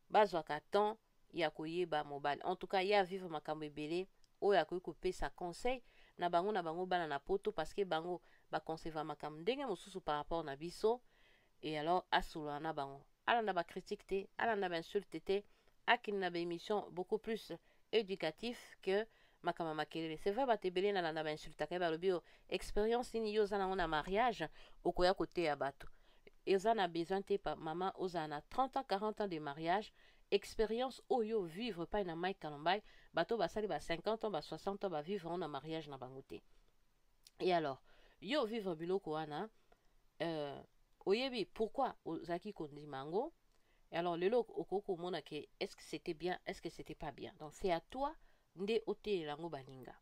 bazwaka temps ya koyeba mobali. En tout cas ye avivre makambo ebele oyo akoki kopesa conseil na bango, na bango bana na poto, parce que bango baconcevoir makambo ndenge mosusu par rapport na biso. Et alors asolola na bango, alanda bacritique te, alanda bainsulte te, akende na baémission beaucoup plus éducatif que makambo ya makelele. C'est vrai, bato ebele nalanda bainsultaka ye, balobi: "Oyo expérience nini yo oza nango na mariage okoya koteya bato?" Eza na besoin te, mama, ozala na 30 ans, 40 ans de mariage. Expérience oyo vivre epai na Mike Kalombai, bato basali ba 50 ans, ba 60 ans, bavivre yango na mariage na bango te. Et alors yo vivre biloko wana, oyebi pourquoi ozalaki kondima yango. Et alors lelo okoki komona ke est-ce que c'était bien, est-ce que c'était pas bien. Donc c'est à toi. nde otelela yango baninga.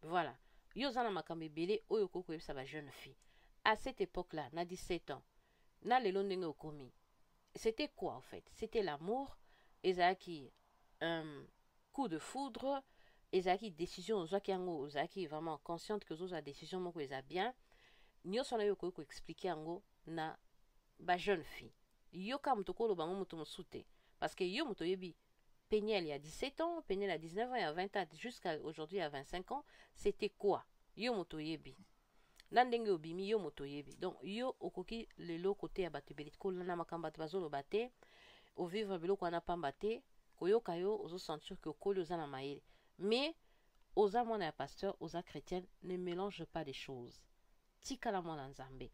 Voilà. Yo oza na makambo ebele oyo okoki koyebisa ba jeune fille. À cette époque là, na 17 ans, na lelo ndenge okomi. C'était quoi en fait? C'était l'amour, ezalaki un coup de foudre, ezalaki décision ozwaki yango, ozalaki vraiment consciente que ozozwa décision moko eza bien. Nyonso wana yo okoki koexpliquer yango na ba jeune fille. Yoka moto koloba yango moto mosusu te. Parce que yo moto oyebi Peniel il y a 17 ans, Peniel à 19 ans, il y a 20 ans, jusqu'à aujourd'hui il y a 25 ans, c'était quoi? Yo moto oyebi. Na ndenge obimi yo moto oyebi. Donc yo okoki lelo kote ya bato ebele kolanda makambo bato bazoloba te, ovivre biloko wana pamba te, koyoka yo ozosentir que okoli oza na mayele. Mais oza mwana ya pasteur, oza chrétienne, ne mélange pas les choses. Tikala mwana Nzambe.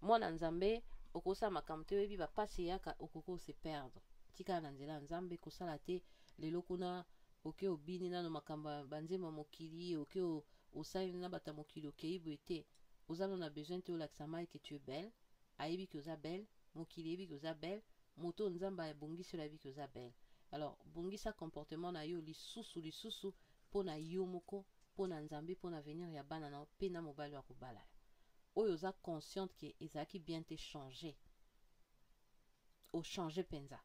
Mwana Nzambe okosala makambo te, oyebi bapasi eyaka, okoki ose perdre. Tikala na nzela ya Nzambe, kosala te lelo kuna oke obini nano makambo ya banzembo ya mokili, oke osali na bato ya mokili, okei boye te. Oza nano na besoin te olakisa Mike que tu es belle, ayebi ke oza belle, mokili eyebi ke oza belle, moto oyo Nzambe abongisi oyo ayebi ke oza belle. Alors bongisa comportement na yo lisusu lisusu mpo na yo moko, mpo na Nzambe, mpo na avenir ya bana na yo mpe na mobali oyo akobala yo. Oyo oza consciente ke ezalaki bien te, changer. Ochanger mpenza.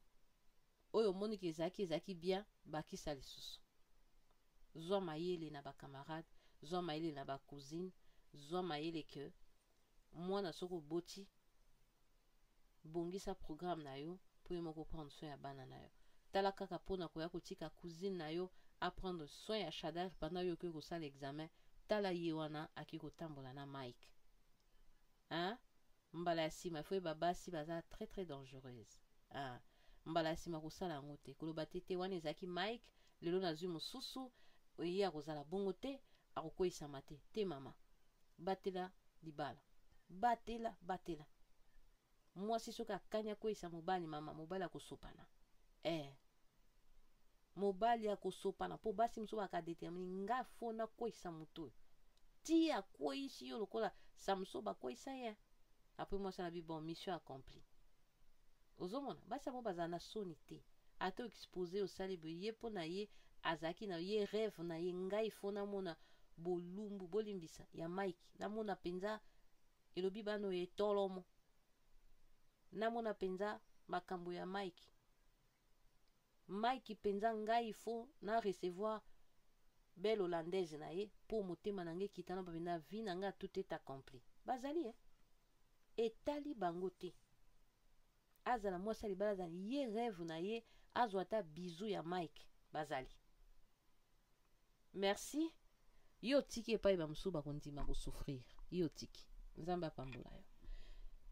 Oyo omoni ke ezalaki bien, bakisa lisusu. Zwa mayele na ba camarade, zwa mayele na ba cousine, zwa mayele ke mwana soki oboti, bongisa programme na yo mpo yo moko prendre soin ya bana na yo. Tala kaka mpona koya kotika cousine na yo aprendre soin ya Shadar pendant yo okoki kosala examen. Tala ye wana aki kotambola na Mike. Hein? Mbala ya nsima ifo yeba basi baza très très dangereuse. Hein? Mbala ya nsima kosala yango te, koloba te te wana ezalaki Mike, lelo nazwi mosusu, ye akozala bongo te, akokweyisama te. Te mama, batela libala, batela, batela. Mwasi soki akani akweyisa mobali, mama, mobali akosopana. Mobali akosopana mpo basi mosusu bakadetermine nga fo nakweyisa moto oyo. Ti akweyisi yo lokola Samson bakweyisa ye. Après mwasi alobi bon, mission accomplie. Ozomona basi yango bazala na soni te. Ata expose osali boye, ye mpo na ye azalaki na ye rêve na ye, ngai fo namona bolumbu bolimbisa ya Mike, namona mpenza elobi bana oyo etolomo, namona mpenza makambo ya Mike. Mike mpenza ngai fo na recevoir belle hollandaise na ye mpo motema na ngai ekita na mpenza vie na ngai tout est accompli. Bazali etali bango te. Azala mwasi ya libala, azala ye rêve na ye azwa ata bisou ya Mike, bazali. Merci. Yo otiki epai bamosusu bakondima kosouffrir. Yo otiki. Nzambe apambola yo.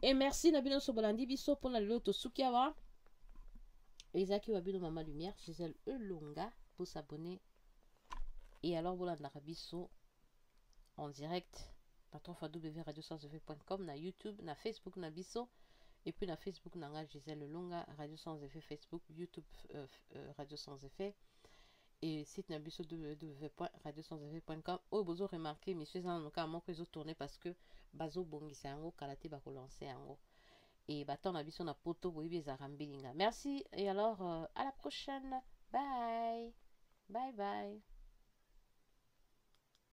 Et merci na bino nyonso bolandi biso mpona lelo tosuki awa. Ezalaki wa bino Mama Lumière, Gisèle Elonga. Pour s'abonner et alors bolandaka biso en direct na www.radiosanseffet.com, na YouTube, na Facebook na biso, et puis na Facebook na nga Gisèle Elonga, Radio Sans Effet Facebook, YouTube Radio Sans Effet et site na biso www.radiosanseffet.com. Oyo bozo remarquer monsieur eza nanu kaka moko ezotourne parce que bazobongisa yango kala te, bakolancer yango et batemps na biso na poto boyebi ezalaka mbilinga. Merci et alors à la prochaine. Bye bye bye.